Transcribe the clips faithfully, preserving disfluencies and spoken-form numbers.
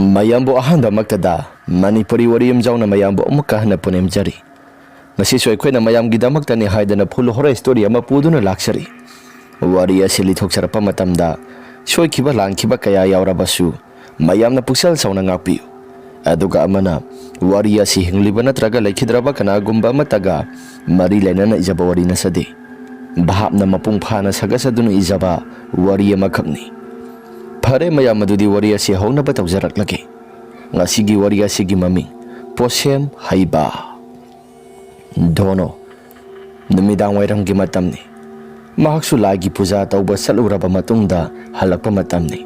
ꯃꯌꯥꯝꯕꯨ ꯑꯍꯥꯟꯕꯃꯛꯇꯗ ꯃꯅꯤꯄꯨꯔꯤ ꯋꯥꯔꯤ ꯌꯨꯝꯖꯥꯎꯅ ꯃꯌꯥꯝꯕꯨ ꯑꯃꯨꯛꯀ ꯍꯟꯅ ꯄꯨꯅꯦꯝꯖꯔꯤ꯫ ꯉꯁꯤꯁꯨ ꯑꯩꯈꯣꯏꯅ ꯃꯌꯥꯝꯒꯤꯗꯃꯛꯇꯅꯤ ꯍꯥꯏꯗꯅ full horror story ꯑꯃ ꯄꯨꯗꯨꯅ ꯂꯥꯛꯆꯔꯤ꯫ ꯋꯥꯔꯤ ꯑꯁꯤ ꯂꯤꯊꯣꯛꯆꯔꯛꯄ ꯃꯇꯝꯗ ꯁꯣꯏꯈꯤꯕ ꯂꯥꯟꯈꯤꯕ ꯀꯌꯥ ꯌꯥꯎꯔꯕꯁꯨ ꯃꯌꯥꯝꯅ ꯄꯨꯛꯆꯦꯜ ꯆꯥꯎꯅ ꯉꯥꯛꯄꯤꯌꯨ꯫ ꯑꯗꯨꯒ ꯑꯃꯅ ꯋꯥꯔꯤ ꯑꯁꯤ ꯍꯤꯡꯂꯤꯕ ꯅꯠꯇ꯭ꯔꯒ ꯂꯩꯈꯤꯗ꯭ꯔꯕ ꯀꯅꯥꯒꯨꯝꯕ ꯑꯃꯠꯇꯒ ꯃꯔꯤ ꯂꯩꯅꯅ ꯏꯖꯕ ꯋꯥꯔꯤ ꯅꯠꯆꯗꯦ꯫ ꯚꯥꯞꯅ ꯃꯄꯨꯡ ꯐꯥꯅ ꯁꯥꯒꯠꯆꯗꯨꯅ ꯏꯖꯕ ꯋꯥꯔꯤ ꯑꯃꯈꯛꯅꯤ꯫ ꯐꯔꯦ ꯃꯌꯥꯝ, ꯑꯗꯨꯗꯤ ꯋꯥꯔꯤ ꯑꯁꯤ ꯍꯧꯅꯕ ꯇꯧꯖꯔꯛꯂꯒꯦ꯫ ꯉꯁꯤꯒꯤ ꯋꯥꯔꯤ ꯑꯁꯤꯒꯤ ꯃꯃꯤꯡ ꯄꯣꯁꯦꯝ ꯍꯩꯕ꯫ ꯙꯣꯅꯣ꯫ ꯅꯨꯃꯤꯗꯥꯡ ꯋꯥꯏꯔꯝꯒꯤ ꯃꯇꯝꯅꯤ꯫ ꯃꯍꯥꯛꯁꯨ ꯂꯥꯏꯒꯤ ꯄꯨꯖꯥ ꯇꯧꯕ ꯆꯠꯂꯨꯔꯕ ꯃꯇꯨꯡꯗ ꯍꯜꯂꯛꯄ ꯃꯇꯝꯅꯤ꯫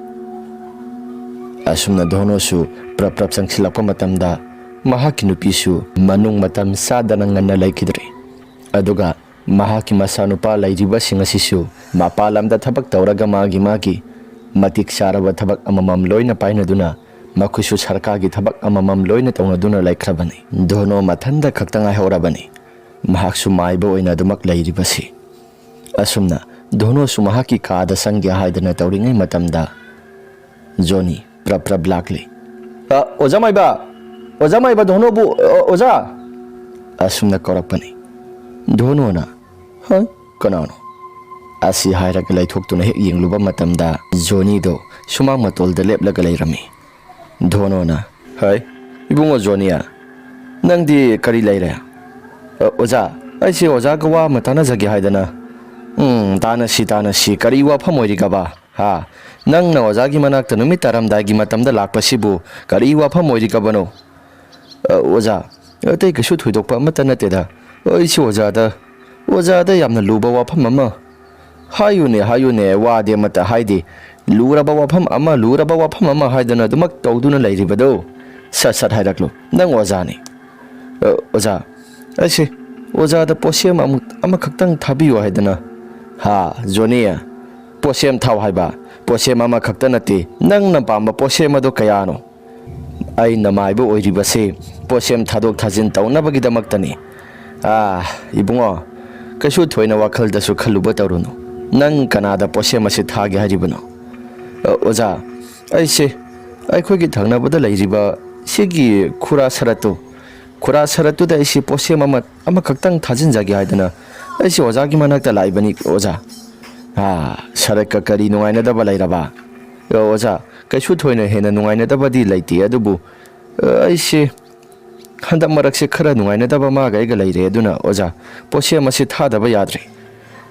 ꯑꯁꯨꯝꯅ ꯙꯣꯅꯣꯁꯨ ꯄ꯭ꯔꯞ ꯄ꯭ꯔꯞ ꯆꯪꯁꯤꯜꯂꯛꯄ ꯃꯇꯝꯗ ꯃꯍꯥꯛꯀꯤ ꯅꯨꯄꯤꯁꯨ ꯃꯅꯨꯡ ꯃꯇꯝ ꯆꯥꯗꯅ ꯉꯟꯅ ꯂꯩꯈꯤꯗ꯭ꯔꯦ꯫ ꯑꯗꯨꯒ ꯃꯍꯥꯛꯀꯤ ꯃꯆꯥꯅꯨꯄꯥ ꯂꯩꯔꯤꯕꯁꯤꯡ ꯑꯁꯤꯁꯨ ꯃꯄꯥꯟ ꯂꯝꯗ ꯊꯕꯛ ꯇꯧꯔꯒ ꯃꯥꯒꯤ ꯃꯥꯒꯤ ꯃꯇꯤꯛ ꯆꯥꯔꯕ ꯊꯕꯛ ꯑꯃꯃꯝ ꯂꯣꯏꯅ ꯄꯥꯏꯅꯗꯨꯅ ꯃꯈꯣꯏꯁꯨ ꯁꯔꯀꯥꯔꯒꯤ ꯊꯕꯛ ꯑꯃꯃꯝ ꯂꯣꯏꯅ ꯇꯧꯅꯗꯨꯅ ꯂꯩꯈ꯭ꯔꯕꯅꯤ꯫ ꯙꯣꯅꯣ ꯃꯊꯟꯇ ꯈꯛꯇ ꯉꯥꯏꯍꯧꯔꯕꯅꯤ꯫ ꯃꯍꯥꯛꯁꯨ ꯃꯥꯏꯕ ꯑꯣꯏꯅ ꯑꯗꯨꯃꯛ ꯂꯩꯔꯤꯕꯁꯤ꯫ ꯑꯁꯨꯝꯅ ꯙꯣꯅꯣꯁꯨ ꯃꯍꯥꯛꯀꯤ ꯀꯥꯗ ꯆꯪꯒꯦ ꯍꯥꯏꯗꯅ ꯇꯧꯔꯤꯉꯩ ꯃꯇꯝꯗ ꯖꯣꯅꯤ ꯄ꯭ꯔꯞ ꯄ꯭ꯔꯞ ꯂꯥꯛꯂꯤ꯫ "ꯑ, ꯑꯣꯖꯥ ꯃꯥꯏꯕ! ꯑꯣꯖꯥ ꯃꯥꯏꯕ, ꯙꯣꯅꯣꯕꯨ, ꯑ, ꯑꯣꯖꯥ!" ꯑꯁꯨꯝꯅ ꯀꯧꯔꯛꯄꯅꯤ꯫ ꯙꯣꯅꯣꯅ, "ꯍꯥꯏ, ꯀꯅꯥꯅꯣ?" ꯑꯁꯤ ꯍꯥꯏꯔꯒ ꯂꯩꯊꯣꯛꯇꯨꯅ ꯍꯦꯛ ꯌꯦꯡꯂꯨꯕ ꯃꯇꯝꯗ ꯖꯣꯅꯤꯗꯣ ꯁꯨꯃꯥꯡ ꯃꯇꯣꯜꯗ ꯂꯦꯞꯂꯒ ꯂꯩꯔꯝꯃꯤ꯫ ꯙꯣꯅꯣꯅ, "ꯍꯥꯏ, ꯏꯕꯨꯡꯉꯣ ꯖꯣꯅꯤꯌꯥ, ꯅꯪꯗꯤ ꯀꯔꯤ ꯂꯩꯔꯦ?" "ꯑ, ꯑꯣꯖꯥ, ꯑꯩꯁꯦ ꯑꯣꯖꯥꯒ ꯋꯥ ꯑꯃ ꯇꯥꯟꯅꯖꯒꯦ ꯍꯥꯏꯗꯅ꯫" "ꯎꯝ, ꯇꯥꯟꯅꯁꯤ, ꯇꯥꯟꯅꯁꯤ꯫ ꯀꯔꯤ ꯋꯥꯐꯝ ꯑꯣꯏꯔꯤꯒꯕ? ꯍꯥ? ꯅꯪꯅ ꯑꯣꯖꯥꯒꯤ ꯃꯅꯥꯛꯇ ꯅꯨꯃꯤꯠ ꯇꯥꯔꯝꯗꯥꯏꯒꯤ ꯃꯇꯝꯗ ꯂꯥꯛꯄꯁꯤꯕꯨ ꯀꯔꯤ ꯋꯥꯐꯝ ꯑꯣꯏꯔꯤꯒꯕꯅꯣ?" "ꯑ, ꯑꯣꯖꯥ, ꯑꯇꯩ ꯀꯩꯁꯨ ꯊꯣꯏꯗꯣꯛꯄ ꯑꯃꯠꯇ ꯅꯠꯇꯦꯗ꯫ ꯑꯩꯁꯨ ꯑꯣꯖꯥꯗ, ꯑꯣꯖꯥꯗ ꯌꯥꯝꯅ ꯂꯨꯕ ꯋꯥꯐꯝ ꯑꯃ꯫" "ꯍꯥꯏꯌꯨꯅꯦ, ꯍꯥꯏꯌꯨꯅꯦ, ꯋꯥꯗꯤ ꯑꯃꯠꯇ ꯍꯥꯏꯗꯦ꯫ ꯂꯨꯔꯕ ꯋꯥꯐꯝ ꯑꯃ, ꯂꯨꯔꯕ ꯋꯥꯐꯝ ꯑꯃ ꯍꯥꯏꯗꯅ ꯑꯗꯨꯃꯛ ꯇꯧꯗꯨꯅ ꯂꯩꯔꯤꯕꯗꯣ? ꯁꯠ ꯁꯠ ꯍꯥꯏꯔꯛꯂꯨ, ꯅꯪ ꯑꯣꯖꯥꯅꯤ꯫" "ꯑ, ꯑꯣꯖꯥ, ꯑꯩꯁꯦ ꯑꯣꯖꯥꯗ ꯄꯣꯠꯁꯦꯝ ꯑꯃꯨꯛ, ꯑꯃꯈꯛꯇꯪ ꯊꯥꯕꯤꯌꯨ ꯍꯥꯏꯗꯅ꯫" "ꯍꯥ, ꯖꯣꯅꯤ, ꯄꯣꯠꯁꯦꯝ ꯊꯥꯎ ꯍꯥꯏꯕ? ꯄꯣꯠꯁꯦꯝ ꯑꯃꯈꯛꯇ ꯅꯠꯇꯦ, ꯅꯪꯅ ꯄꯥꯝꯕ ꯄꯣꯠꯁꯦꯝ ꯑꯗꯨ ꯀꯌꯥꯅꯣ?" "ꯑꯩꯅ ꯃꯥꯏꯕ ꯑꯣꯏꯔꯤꯕꯁꯤ ꯄꯣꯠꯁꯦꯝ ꯊꯥꯗꯣꯛ ꯊꯥꯖꯤꯟ ꯇꯧꯅꯕꯒꯤꯗꯃꯛꯇꯅꯤ꯫ ꯑꯥ, ꯏꯕꯨꯡꯉꯣ, ꯀꯩꯁꯨ ꯊꯣꯏꯅ ꯋꯥꯈꯜꯗꯁꯨ ꯈꯜꯂꯨꯕ ꯇꯧꯔꯨꯅꯨ꯫ ꯅꯪ ꯀꯅꯥꯗ ꯄꯣꯠꯁꯦꯝ ꯑꯁꯤ ꯊꯥꯒꯦ ꯍꯥꯏꯔꯤꯕꯅꯣ?" "ꯑ, ꯑꯣꯖꯥ, ꯑꯩꯁꯦ ꯑꯩꯈꯣꯏꯒꯤ ꯊꯪꯅꯕꯗ ꯂꯩꯔꯤꯕ ꯁꯤꯒꯤ ꯈꯨꯔꯥ ꯁꯔꯠꯇꯨ, ꯈꯨꯔꯥ ꯁꯔꯠꯇꯨꯗ ꯑꯩꯁꯤ ꯄꯣꯠꯁꯦꯝ ꯑꯃ, ꯑꯃꯈꯛꯇꯪ ꯊꯥꯖꯤꯟꯖꯒꯦ ꯍꯥꯏꯗꯅ ꯑꯩꯁꯤ ꯑꯣꯖꯥꯒꯤ ꯃꯅꯥꯛꯇ ꯂꯥꯛꯏꯕꯅꯤ, ꯑꯣꯖꯥ꯫ ꯑꯥ, ꯁꯔꯠꯀ ꯀꯔꯤ ꯅꯨꯡꯉꯥꯏꯅꯗꯕ ꯂꯩꯔꯕ? ꯑꯣꯖꯥ, ꯀꯩꯁꯨ ꯊꯣꯏꯅ ꯍꯦꯟꯅ ꯅꯨꯡꯉꯥꯏꯅꯗꯕꯗꯤ ꯂꯩꯇꯦ, ꯑꯗꯨꯕꯨ, ꯑ, ꯑꯩꯁꯤ ꯍꯟꯗꯛ ꯃꯔꯛꯁꯦ ꯈꯔ ꯅꯨꯡꯉꯥꯏꯅꯗꯕ ꯃꯥꯒ ꯑꯩꯒ ꯂꯩꯔꯦ, ꯑꯗꯨꯅ ꯑꯣꯖꯥ, ꯄꯣꯠꯁꯦꯝ ꯑꯁꯤ ꯊꯥꯗꯕ ꯌꯥꯗ꯭ꯔꯦ꯫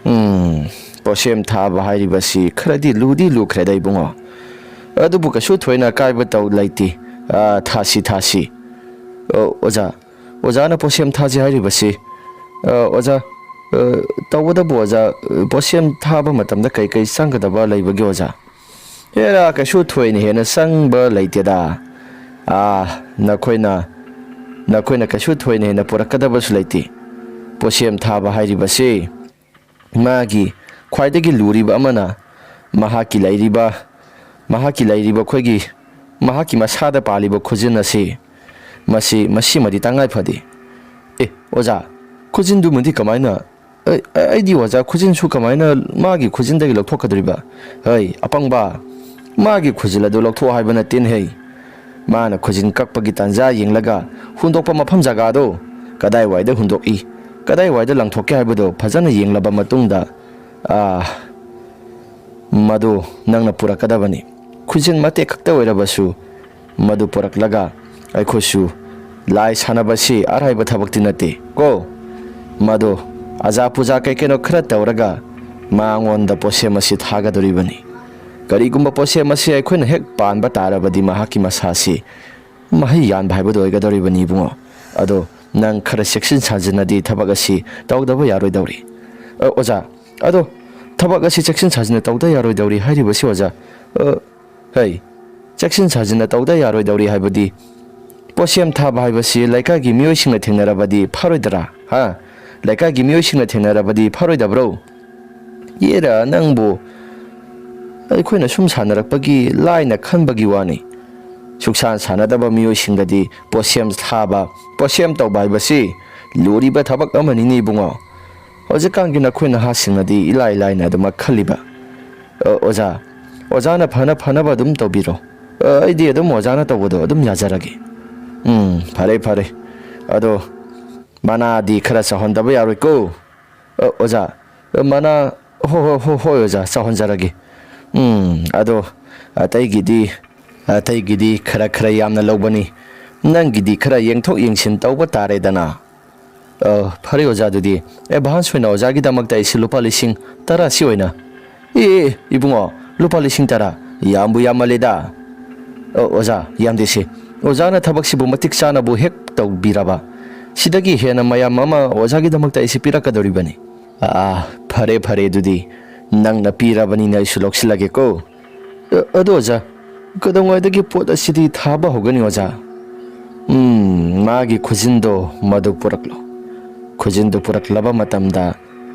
ꯎꯝ, ꯄꯣꯠꯁꯦꯝ ꯊꯥꯕ ꯍꯥꯏꯔꯤꯕꯁꯤ ꯈꯔꯗꯤ ꯂꯨꯗꯤ ꯂꯨꯈ꯭ꯔꯦꯗ, ꯏꯕꯨꯡꯉꯣ꯫ ꯑꯗꯨꯕꯨ ꯀꯩꯁꯨ ꯊꯣꯏꯅ ꯑꯀꯥꯏꯕ ꯇꯧ ꯂꯩꯇꯦ꯫ ꯑ, ꯊꯥꯁꯤ, ꯊꯥꯁꯤ꯫ ꯑ, ꯑꯣꯖꯥ, ꯑꯣꯖꯥꯅ ꯄꯣꯠꯁꯦꯝ ꯊꯥꯁꯤ ꯍꯥꯏꯔꯤꯕꯁꯤ, ꯑ, ꯑꯣꯖꯥ, ꯑ, ꯇꯧꯕꯇꯕꯨ ꯑꯣꯖꯥ, ꯑ, ꯄꯣꯠꯁꯦꯝ ꯊꯥꯕ ꯃꯇꯝꯗ ꯀꯩ ꯀꯩ ꯆꯪꯒꯗꯕ ꯂꯩꯕꯒꯦ, ꯑꯣꯖꯥ? ꯍꯦꯔꯥ, ꯀꯩꯁꯨ ꯊꯣꯏꯅ ꯍꯦꯟꯅ ꯆꯪꯕ ꯂꯩꯇꯦꯗ꯫ ꯑꯥ, ꯅꯈꯣꯏꯅ, ꯅꯈꯣꯏꯅ ꯀꯩꯁꯨ ꯊꯣꯏꯅ ꯍꯦꯟꯅ ꯄꯨꯔꯛꯀꯗꯕꯁꯨ ꯂꯩꯇꯦ꯫ ꯄꯣꯠꯁꯦꯝ ꯊꯥꯕ ꯍꯥꯏꯔꯤꯕꯁꯤ ꯃꯥꯒꯤ ꯈ꯭ꯋꯥꯏꯗꯒꯤ ꯂꯨꯔꯤꯕ ꯑꯃꯅ ꯃꯍꯥꯛꯀꯤ ꯂꯩꯔꯤꯕ, ꯃꯍꯥꯛꯀꯤ ꯂꯩꯔꯤꯕ ꯑꯩꯈꯣꯏꯒꯤ, ꯃꯍꯥꯛꯀꯤ ꯃꯁꯥꯗ ꯄꯥꯜꯂꯤꯕ ꯈꯨꯖꯤꯟ ꯑꯁꯤ, ꯃꯁꯤ, ꯃꯁꯤꯃꯗꯤ ꯇꯉꯥꯏ ꯐꯗꯦ꯫ ꯑꯦ, ꯑꯣꯖꯥ, ꯈꯨꯖꯤꯟꯗꯨꯃꯗꯤ ꯀꯃꯥꯏꯅ? ꯑꯩ, ꯑꯩꯗꯤ ꯑꯣꯖꯥ, ꯈꯨꯖꯤꯟꯁꯨ ꯀꯃꯥꯏꯅ ꯃꯥꯒꯤ ꯈꯨꯖꯤꯟꯗꯒꯤ ꯂꯧꯊꯣꯛꯀꯗꯧꯔꯤꯕ? ꯍꯩ, ꯑꯄꯪꯕ, ꯃꯥꯒꯤ ꯈꯨꯖꯤꯟ ꯑꯗꯨ ꯂꯧꯊꯣꯛꯑꯣ ꯍꯥꯏꯕ ꯅꯠꯇꯦꯅꯦ, ꯍꯩ꯫ ꯃꯥꯅ ꯈꯨꯖꯤꯟ ꯀꯛꯄꯒꯤ ꯇꯥꯟꯖꯥ ꯌꯦꯡꯂꯒ ꯍꯨꯟꯗꯣꯛꯄ ꯃꯐꯝ ꯖꯒꯥꯗꯣ ꯀꯗꯥꯏꯋꯥꯏꯗ ꯍꯨꯟꯗꯣꯛꯏ, ꯀꯗꯥꯏꯋꯥꯏꯗ ꯂꯪꯊꯣꯛꯀꯦ ꯍꯥꯏꯕꯗꯣ ꯐꯖꯅ ꯌꯦꯡꯂꯕ ꯃꯇꯨꯡꯗ, ꯑꯥ, ꯃꯗꯨ ꯅꯪꯅ ꯄꯨꯔꯛꯀꯗꯕꯅꯤ꯫ ꯈꯨꯖꯤꯟ ꯃꯇꯦꯛ ꯈꯛꯇ ꯑꯣꯏꯔꯕꯁꯨ ꯃꯗꯨ ꯄꯨꯔꯛꯂꯒ ꯑꯩꯈꯣꯏꯁꯨ ꯂꯥꯏ ꯁꯥꯟꯅꯕꯁꯤ ꯑꯔꯥꯏꯕ ꯊꯕꯛꯇꯤ ꯅꯠꯇꯦ ꯀꯣ꯫ ꯃꯗꯨ ꯑꯖꯥ ꯄꯨꯖꯥ ꯀꯩ ꯀꯩꯅꯣ ꯈꯔ ꯇꯧꯔꯒ ꯃꯉꯣꯟꯗ ꯄꯣꯠꯁꯦꯝ ꯑꯁꯤ ꯊꯥꯒꯗꯧꯔꯤꯕꯅꯤ꯫ ꯀꯔꯤꯒꯨꯝꯕ ꯄꯣꯠꯁꯦꯝ ꯑꯁꯤ ꯑꯩꯈꯣꯏꯅ ꯍꯦꯛ ꯄꯥꯟꯕ ꯇꯥꯔꯕꯗꯤ ꯃꯍꯥꯛꯀꯤ ꯃꯁꯥꯁꯤ ꯃꯍꯩ ꯌꯥꯟꯕ ꯍꯥꯏꯕꯗꯨ ꯑꯣꯏꯒꯗꯧꯔꯤꯕꯅꯤ, ꯏꯕꯨꯡꯉꯣ꯫ ꯑꯗꯣ ꯅꯪ ꯈꯔ ꯆꯦꯛꯁꯤꯟ ꯁꯥꯖꯤꯟꯅꯗꯤ ꯊꯕꯛ ꯑꯁꯤ ꯇꯧꯗꯕ ꯌꯥꯔꯣꯏꯗꯧꯔꯤ꯫ ꯑ, ꯑꯣꯖꯥ, ꯑꯗꯣ ꯊꯕꯛ ꯑꯁꯤ ꯆꯦꯛꯁꯤꯟ ꯁꯥꯖꯤꯟꯅ ꯇꯧꯗ ꯌꯥꯔꯣꯏꯗꯧꯔꯤ ꯍꯥꯏꯔꯤꯕꯁꯤ, ꯑꯣꯖꯥ, ꯑ, ꯍꯩ, ꯆꯦꯛꯁꯤꯟ ꯁꯥꯖꯤꯟꯅ ꯇꯧꯗ ꯌꯥꯔꯣꯏꯗꯧꯔꯤ ꯍꯥꯏꯕꯗꯤ, ꯄꯣꯠꯁꯦꯝ ꯊꯥꯕ ꯍꯥꯏꯕꯁꯤ ꯂꯩꯀꯥꯏꯒꯤ ꯃꯤꯑꯣꯏꯁꯤꯡꯅ ꯊꯦꯡꯅꯔꯕꯗꯤ ꯐꯔꯣꯏꯗ꯭ꯔꯥ? ꯍꯥ? ꯂꯩꯀꯥꯏꯒꯤ ꯃꯤꯑꯣꯏꯁꯤꯡꯅ ꯊꯦꯡꯅꯔꯕꯗꯤ ꯐꯔꯣꯏꯗꯕ꯭ꯔꯣ? ꯌꯦꯔꯥ ꯅꯪꯕꯨ, ꯑꯩꯈꯣꯏꯅ ꯁꯨꯝ ꯁꯥꯟꯅꯔꯛꯄꯒꯤ ꯂꯥꯏꯅ ꯈꯟꯕꯒꯤ ꯋꯥꯅꯤ꯫ ꯁꯨꯛꯁꯥꯟ ꯁꯥꯟꯅꯗꯕ ꯃꯤꯑꯣꯏꯁꯤꯡꯗꯗꯤ ꯄꯣꯠꯁꯦꯝ ꯊꯥꯕ, ꯄꯣꯠꯁꯦꯝ ꯇꯧꯕ ꯍꯥꯏꯕꯁꯤ ꯂꯨꯔꯤꯕ ꯊꯕꯛ ꯑꯃꯅꯤꯅꯦ, ꯏꯕꯨꯡꯉꯣ꯫ ꯍꯧꯖꯤꯛꯀꯥꯟꯒꯤ ꯅꯈꯣꯏ ꯅꯍꯥꯁꯤꯡꯅꯗꯤ ꯏꯂꯥꯏ ꯂꯥꯏꯅ ꯑꯗꯨꯃꯛ ꯈꯜꯂꯤꯕ꯫ ꯑ, ꯑꯣꯖꯥ, ꯑꯣꯖꯥꯅ ꯐꯅ ꯐꯅꯕ ꯑꯗꯨꯝ ꯇꯧꯕꯤꯔꯣ꯫ ꯑ, ꯑ, ꯑꯩꯗꯤ ꯑꯗꯨꯝ ꯑꯣꯖꯥꯅ ꯇꯧꯕꯗꯣ ꯑꯗꯨꯝ ꯌꯥꯖꯔꯒꯦ꯫ ꯎꯝ, ꯐꯔꯦ, ꯐꯔꯦ꯫ ꯑꯗꯣ ꯃꯅꯥꯗꯤ ꯈꯔ ꯆꯥꯎꯍꯟꯗꯕ ꯌꯥꯔꯣꯏꯀꯣ꯫ ꯑ, ꯑꯣꯖꯥ, ꯑ, ꯃꯅꯥ, ꯍꯣ-, ꯍꯣ-, ꯍꯣ-, ꯍꯣꯏ ꯑꯣꯖꯥ, ꯆꯥꯎꯍꯟꯖꯔꯒꯦ꯫ ꯎꯝ, ꯑꯗꯣ ꯑꯇꯩꯒꯤꯗꯤ, ꯑꯇꯩꯒꯤꯗꯤ ꯈꯔ ꯈꯔ ꯌꯥꯝꯅ ꯂꯧꯕꯅꯤ꯫ ꯅꯪꯒꯤꯗꯤ ꯈꯔ ꯌꯦꯡꯊꯣꯛ ꯌꯦꯡꯁꯤꯟ ꯇꯧꯕ ꯇꯥꯔꯦꯗꯅ꯫ ꯑ, ꯐꯔꯦ ꯑꯣꯖꯥ, ꯑꯗꯨꯗꯤ ꯑꯦꯗꯚꯥꯟꯁ ꯑꯣꯏꯅ ꯑꯣꯖꯥꯒꯤꯗꯃꯛꯇ ꯑꯩꯁꯤ ꯂꯨꯄꯥ ꯂꯤꯁꯤꯡ ꯇꯔꯥꯁꯤ ꯑꯣꯏꯅ꯫ ꯑꯦ, ꯑꯦ, ꯏꯕꯨꯡꯉꯣ, ꯂꯨꯄꯥ ꯂꯤꯁꯤꯡ ꯇꯔꯥ? ꯌꯥꯝꯕꯨ ꯌꯥꯝꯃꯜꯂꯦꯗ꯫ ꯑ, ꯑꯣꯖꯥ, ꯌꯥꯝꯗꯦꯁꯦ꯫ ꯑꯣꯖꯥꯅ ꯊꯕꯛꯁꯤꯕꯨ ꯃꯇꯤꯛ ꯆꯥꯅꯕꯨ ꯍꯦꯛ ꯇꯧꯕꯤꯔꯕ, ꯁꯤꯗꯒꯤ ꯍꯦꯟꯅ ꯃꯌꯥꯝ ꯑꯃ ꯑꯣꯖꯥꯒꯤꯗꯃꯛꯇ ꯑꯩꯁꯤ ꯄꯤꯔꯛꯀꯗꯧꯔꯤꯕꯅꯤ꯫ ꯑꯥ, ꯐꯔꯦ, ꯐꯔꯦ, ꯑꯗꯨꯗꯤ ꯅꯪꯅ ꯄꯤꯔꯕꯅꯤꯅ ꯑꯩꯁꯨ ꯂꯧꯁꯤꯜꯂꯒꯦꯀꯣ꯫ ꯑ, ꯑꯗꯣ ꯑꯣꯖꯥ, ꯀꯩꯗꯧꯉꯩꯗꯒꯤ ꯄꯣꯠ ꯑꯁꯤꯗꯤ ꯊꯥꯕ ꯍꯧꯒꯅꯤ ꯑꯣꯖꯥ? ꯎꯝ, ꯃꯥꯒꯤ ꯈꯨꯖꯤꯟꯗꯣ ꯃꯗꯨ ꯄꯨꯔꯛꯂꯣ꯫ ꯈꯨꯖꯤꯟꯗꯨ ꯄꯨꯔꯛꯂꯕ ꯃꯇꯝꯗ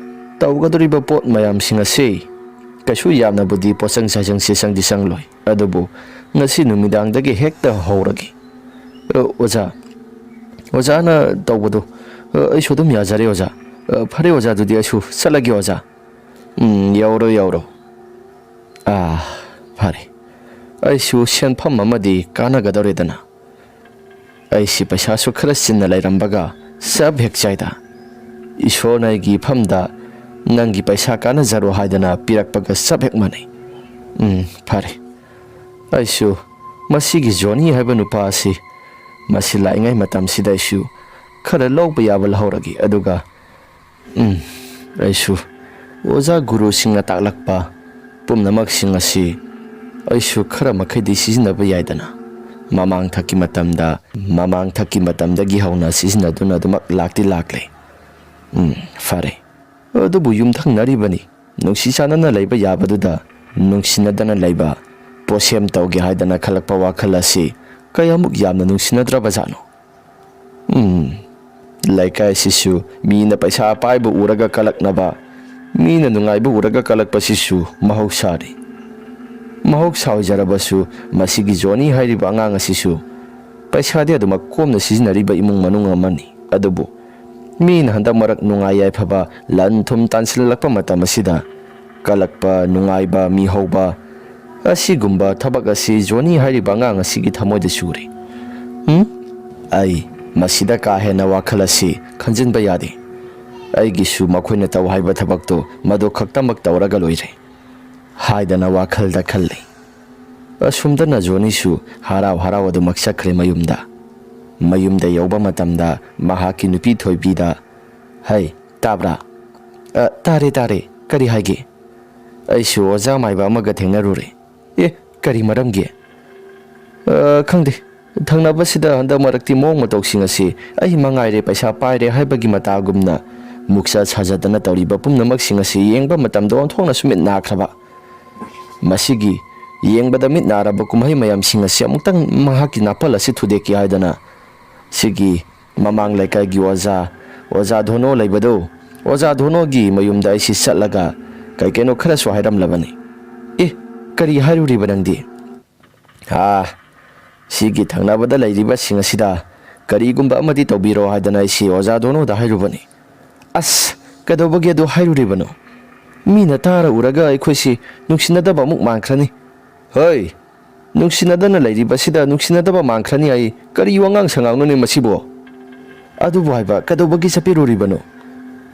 ꯇꯧꯒꯗꯧꯔꯤꯕ ꯄꯣꯠ ꯃꯌꯥꯝꯁꯤꯡ ꯑꯁꯤ ꯀꯩꯁꯨ ꯌꯥꯝꯅꯕꯨꯗꯤ ꯄꯣꯠꯆꯪ ꯆꯥꯏꯁꯪꯁꯤ ꯆꯪꯗꯤ ꯆꯪꯂꯣꯏ, ꯑꯗꯨꯕꯨ ꯉꯁꯤ ꯅꯨꯃꯤꯗꯥꯡꯗꯒꯤ ꯍꯦꯛꯇ ꯍꯧꯔꯒꯦ꯫ ꯑ, ꯑꯣꯖꯥ, ꯑꯣꯖꯥꯅ ꯇꯧꯕꯗꯣ, ꯑ, ꯑꯩꯁꯨ ꯑꯗꯨꯝ ꯌꯥꯖꯔꯦ ꯑꯣꯖꯥ꯫ ꯑ, ꯐꯔꯦ ꯑꯣꯖꯥ, ꯑꯗꯨꯗꯤ ꯑꯩꯁꯨ ꯆꯠꯂꯒꯦ ꯑꯣꯖꯥ꯫ ꯎꯝ, ꯌꯧꯔꯣ, ꯌꯧꯔꯣ꯫ ꯑꯥ, ꯐꯔꯦ꯫ ꯑꯩꯁꯨ ꯁꯦꯟꯐꯝ ꯑꯃꯗꯤ ꯀꯥꯟꯅꯒꯗꯧꯔꯦꯗꯅ꯫ ꯑꯩꯁꯤ ꯄꯩꯁꯥꯁꯨ ꯈꯔ ꯆꯤꯟꯅ ꯂꯩꯔꯝꯕꯒ ꯆꯞ ꯍꯦꯛ ꯆꯥꯏꯗ꯫ ꯏꯁꯣꯔꯅ ꯑꯩꯒꯤ ꯏꯐꯝꯗ ꯅꯪꯒꯤ ꯄꯩꯁꯥ ꯀꯥꯟꯅꯖꯔꯣ ꯍꯥꯏꯗꯅ ꯄꯤꯔꯛꯄꯒ ꯆꯞ ꯍꯦꯛ ꯃꯥꯟꯅꯩ꯫ ꯎꯝ, ꯐꯔꯦ꯫ ꯑꯩꯁꯨ ꯃꯁꯤꯒꯤ ꯖꯣꯅꯤ ꯍꯥꯏꯕ ꯅꯨꯄꯥ ꯑꯁꯤ ꯃꯁꯤ ꯂꯥꯛꯏꯉꯩ ꯃꯇꯝꯁꯤꯗ ꯑꯩꯁꯨ ꯈꯔ ꯂꯧꯕ ꯌꯥꯕ ꯂꯧꯍꯧꯔꯒꯦ, ꯑꯗꯨꯒ ꯎꯝ, ꯑꯩꯁꯨ ꯑꯣꯖꯥ ꯒꯨꯔꯨꯁꯤꯡꯅ ꯇꯥꯛꯂꯛꯄ ꯄꯨꯝꯅꯃꯛꯁꯤꯡ ꯑꯁꯤ ꯑꯩꯁꯨ ꯈꯔ ꯃꯈꯩꯗꯤ ꯁꯤꯖꯤꯟꯅꯕ ꯌꯥꯏꯗꯅ꯫ ꯃꯃꯥꯡ ꯊꯛꯀꯤ ꯃꯇꯝꯗ, ꯃꯃꯥꯡ ꯊꯛꯀꯤ ꯃꯇꯝꯗꯒꯤ ꯍꯧꯅ ꯁꯤꯖꯤꯟꯅꯗꯨꯅ ꯑꯗꯨꯃꯛ ꯂꯥꯛꯇꯤ ꯂꯥꯛꯂꯦ꯫ ꯎꯝ, ꯐꯔꯦ꯫ ꯑꯗꯨꯕꯨ ꯌꯨꯝꯊꯪꯅꯔꯤꯕꯅꯤ, ꯅꯨꯡꯁꯤ ꯆꯥꯟꯅꯅ ꯂꯩꯕ ꯌꯥꯕꯗꯨꯗ ꯅꯨꯡꯁꯤꯅꯗꯅ ꯂꯩꯕ, ꯄꯣꯠꯁꯦꯝ ꯇꯧꯒꯦ ꯍꯥꯏꯗꯅ ꯈꯜꯂꯛꯄ ꯋꯥꯈꯜ ꯑꯁꯤ ꯀꯌꯥꯃꯨꯛ ꯌꯥꯝꯅ ꯅꯨꯡꯁꯤꯅꯗ꯭ꯔꯕꯖꯥꯠꯅꯣ? ꯎꯝ, ꯂꯩꯀꯥꯏꯁꯤꯁꯨ ꯃꯤꯅ ꯄꯩꯁꯥ ꯄꯥꯏꯕ ꯎꯔꯒ ꯀꯂꯛꯅꯕ, ꯃꯤꯅ ꯅꯨꯡꯉꯥꯏꯕ ꯎꯔꯒ ꯀꯂꯛꯄꯁꯤꯁꯨ ꯃꯍꯧꯁꯥꯅꯤ꯫ ꯃꯍꯧꯁꯥ ꯑꯣꯏꯖꯔꯕꯁꯨ, ꯃꯁꯤꯒꯤ ꯖꯣꯅꯤ ꯍꯥꯏꯔꯤꯕ ꯑꯉꯥꯡ ꯑꯁꯤꯁꯨ ꯄꯩꯁꯥꯗꯤ ꯑꯗꯨꯃꯛ ꯀꯣꯝꯅ ꯁꯤꯖꯤꯟꯅꯔꯤꯕ ꯏꯃꯨꯡ ꯃꯅꯨꯡ ꯑꯃꯅꯤ꯫ ꯑꯗꯨꯕꯨ ꯃꯤꯅ ꯍꯟꯗꯛ ꯃꯔꯛ ꯅꯨꯡꯉꯥꯏ ꯌꯥꯏꯐꯕ, ꯂꯟ ꯊꯨꯝ ꯇꯥꯟꯁꯤꯜꯂꯛꯄ ꯃꯇꯝ ꯑꯁꯤꯗ ꯀꯂꯛꯄ, ꯅꯨꯡꯉꯥꯏꯕ, ꯃꯤꯍꯧꯕ, ꯑꯁꯤꯒꯨꯝꯕ ꯊꯕꯛ ꯑꯁꯤ ꯖꯣꯅꯤ ꯍꯥꯏꯔꯤꯕ ꯑꯉꯥꯡ ꯑꯁꯤꯒꯤ ꯊꯃꯣꯏꯗ ꯆꯨꯔꯤ꯫ ꯎꯝ? ꯑꯩ ꯃꯁꯤꯗ ꯀꯥ ꯍꯦꯟꯅ ꯋꯥꯈꯜ ꯑꯁꯤ ꯈꯟꯖꯤꯟꯕ ꯌꯥꯗꯦ꯫ ꯑꯩꯒꯤꯁꯨ ꯃꯈꯣꯏꯅ ꯇꯧ ꯍꯥꯏꯕ ꯊꯕꯛꯇꯨ ꯃꯗꯨ ꯈꯛꯇꯃꯛ ꯇꯧꯔꯒ ꯂꯣꯏꯔꯦ ꯍꯥꯏꯗꯅ ꯋꯥꯈꯜꯗ ꯈꯜꯂꯤ꯫ ꯑꯁꯨꯝꯗꯅ ꯖꯣꯅꯤꯁꯨ ꯍꯔꯥꯎ ꯍꯔꯥꯎ ꯑꯗꯨꯃꯛ ꯆꯠꯈ꯭ꯔꯦ ꯃꯌꯨꯝꯗ꯫ ꯃꯌꯨꯝꯗ ꯌꯧꯕ ꯃꯇꯝꯗ ꯃꯍꯥꯛꯀꯤ ꯅꯨꯄꯤ ꯊꯣꯏꯕꯤꯗ, "ꯍꯩ, ꯇꯥꯕ꯭ꯔꯥ?" "ꯑ, ꯇꯥꯔꯦ, ꯇꯥꯔꯦ꯫ ꯀꯔꯤ ꯍꯥꯏꯒꯦ?" "ꯑꯩꯁꯨ ꯑꯣꯖꯥ ꯃꯥꯏꯕ ꯑꯃꯒ ꯊꯦꯡꯅꯔꯨꯔꯦ꯫" "ꯑꯦ, ꯀꯔꯤ ꯃꯔꯝꯒꯤ?" "ꯑ, ꯈꯪꯗꯦ꯫ ꯊꯪꯅꯕꯁꯤꯗ ꯍꯟꯗꯛ ꯃꯔꯛꯇꯤ ꯃꯑꯣꯡ ꯃꯇꯧꯁꯤꯡ ꯑꯁꯤ ꯑꯩ ꯃꯉꯥꯏꯔꯦ ꯄꯩꯁꯥ ꯄꯥꯏꯔꯦ ꯍꯥꯏꯕꯒꯤ ꯃꯇꯥꯒꯨꯝꯅ ꯃꯨꯛꯆ ꯁꯥꯖꯗꯅ ꯇꯧꯔꯤꯕ ꯄꯨꯝꯅꯃꯛꯁꯤꯡ ꯑꯁꯤ ꯌꯦꯡꯕ ꯃꯇꯝꯗ ꯑꯣꯟꯊꯣꯛꯅꯁꯨ ꯃꯤꯠ ꯅꯥꯈ꯭ꯔꯕ꯫ ꯃꯁꯤꯒꯤ ꯌꯦꯡꯕꯗ ꯃꯤꯠ ꯅꯥꯔꯕ ꯀꯨꯝꯍꯩ ꯃꯌꯥꯝꯁꯤꯡ ꯑꯁꯤ ꯑꯃꯨꯛꯇꯪ ꯃꯍꯥꯛꯀꯤ ꯅꯥꯄꯜ ꯑꯁꯤ ꯊꯨꯗꯦꯛꯀꯦ ꯍꯥꯏꯗꯅ ꯁꯤꯒꯤ ꯃꯃꯥꯡ ꯂꯩꯀꯥꯏꯒꯤ ꯑꯣꯖꯥ, ꯑꯣꯖꯥ ꯙꯣꯅꯣ ꯂꯩꯕꯗꯨ, ꯑꯣꯖꯥ ꯙꯣꯅꯣꯒꯤ ꯃꯌꯨꯝꯗ ꯑꯩꯁꯤ ꯆꯠꯂꯒ ꯀꯩ ꯀꯩꯅꯣ ꯈꯔꯁꯨ ꯍꯥꯏꯔꯝꯂꯕꯅꯤ꯫" "ꯑꯦ, ꯀꯔꯤ ꯍꯥꯏꯔꯨꯔꯤꯕ ꯅꯪꯗꯤ?" "ꯑꯥ, ꯁꯤꯒꯤ ꯊꯪꯅꯕꯗ ꯂꯩꯔꯤꯕꯁꯤꯡ ꯑꯁꯤꯗ ꯀꯔꯤꯒꯨꯝꯕ ꯑꯃꯗꯤ ꯇꯧꯕꯤꯔꯣ ꯍꯥꯏꯗꯅ ꯑꯩꯁꯤ ꯑꯣꯖꯥ ꯙꯣꯅꯣꯗ ꯍꯥꯏꯔꯨꯕꯅꯤ꯫" "ꯑꯁ, ꯀꯩꯗꯧꯕꯒꯤ ꯑꯗꯨ ꯍꯥꯏꯔꯨꯔꯤꯕꯅꯣ? ꯃꯤꯅ ꯇꯥꯔ ꯎꯔꯒ ꯑꯩꯈꯣꯏꯁꯤ ꯅꯨꯡꯁꯤꯅꯗꯕ ꯑꯃꯨꯛ ꯃꯥꯟꯈ꯭ꯔꯅꯤ꯫" "ꯍꯣꯏ, ꯅꯨꯡꯁꯤꯅꯗꯅ ꯂꯩꯔꯤꯕꯁꯤꯗ ꯅꯨꯡꯁꯤꯅꯗꯕ ꯃꯥꯟꯈ꯭ꯔꯅꯤ ꯑꯩ꯫ ꯀꯔꯤ ꯋꯥꯉꯥꯡ ꯁꯉꯥꯡꯅꯣꯅꯦ ꯃꯁꯤꯕꯣ? ꯑꯗꯨꯕꯨ ꯍꯥꯏꯕ, ꯀꯩꯗꯧꯕꯒꯤ ꯆꯠꯄꯤꯔꯨꯔꯤꯕꯅꯣ?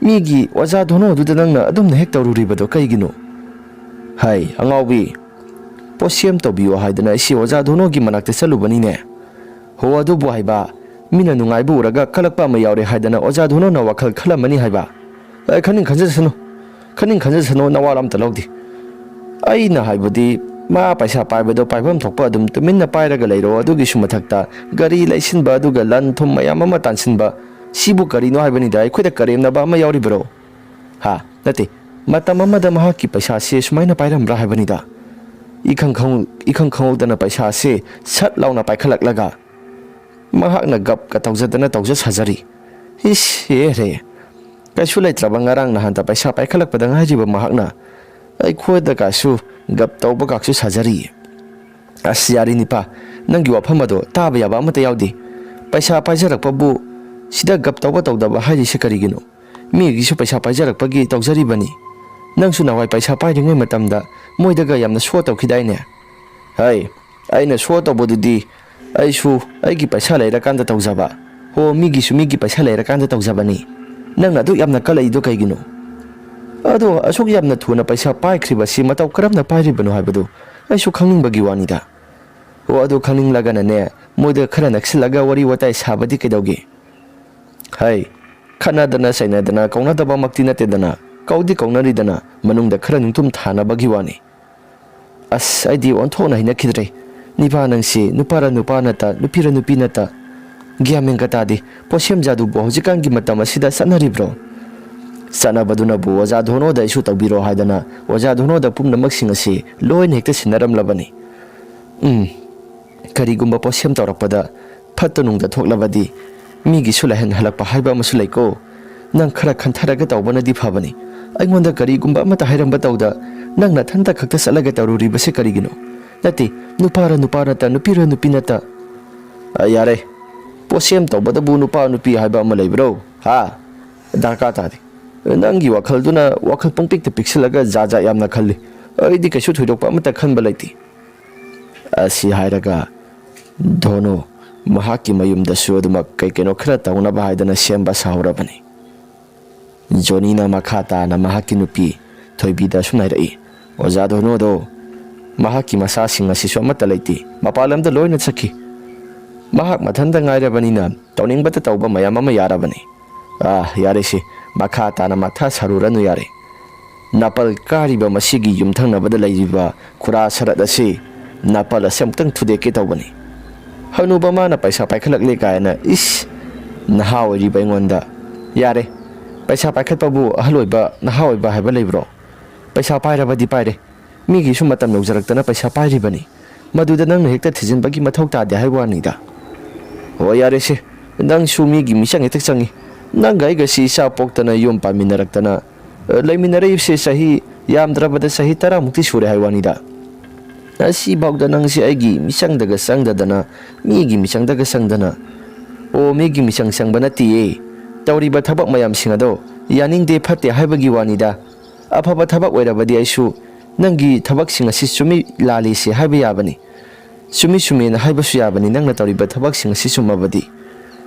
ꯃꯤꯒꯤ ꯑꯣꯖꯥ ꯙꯣꯅꯣꯗꯨꯗ ꯅꯪꯅ ꯑꯗꯨꯝꯅ ꯍꯦꯛ ꯇꯧꯔꯨꯔꯤꯕꯗꯣ ꯀꯩꯒꯤꯅꯣ?" "ꯍꯥꯏ, ꯑꯉꯥꯎꯕꯤ, ꯄꯣꯠꯁꯦꯝ ꯇꯧꯕꯤꯌꯣ ꯍꯥꯏꯗꯅ ꯑꯩꯁꯤ ꯑꯣꯖꯥ ꯙꯣꯅꯣꯒꯤ ꯃꯅꯥꯛꯇ ꯆꯠꯂꯨꯕꯅꯤꯅꯦ꯫ ꯍꯣ, ꯑꯗꯨꯕꯨ ꯍꯥꯏꯕ, ꯃꯤꯅ ꯅꯨꯡꯉꯥꯏꯕ ꯎꯔꯒ ꯀꯜꯂꯛꯄ ꯑꯃ ꯌꯥꯎꯔꯦ ꯍꯥꯏꯗꯅ ꯑꯣꯖꯥ ꯙꯣꯅꯣꯅ ꯋꯥꯈꯜ ꯈꯜꯂꯝꯃꯅꯤ ꯍꯥꯏꯕ꯫ ꯑꯦ, ꯈꯟꯅꯤꯡ ꯈꯟꯖꯁꯅꯨ, ꯈꯟꯅꯤꯡ ꯈꯟꯖꯁꯅꯨ, ꯅꯋꯥ ꯑꯝꯇ ꯂꯧꯗꯦ꯫ ꯑꯩꯅ ꯍꯥꯏꯕꯗꯤ, ꯃꯥ ꯄꯩꯁꯥ ꯄꯥꯏꯕꯗꯣ ꯄꯥꯏꯐꯝ ꯊꯣꯛꯄ ꯑꯗꯨꯝ ꯇꯨꯃꯤꯟꯅ ꯄꯥꯏꯔꯒ ꯂꯩꯔꯣ, ꯑꯗꯨꯒꯤꯁꯨ ꯃꯊꯛꯇ ꯒꯥꯔꯤ ꯂꯩꯁꯤꯟꯕ, ꯑꯗꯨꯒ ꯂꯟ ꯊꯨꯝ ꯃꯌꯥꯝ ꯑꯃ ꯇꯥꯟꯁꯤꯟꯕ, ꯁꯤꯕꯨ ꯀꯔꯤꯅꯣ ꯍꯥꯏꯕꯅꯤꯗ, ꯑꯩꯈꯣꯏꯗ ꯀꯔꯦꯝꯅꯕ ꯑꯃ ꯌꯥꯎꯔꯤꯕꯔꯣ? ꯍꯥ? ꯅꯠꯇꯦ, ꯃꯇꯝ ꯑꯃꯗ ꯃꯍꯥꯛꯀꯤ ꯄꯩꯁꯥꯁꯦ ꯁꯨꯃꯥꯏꯅ ꯄꯥꯏꯔꯝꯕ꯭ꯔꯥ ꯍꯥꯏꯕꯅꯤꯗ꯫ ꯏꯈꯪ ꯈꯪꯍꯧ-, ꯏꯈꯪ ꯈꯪꯍꯧꯗꯅ ꯄꯩꯁꯥꯁꯦ ꯁꯠ ꯂꯥꯎꯅ ꯄꯥꯏꯈꯠꯂꯛꯂꯒ ꯃꯍꯥꯛꯅ ꯒꯞꯀ ꯇꯧꯖꯗꯅ ꯇꯧꯖ ꯁꯥꯖꯔꯤ꯫ ꯏꯁ, ꯑꯦ ꯔꯦ꯫ ꯀꯩꯁꯨ ꯂꯩꯇ꯭ꯔꯕ ꯉꯔꯥꯡ ꯅꯍꯥꯟꯇ ꯄꯩꯁꯥ ꯄꯥꯏꯈꯠꯂꯛꯄꯗ ꯉꯥꯏꯔꯤꯕ ꯃꯍꯥꯛꯅ ꯑꯩꯈꯣꯏꯗ ꯀꯥꯁꯨ ꯒꯞ ꯇꯧꯕ ꯀꯥꯁꯨ ꯁꯥꯖꯔꯤ꯫ ꯑꯁ, ꯌꯥꯔꯦ ꯅꯤꯄꯥ, ꯅꯪꯒꯤ ꯋꯥꯐꯝ ꯑꯗꯣ ꯇꯥꯕ ꯌꯥꯕ ꯑꯃꯠꯇ ꯌꯥꯎꯗꯦ꯫ ꯄꯩꯁꯥ ꯄꯥꯏꯖꯔꯛꯄꯕꯨ ꯁꯤꯗ ꯒꯞ ꯇꯧꯕ ꯇꯧꯗꯕ ꯍꯥꯏꯔꯤꯁꯦ ꯀꯔꯤꯒꯤꯅꯣ? ꯃꯤꯒꯤꯁꯨ ꯄꯩꯁꯥ ꯄꯥꯏꯖꯔꯛꯄꯒꯤ ꯇꯧꯖꯔꯤꯕꯅꯤ꯫ ꯅꯪꯁꯨ ꯅꯍꯥꯟꯋꯥꯏ ꯄꯩꯁꯥ ꯄꯥꯏꯔꯤꯉꯩ ꯃꯇꯝꯗ ꯃꯣꯏꯗꯒ ꯌꯥꯝꯅ ꯁꯣ ꯇꯧꯈꯤꯗꯥꯏꯅꯦ? ꯍꯩ, ꯑꯩꯅ ꯁꯣ ꯇꯧꯕꯗꯨꯗꯤ ꯑꯩꯁꯨ ꯑꯩꯒꯤ ꯄꯩꯁꯥ ꯂꯩꯔꯀꯥꯟꯗ ꯇꯧꯖꯕ꯫ ꯍꯣ, ꯃꯤꯒꯤꯁꯨ ꯃꯤꯒꯤ ꯄꯩꯁꯥ ꯂꯩꯔꯀꯥꯟꯗ ꯇꯧꯖꯕꯅꯤ꯫ ꯅꯪꯅ ꯑꯗꯨꯛ ꯌꯥꯝꯅ ꯀꯜꯂꯛꯏꯗꯣ ꯀꯩꯒꯤꯅꯣ? ꯑꯗꯣ ꯑꯁꯨꯛ ꯌꯥꯝꯅ ꯊꯨꯅ ꯄꯩꯁꯥ ꯄꯥꯏꯈ꯭ꯔꯤꯕꯁꯤ ꯃꯇꯧ ꯀꯔꯝꯅ ꯄꯥꯏꯔꯤꯕꯅꯣ ꯍꯥꯏꯕꯗꯨ ꯑꯩꯁꯨ ꯈꯪꯅꯤꯡꯕꯒꯤ ꯋꯥꯅꯤꯗ꯫ ꯍꯣ, ꯑꯗꯨ ꯈꯪꯅꯤꯡꯂꯒꯅꯅꯦ, ꯃꯣꯏꯗ ꯈꯔ ꯅꯛꯁꯤꯜꯂꯒ ꯋꯥꯔꯤ ꯋꯥꯇꯥꯏ ꯁꯥꯕꯗꯤ ꯀꯩꯗꯧꯒꯦ? ꯍꯩ, ꯈꯠꯅꯗꯅ ꯆꯩꯅꯗꯅ ꯀꯧꯅꯗꯕꯃꯛꯇꯤ ꯅꯠꯇꯦꯗꯅ, ꯀꯧꯗꯤ ꯀꯧꯅꯔꯤꯗꯅ, ꯃꯅꯨꯡꯗ ꯈꯔ ꯅꯤꯡꯇꯨꯝ ꯊꯥꯅꯕꯒꯤ ꯋꯥꯅꯤ꯫ ꯑꯁ, ꯑꯩꯗꯤ ꯑꯣꯟꯊꯣꯛꯅ ꯍꯩꯅꯈꯤꯗ꯭ꯔꯦ꯫ ꯅꯤꯄꯥ ꯅꯪꯁꯤ ꯅꯨꯄꯥꯔ ꯅꯨꯄꯥ ꯅꯠꯇ, ꯅꯨꯄꯤꯔ ꯅꯨꯄꯤ ꯅꯠꯇ, ꯒ꯭ꯌꯥꯟ ꯃꯦꯟꯒ ꯇꯥꯗꯦ꯫ ꯄꯣꯠꯁꯦꯝ ꯖꯥꯗꯨꯕꯨ ꯍꯧꯖꯤꯛꯀꯥꯟꯒꯤ ꯃꯇꯝ ꯑꯁꯤꯗ ꯆꯠꯅꯔꯤꯕ꯭ꯔꯣ? ꯆꯠꯅꯕꯗꯨꯅꯕꯨ ꯑꯣꯖꯥ ꯙꯣꯅꯣꯗ ꯑꯩꯁꯨ ꯇꯧꯕꯤꯔꯣ ꯍꯥꯏꯗꯅ ꯑꯣꯖꯥ ꯙꯣꯅꯣꯗ ꯄꯨꯝꯅꯃꯛꯁꯤꯡ ꯑꯁꯤ ꯂꯣꯏꯅ ꯍꯦꯛꯇ ꯁꯤꯟꯅꯔꯝꯂꯕꯅꯤ꯫ ꯎꯝ, ꯀꯔꯤꯒꯨꯝꯕ ꯄꯣꯠꯁꯦꯝ ꯇꯧꯔꯛꯄꯗ ꯐꯠꯇ ꯅꯨꯡꯗ ꯊꯣꯛꯂꯕꯗꯤ ꯃꯤꯒꯤꯁꯨ ꯂꯥꯏꯍꯟ ꯍꯜꯂꯛꯄ ꯍꯥꯏꯕ ꯑꯃꯁꯨ ꯂꯩꯀꯣ꯫ ꯅꯪ ꯈꯔ ꯈꯟꯊꯔꯒ ꯇꯧꯕꯅꯗꯤ ꯐꯕꯅꯤ꯫ ꯑꯩꯉꯣꯟꯗ ꯀꯔꯤꯒꯨꯝꯕ ꯑꯃꯠꯇ ꯍꯥꯏꯔꯝꯕ ꯇꯧꯗ ꯅꯪ ꯅꯊꯟꯇ ꯈꯛꯇ ꯆꯠꯂꯒ ꯇꯧꯔꯨꯔꯤꯕꯁꯤ ꯀꯔꯤꯒꯤꯅꯣ? ꯅꯠꯇꯦ, ꯅꯨꯄꯥꯔ ꯅꯨꯄꯥ ꯅꯠꯇ, ꯅꯨꯄꯤꯔ ꯅꯨꯄꯤ ꯅꯠꯇ꯫ ꯑ, ꯌꯥꯔꯦ, ꯄꯣꯠꯁꯦꯝ ꯇꯧꯕꯗꯕꯨ ꯅꯨꯄꯥ ꯅꯨꯄꯤ ꯍꯥꯏꯕ ꯑꯃ ꯂꯩꯕ꯭ꯔꯣ? ꯍꯥ? ꯗꯔꯀꯥꯔ ꯇꯥꯗꯦ꯫ ꯅꯪꯒꯤ ꯋꯥꯈꯜꯗꯨꯅ ꯋꯥꯈꯜ ꯄꯨꯡꯄꯤꯛꯇ ꯄꯤꯛꯁꯤꯜꯂꯒ ꯖꯥꯠ ꯖꯥꯠ ꯌꯥꯝꯅ ꯈꯜꯂꯤ꯫ ꯑꯩꯗꯤ ꯀꯩꯁꯨ ꯊꯣꯏꯗꯣꯛꯄ ꯑꯃꯠꯇ ꯈꯟꯕ ꯂꯩꯇꯦ꯫ ꯑꯁꯤ ꯍꯥꯏꯔꯒ ꯙꯣꯅꯨ ꯃꯍꯥꯛꯀꯤ ꯃꯌꯨꯝꯗꯁꯨ ꯑꯗꯨꯃꯛ ꯀꯩ ꯀꯩꯅꯣ ꯈꯔ ꯇꯧꯅꯕ ꯍꯥꯏꯗꯅ ꯁꯦꯝꯕ ꯁꯥꯍꯧꯔꯕꯅꯤ꯫ ꯖꯣꯅꯤꯅ ꯃꯈꯥ ꯇꯥꯅ ꯃꯍꯥꯛꯀꯤ ꯅꯨꯄꯤ ꯊꯣꯏꯕꯤꯗ ꯑꯁꯨꯝ ꯍꯥꯏꯔꯛꯏ, "ꯑꯣꯖꯥ ꯙꯣꯅꯨꯗꯣ ꯃꯍꯥꯛꯀꯤ ꯃꯆꯥꯁꯤꯡ ꯑꯁꯤꯁꯨ ꯑꯃꯠꯇ ꯂꯩꯇꯦ, ꯃꯄꯥꯟ ꯂꯝꯗ ꯂꯣꯏꯅ ꯆꯠꯈꯤ꯫ ꯃꯍꯥꯛ ꯃꯊꯟꯇ ꯉꯥꯏꯔꯕꯅꯤꯅ ꯇꯧꯅꯤꯡꯕꯇ ꯇꯧꯕ ꯃꯌꯥꯝ ꯑꯃ ꯌꯥꯔꯕꯅꯤ꯫ ꯑꯥ, ꯌꯥꯔꯦꯁꯦ, ꯃꯈꯥ ꯇꯥꯅ ꯃꯊꯥ ꯁꯥꯔꯨꯔꯅꯨ ꯌꯥꯔꯦ꯫ ꯅꯥꯄꯜ ꯀꯥꯔꯤꯕ ꯃꯁꯤꯒꯤ ꯌꯨꯝꯊꯪꯅꯕꯗ ꯂꯩꯔꯤꯕ ꯈꯨꯔꯥ ꯁꯔꯠ ꯑꯁꯤ ꯅꯥꯄꯜ ꯑꯁꯤ ꯑꯃꯨꯛꯇꯪ ꯊꯨꯗꯦꯛꯀꯦ ꯇꯧꯕꯅꯤ꯫ ꯍꯅꯨꯕ ꯃꯥꯅ ꯄꯩꯁꯥ ꯄꯥꯏꯈꯠꯂꯛꯂꯦ ꯀꯥꯏꯅ, ꯏꯁ, ꯅꯍꯥ ꯑꯣꯏꯔꯤꯕ ꯑꯩꯉꯣꯟꯗ꯫ ꯌꯥꯔꯦ, ꯄꯩꯁꯥ ꯄꯥꯏꯈꯠꯄꯕꯨ ꯑꯍꯜ ꯑꯣꯏꯕ, ꯅꯍꯥ ꯑꯣꯏꯕ ꯍꯥꯏꯕ ꯂꯩꯕ꯭ꯔꯣ? ꯄꯩꯁꯥ ꯄꯥꯏꯔꯕꯗꯤ ꯄꯥꯏꯔꯦ, ꯃꯤꯒꯤꯁꯨ ꯃꯇꯝ ꯌꯧꯖꯔꯛꯇꯅ ꯄꯩꯁꯥ ꯄꯥꯏꯔꯤꯕꯅꯤ꯫ ꯃꯗꯨꯗ ꯅꯪꯅ ꯍꯦꯛꯇ ꯊꯤꯖꯤꯟꯕꯒꯤ ꯃꯊꯧ ꯇꯥꯗꯦ ꯍꯥꯏꯕ ꯋꯥꯅꯤꯗ꯫ ꯍꯣꯏ, ꯌꯥꯔꯦꯁꯦ, ꯅꯪꯁꯨ ꯃꯤꯒꯤ ꯃꯤꯆꯪ ꯍꯦꯛꯇ ꯆꯪꯉꯤ꯫ ꯅꯪꯒ ꯑꯩꯒꯁꯤ ꯏꯆꯥ ꯄꯣꯛꯇꯅ ꯌꯨꯝ ꯄꯥꯟꯃꯤꯟꯅꯔꯛꯇꯅ, ꯑ, ꯂꯩꯃꯤꯟꯅꯔꯛꯏꯕꯁꯦ ꯆꯍꯤ ꯌꯥꯝꯗ꯭ꯔꯕꯗ ꯆꯍꯤ ꯇꯔꯥꯃꯨꯛꯇꯤ ꯁꯨꯔꯦ ꯍꯥꯏꯕ ꯋꯥꯅꯤꯗ꯫ ꯑꯁꯤꯐꯥꯎꯗ ꯅꯪꯁꯦ ꯑꯩꯒꯤ ꯃꯤꯆꯪꯗꯒ ꯆꯪꯗꯗꯅ, ꯃꯤꯒꯤ ꯃꯤꯆꯪꯗꯒ ꯆꯪꯗꯅ꯫ ꯑꯣ, ꯃꯤꯒꯤ ꯃꯤꯆꯪ ꯆꯪꯕ ꯅꯠꯇꯦꯌꯦ꯫ ꯇꯧꯔꯤꯕ ꯊꯕꯛ ꯃꯌꯥꯝꯁꯤꯡ ꯑꯗꯣ ꯌꯥꯅꯤꯡꯗꯦ, ꯐꯠꯇꯦ ꯍꯥꯏꯕꯒꯤ ꯋꯥꯅꯤꯗ꯫ ꯑꯐꯕ ꯊꯕꯛ ꯑꯣꯏꯔꯕꯗꯤ ꯑꯩꯁꯨ ꯅꯪꯒꯤ ꯊꯕꯛꯁꯤꯡ ꯑꯁꯤ ꯆꯨꯝꯃꯤ ꯂꯥꯜꯂꯤꯁꯦ ꯍꯥꯏꯕ ꯌꯥꯕꯅꯤ꯫ ꯆꯨꯝꯃꯤ ꯆꯨꯝꯃꯦꯅ ꯍꯥꯏꯕꯁꯨ ꯌꯥꯕꯅꯤ, ꯅꯪꯅ ꯇꯧꯔꯤꯕ ꯊꯕꯛꯁꯤꯡ ꯑꯁꯤ ꯆꯨꯝꯃꯕꯗꯤ꯫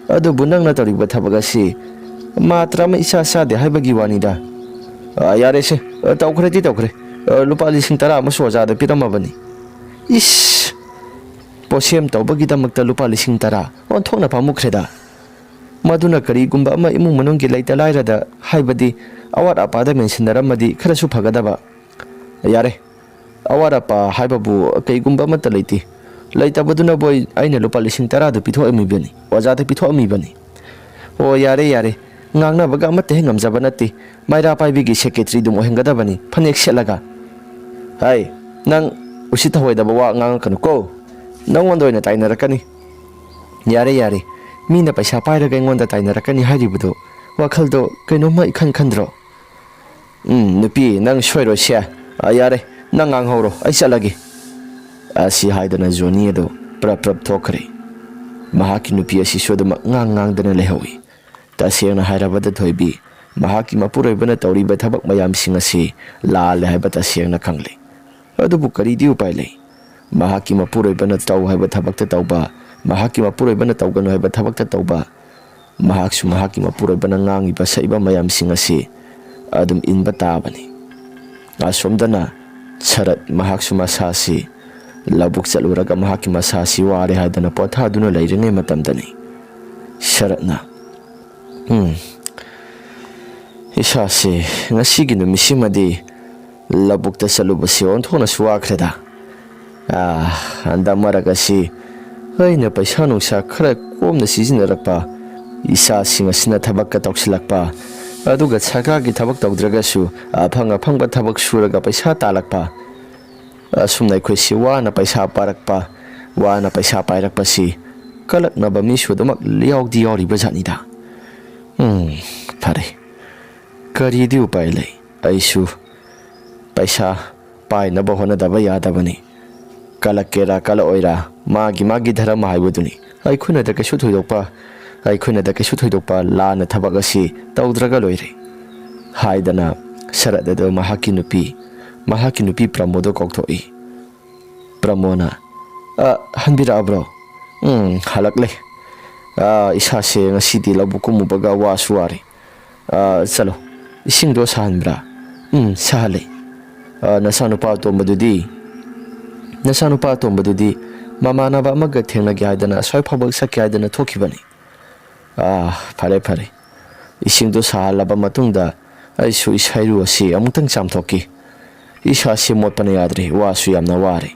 ꯑꯗꯨꯕꯨ ꯅꯪꯅ ꯇꯧꯔꯤꯕ ꯊꯕꯛ ꯑꯁꯤ ꯃꯥꯇ꯭ꯔ ꯑꯃ ꯏꯆꯥ ꯆꯥꯗꯦ ꯍꯥꯏꯕꯒꯤ ꯋꯥꯅꯤꯗ꯫ ꯑ, ꯌꯥꯔꯦꯁꯦ, ꯑ, ꯇꯧꯈ꯭ꯔꯦꯗꯤ ꯇꯧꯈ꯭ꯔꯦ꯫ ꯑ, ꯂꯨꯄꯥ ꯂꯤꯁꯤꯡ ꯇꯔꯥ ꯑꯃꯁꯨ ꯑꯣꯖꯥꯗ ꯄꯤꯔꯝꯃꯕꯅꯤ꯫ ꯏꯁ! ꯄꯣꯠꯁꯦꯝ ꯇꯧꯕꯒꯤꯗꯃꯛꯇ ꯂꯨꯄꯥ ꯂꯤꯁꯤꯡ ꯇꯔꯥ? ꯑꯣꯟꯊꯣꯛꯅ ꯄꯥꯝꯃꯨꯈ꯭ꯔꯦꯗ꯫ ꯃꯗꯨꯅ ꯀꯔꯤꯒꯨꯝꯕ ꯑꯃ ꯏꯃꯨꯡ ꯃꯅꯨꯡꯒꯤ ꯂꯩꯇ ꯂꯥꯏꯔꯗ, ꯍꯥꯏꯕꯗꯤ ꯑꯋꯥꯠ ꯑꯄꯥꯗ ꯃꯦꯟꯁꯤꯟꯅꯔꯝꯃꯗꯤ ꯈꯔꯁꯨ ꯐꯒꯗꯕ꯫ ꯌꯥꯔꯦ, ꯑꯋꯥꯠ ꯑꯄꯥ ꯍꯥꯏꯕꯕꯨ ꯀꯩꯒꯨꯝꯕ ꯑꯃꯠꯇ ꯂꯩꯇꯦ꯫ ꯂꯩꯇꯕꯗꯨꯅꯕꯨ ꯑꯩ, ꯑꯩꯅ ꯂꯨꯄꯥ ꯂꯤꯁꯤꯡ ꯇꯔꯥꯗꯨ ꯄꯤꯊꯣꯛꯑꯝꯃꯤꯕꯅꯤ, ꯑꯣꯖꯥꯗ ꯄꯤꯊꯣꯛꯑꯝꯃꯤꯕꯅꯤ꯫ ꯑꯣ, ꯌꯥꯔꯦ, ꯌꯥꯔꯦ, ꯉꯥꯡꯅꯕꯒ ꯑꯃꯠꯇ ꯍꯦꯛ ꯉꯝꯖꯕ ꯅꯠꯇꯦ꯫ ꯃꯩꯔꯥ ꯄꯥꯏꯕꯤꯒꯤ ꯁꯦꯀ꯭ꯔꯦꯇꯔꯤꯗꯨꯝ ꯑꯣꯏꯍꯟꯒꯗꯕꯅꯤ, ꯐꯅꯦꯛ ꯁꯦꯠꯂꯒ꯫ ꯍꯥꯏ, ꯅꯪ ꯎꯁꯤꯠ ꯊꯑꯣꯏꯗꯕ ꯋꯥ ꯉꯥꯡꯉꯛꯀꯅꯨꯀꯣ꯫ ꯅꯪꯉꯣꯟꯗ ꯑꯣꯏꯅ ꯇꯥꯏꯅꯔꯛꯀꯅꯤ꯫ ꯌꯥꯔꯦ, ꯌꯥꯔꯦ, ꯃꯤꯅ ꯄꯩꯁꯥ ꯄꯥꯏꯔꯒ ꯑꯩꯉꯣꯟꯗ ꯇꯥꯏꯅꯔꯛꯀꯅꯤ ꯍꯥꯏꯔꯤꯕꯗꯣ, ꯋꯥꯈꯜꯗꯣ ꯀꯩꯅꯣꯝꯃ ꯏꯈꯟ ꯈꯟꯗ꯭ꯔꯣ? ꯎꯝ, ꯅꯨꯄꯤ, ꯅꯪ ꯁꯣꯏꯔꯣꯏꯁꯦ꯫ ꯑ, ꯌꯥꯔꯦ, ꯅꯪ ꯉꯥꯡꯍꯧꯔꯣ, ꯑꯩ ꯆꯠꯂꯒꯦ꯫ ꯑꯁꯤ ꯍꯥꯏꯗꯨꯅ ꯖꯣꯅꯤ ꯑꯗꯨ ꯄ꯭ꯔꯞ ꯄ꯭ꯔꯞ ꯊꯣꯛꯈ꯭ꯔꯦ꯫ ꯃꯍꯥꯛꯀꯤ ꯅꯨꯄꯤ ꯑꯁꯤꯁꯨ ꯑꯗꯨꯃꯛ ꯉꯥꯡ ꯉꯥꯡꯗꯅ ꯂꯩꯍꯧꯏ꯫ ꯇꯁꯦꯡꯅ ꯍꯥꯏꯔꯕꯗ ꯊꯣꯏꯕꯤ, ꯃꯍꯥꯛꯀꯤ ꯃꯄꯨꯔꯣꯏꯕꯅ ꯇꯧꯔꯤꯕ ꯊꯕꯛ ꯃꯌꯥꯝꯁꯤꯡ ꯑꯁꯤ ꯂꯥꯜꯂꯦ ꯍꯥꯏꯕ ꯇꯁꯦꯡꯅ ꯈꯪꯂꯦ꯫ ꯑꯗꯨꯕꯨ ꯀꯔꯤꯗꯤ ꯎꯄꯥꯏ ꯂꯩ? ꯃꯍꯥꯛꯀꯤ ꯃꯄꯨꯔꯣꯏꯕꯅ ꯇꯧ ꯍꯥꯏꯕ ꯊꯕꯛꯇ ꯇꯧꯕ, ꯃꯍꯥꯛꯀꯤ ꯃꯄꯨꯔꯣꯏꯕꯅ ꯇꯧꯒꯅꯨ ꯍꯥꯏꯕ ꯊꯕꯛꯇ ꯇꯧꯕ, ꯃꯍꯥꯛꯁꯨ ꯃꯍꯥꯛꯀꯤ ꯃꯄꯨꯔꯣꯏꯕꯅ ꯉꯥꯡꯉꯤꯕ ꯁꯛꯏꯕ ꯃꯌꯥꯝꯁꯤꯡ ꯑꯁꯤ ꯑꯗꯨꯝ ꯏꯟꯕ ꯇꯥꯕꯅꯤ꯫ ꯑꯁꯣꯝꯗꯅ ꯁꯔꯠ ꯃꯍꯥꯛꯁꯨ ꯃꯁꯥꯁꯤ ꯂꯧꯕꯨꯛ ꯆꯠꯂꯨꯔꯒ ꯃꯍꯥꯛꯀꯤ ꯃꯁꯥꯁꯤ ꯋꯥꯔꯦ ꯍꯥꯏꯗꯅ ꯄꯣꯊꯥꯗꯨꯅ ꯂꯩꯔꯤꯉꯩ ꯃꯇꯝꯗꯅꯤ ꯁꯔꯠꯅ, "ꯎꯝ, ꯏꯁꯥꯁꯦ ꯉꯁꯤꯒꯤ ꯅꯨꯃꯤꯠꯁꯤꯃꯗꯤ ꯂꯧꯕꯨꯛꯇ ꯆꯠꯂꯨꯕꯁꯤ ꯑꯣꯟꯊꯣꯛꯅꯁꯨ ꯋꯥꯈ꯭ꯔꯦꯗ꯫ ꯑꯥ, ꯍꯟꯗꯛ ꯃꯔꯛ ꯑꯁꯤ ꯑꯩꯅ ꯄꯩꯁꯥ ꯅꯨꯡꯁꯥ ꯈꯔ ꯀꯣꯝꯅ ꯁꯤꯖꯤꯟꯅꯔꯛꯄ, ꯏꯆꯥꯁꯤꯡ ꯑꯁꯤꯅ ꯊꯕꯛꯀ ꯇꯧꯁꯤꯜꯂꯛꯄ, ꯑꯗꯨꯒ ꯁꯔꯀꯥꯔꯒꯤ ꯊꯕꯛ ꯇꯧꯗ꯭ꯔꯒꯁꯨ ꯑꯐꯪ ꯑꯐꯪꯕ ꯊꯕꯛ ꯁꯨꯔꯒ ꯄꯩꯁꯥ ꯇꯥꯜꯂꯛꯄ, ꯑꯁꯨꯝꯅ ꯑꯩꯈꯣꯏꯁꯤ ꯋꯥꯅ ꯄꯩꯁꯥ ꯄꯥꯔꯛꯄ, ꯋꯥꯅ ꯄꯩꯁꯥ ꯄꯥꯏꯔꯛꯄꯁꯤ ꯀꯜꯂꯛꯅꯕ ꯃꯤꯁꯨ ꯑꯗꯨꯃꯛ ꯌꯥꯎꯗꯤ ꯌꯥꯎꯔꯤꯕ ꯖꯥꯠꯅꯤꯗ꯫ ꯎꯝ, ꯐꯔꯦ, ꯀꯔꯤꯗꯤ ꯎꯄꯥꯏ ꯂꯩ? ꯑꯩꯁꯨ ꯄꯩꯁꯥ ꯄꯥꯏꯅꯕ ꯍꯣꯠꯅꯗꯕ ꯌꯥꯗꯕꯅꯤ꯫ ꯀꯜꯂꯛꯀꯦꯔꯥ ꯀꯜꯂꯛꯑꯣꯏꯔꯥ, ꯃꯥꯒꯤ ꯃꯥꯒꯤ ꯙꯔꯃ ꯍꯥꯏꯕꯗꯨꯅꯤ꯫ ꯑꯩꯈꯣꯏꯅꯗ ꯀꯩꯁꯨ ꯊꯣꯏꯗꯣꯛꯄ, ꯑꯩꯈꯣꯏꯅꯗ ꯀꯩꯁꯨ ꯊꯣꯏꯗꯣꯛꯄ ꯂꯥꯟꯅ ꯊꯕꯛ ꯑꯁꯤ ꯇꯧꯗ꯭ꯔꯒ ꯂꯣꯏꯔꯦ" ꯍꯥꯏꯗꯅ ꯁꯔꯠ ꯑꯗꯨ ꯃꯍꯥꯛꯀꯤ ꯅꯨꯄꯤ, ꯃꯍꯥꯛꯀꯤ ꯅꯨꯄꯤ ꯄ꯭ꯔꯃꯣꯗ ꯀꯧꯊꯣꯛꯏ꯫ ꯄ꯭ꯔꯃꯣꯅ, "ꯑ, ꯍꯟꯕꯤꯔꯛꯑꯕ꯭ꯔꯣ?" "ꯎꯝ, ꯍꯜꯂꯛꯂꯦ꯫ ꯑ, ꯏꯁꯥꯁꯦ ꯉꯁꯤꯗꯤ ꯂꯧꯕꯨꯛ ꯀꯨꯝꯃꯨꯕꯒ ꯋꯥꯁꯨ ꯋꯥꯔꯦ꯫ ꯑ, ꯆꯠꯂꯣ, ꯏꯁꯤꯡꯗꯣ ꯁꯥꯍꯟꯕ꯭ꯔꯥ?" "ꯎꯝ, ꯁꯥꯍꯜꯂꯦ꯫ ꯑ, ꯅꯆꯥꯅꯨꯄꯥ ꯑꯇꯣꯝꯕꯗꯨꯗꯤ, ꯅꯆꯥꯅꯨꯄꯥ ꯑꯇꯣꯝꯕꯗꯨꯗꯤ ꯃꯃꯥꯟꯅꯕ ꯑꯃꯒ ꯊꯦꯡꯅꯒꯦ ꯍꯥꯏꯗꯅ ꯑꯁ꯭ꯋꯥꯏ ꯐꯥꯎꯕ ꯆꯠꯀꯦ ꯍꯥꯏꯗꯅ ꯊꯣꯛꯈꯤꯕꯅꯤ꯫" "ꯑ, ꯐꯔꯦ, ꯐꯔꯦ꯫ ꯏꯁꯤꯡꯗꯣ ꯁꯥꯍꯜꯂꯕ ꯃꯇꯨꯡꯗ ꯑꯩꯁꯨ ꯏꯁꯩꯔꯨ ꯑꯁꯤ ꯑꯃꯨꯛꯇꯪ ꯆꯥꯝꯊꯣꯛꯈꯤ꯫ ꯏꯁꯥꯁꯤ ꯃꯣꯠꯄꯅ ꯌꯥꯗ꯭ꯔꯦ, ꯋꯥꯁꯨ ꯌꯥꯝꯅ ꯋꯥꯔꯦ꯫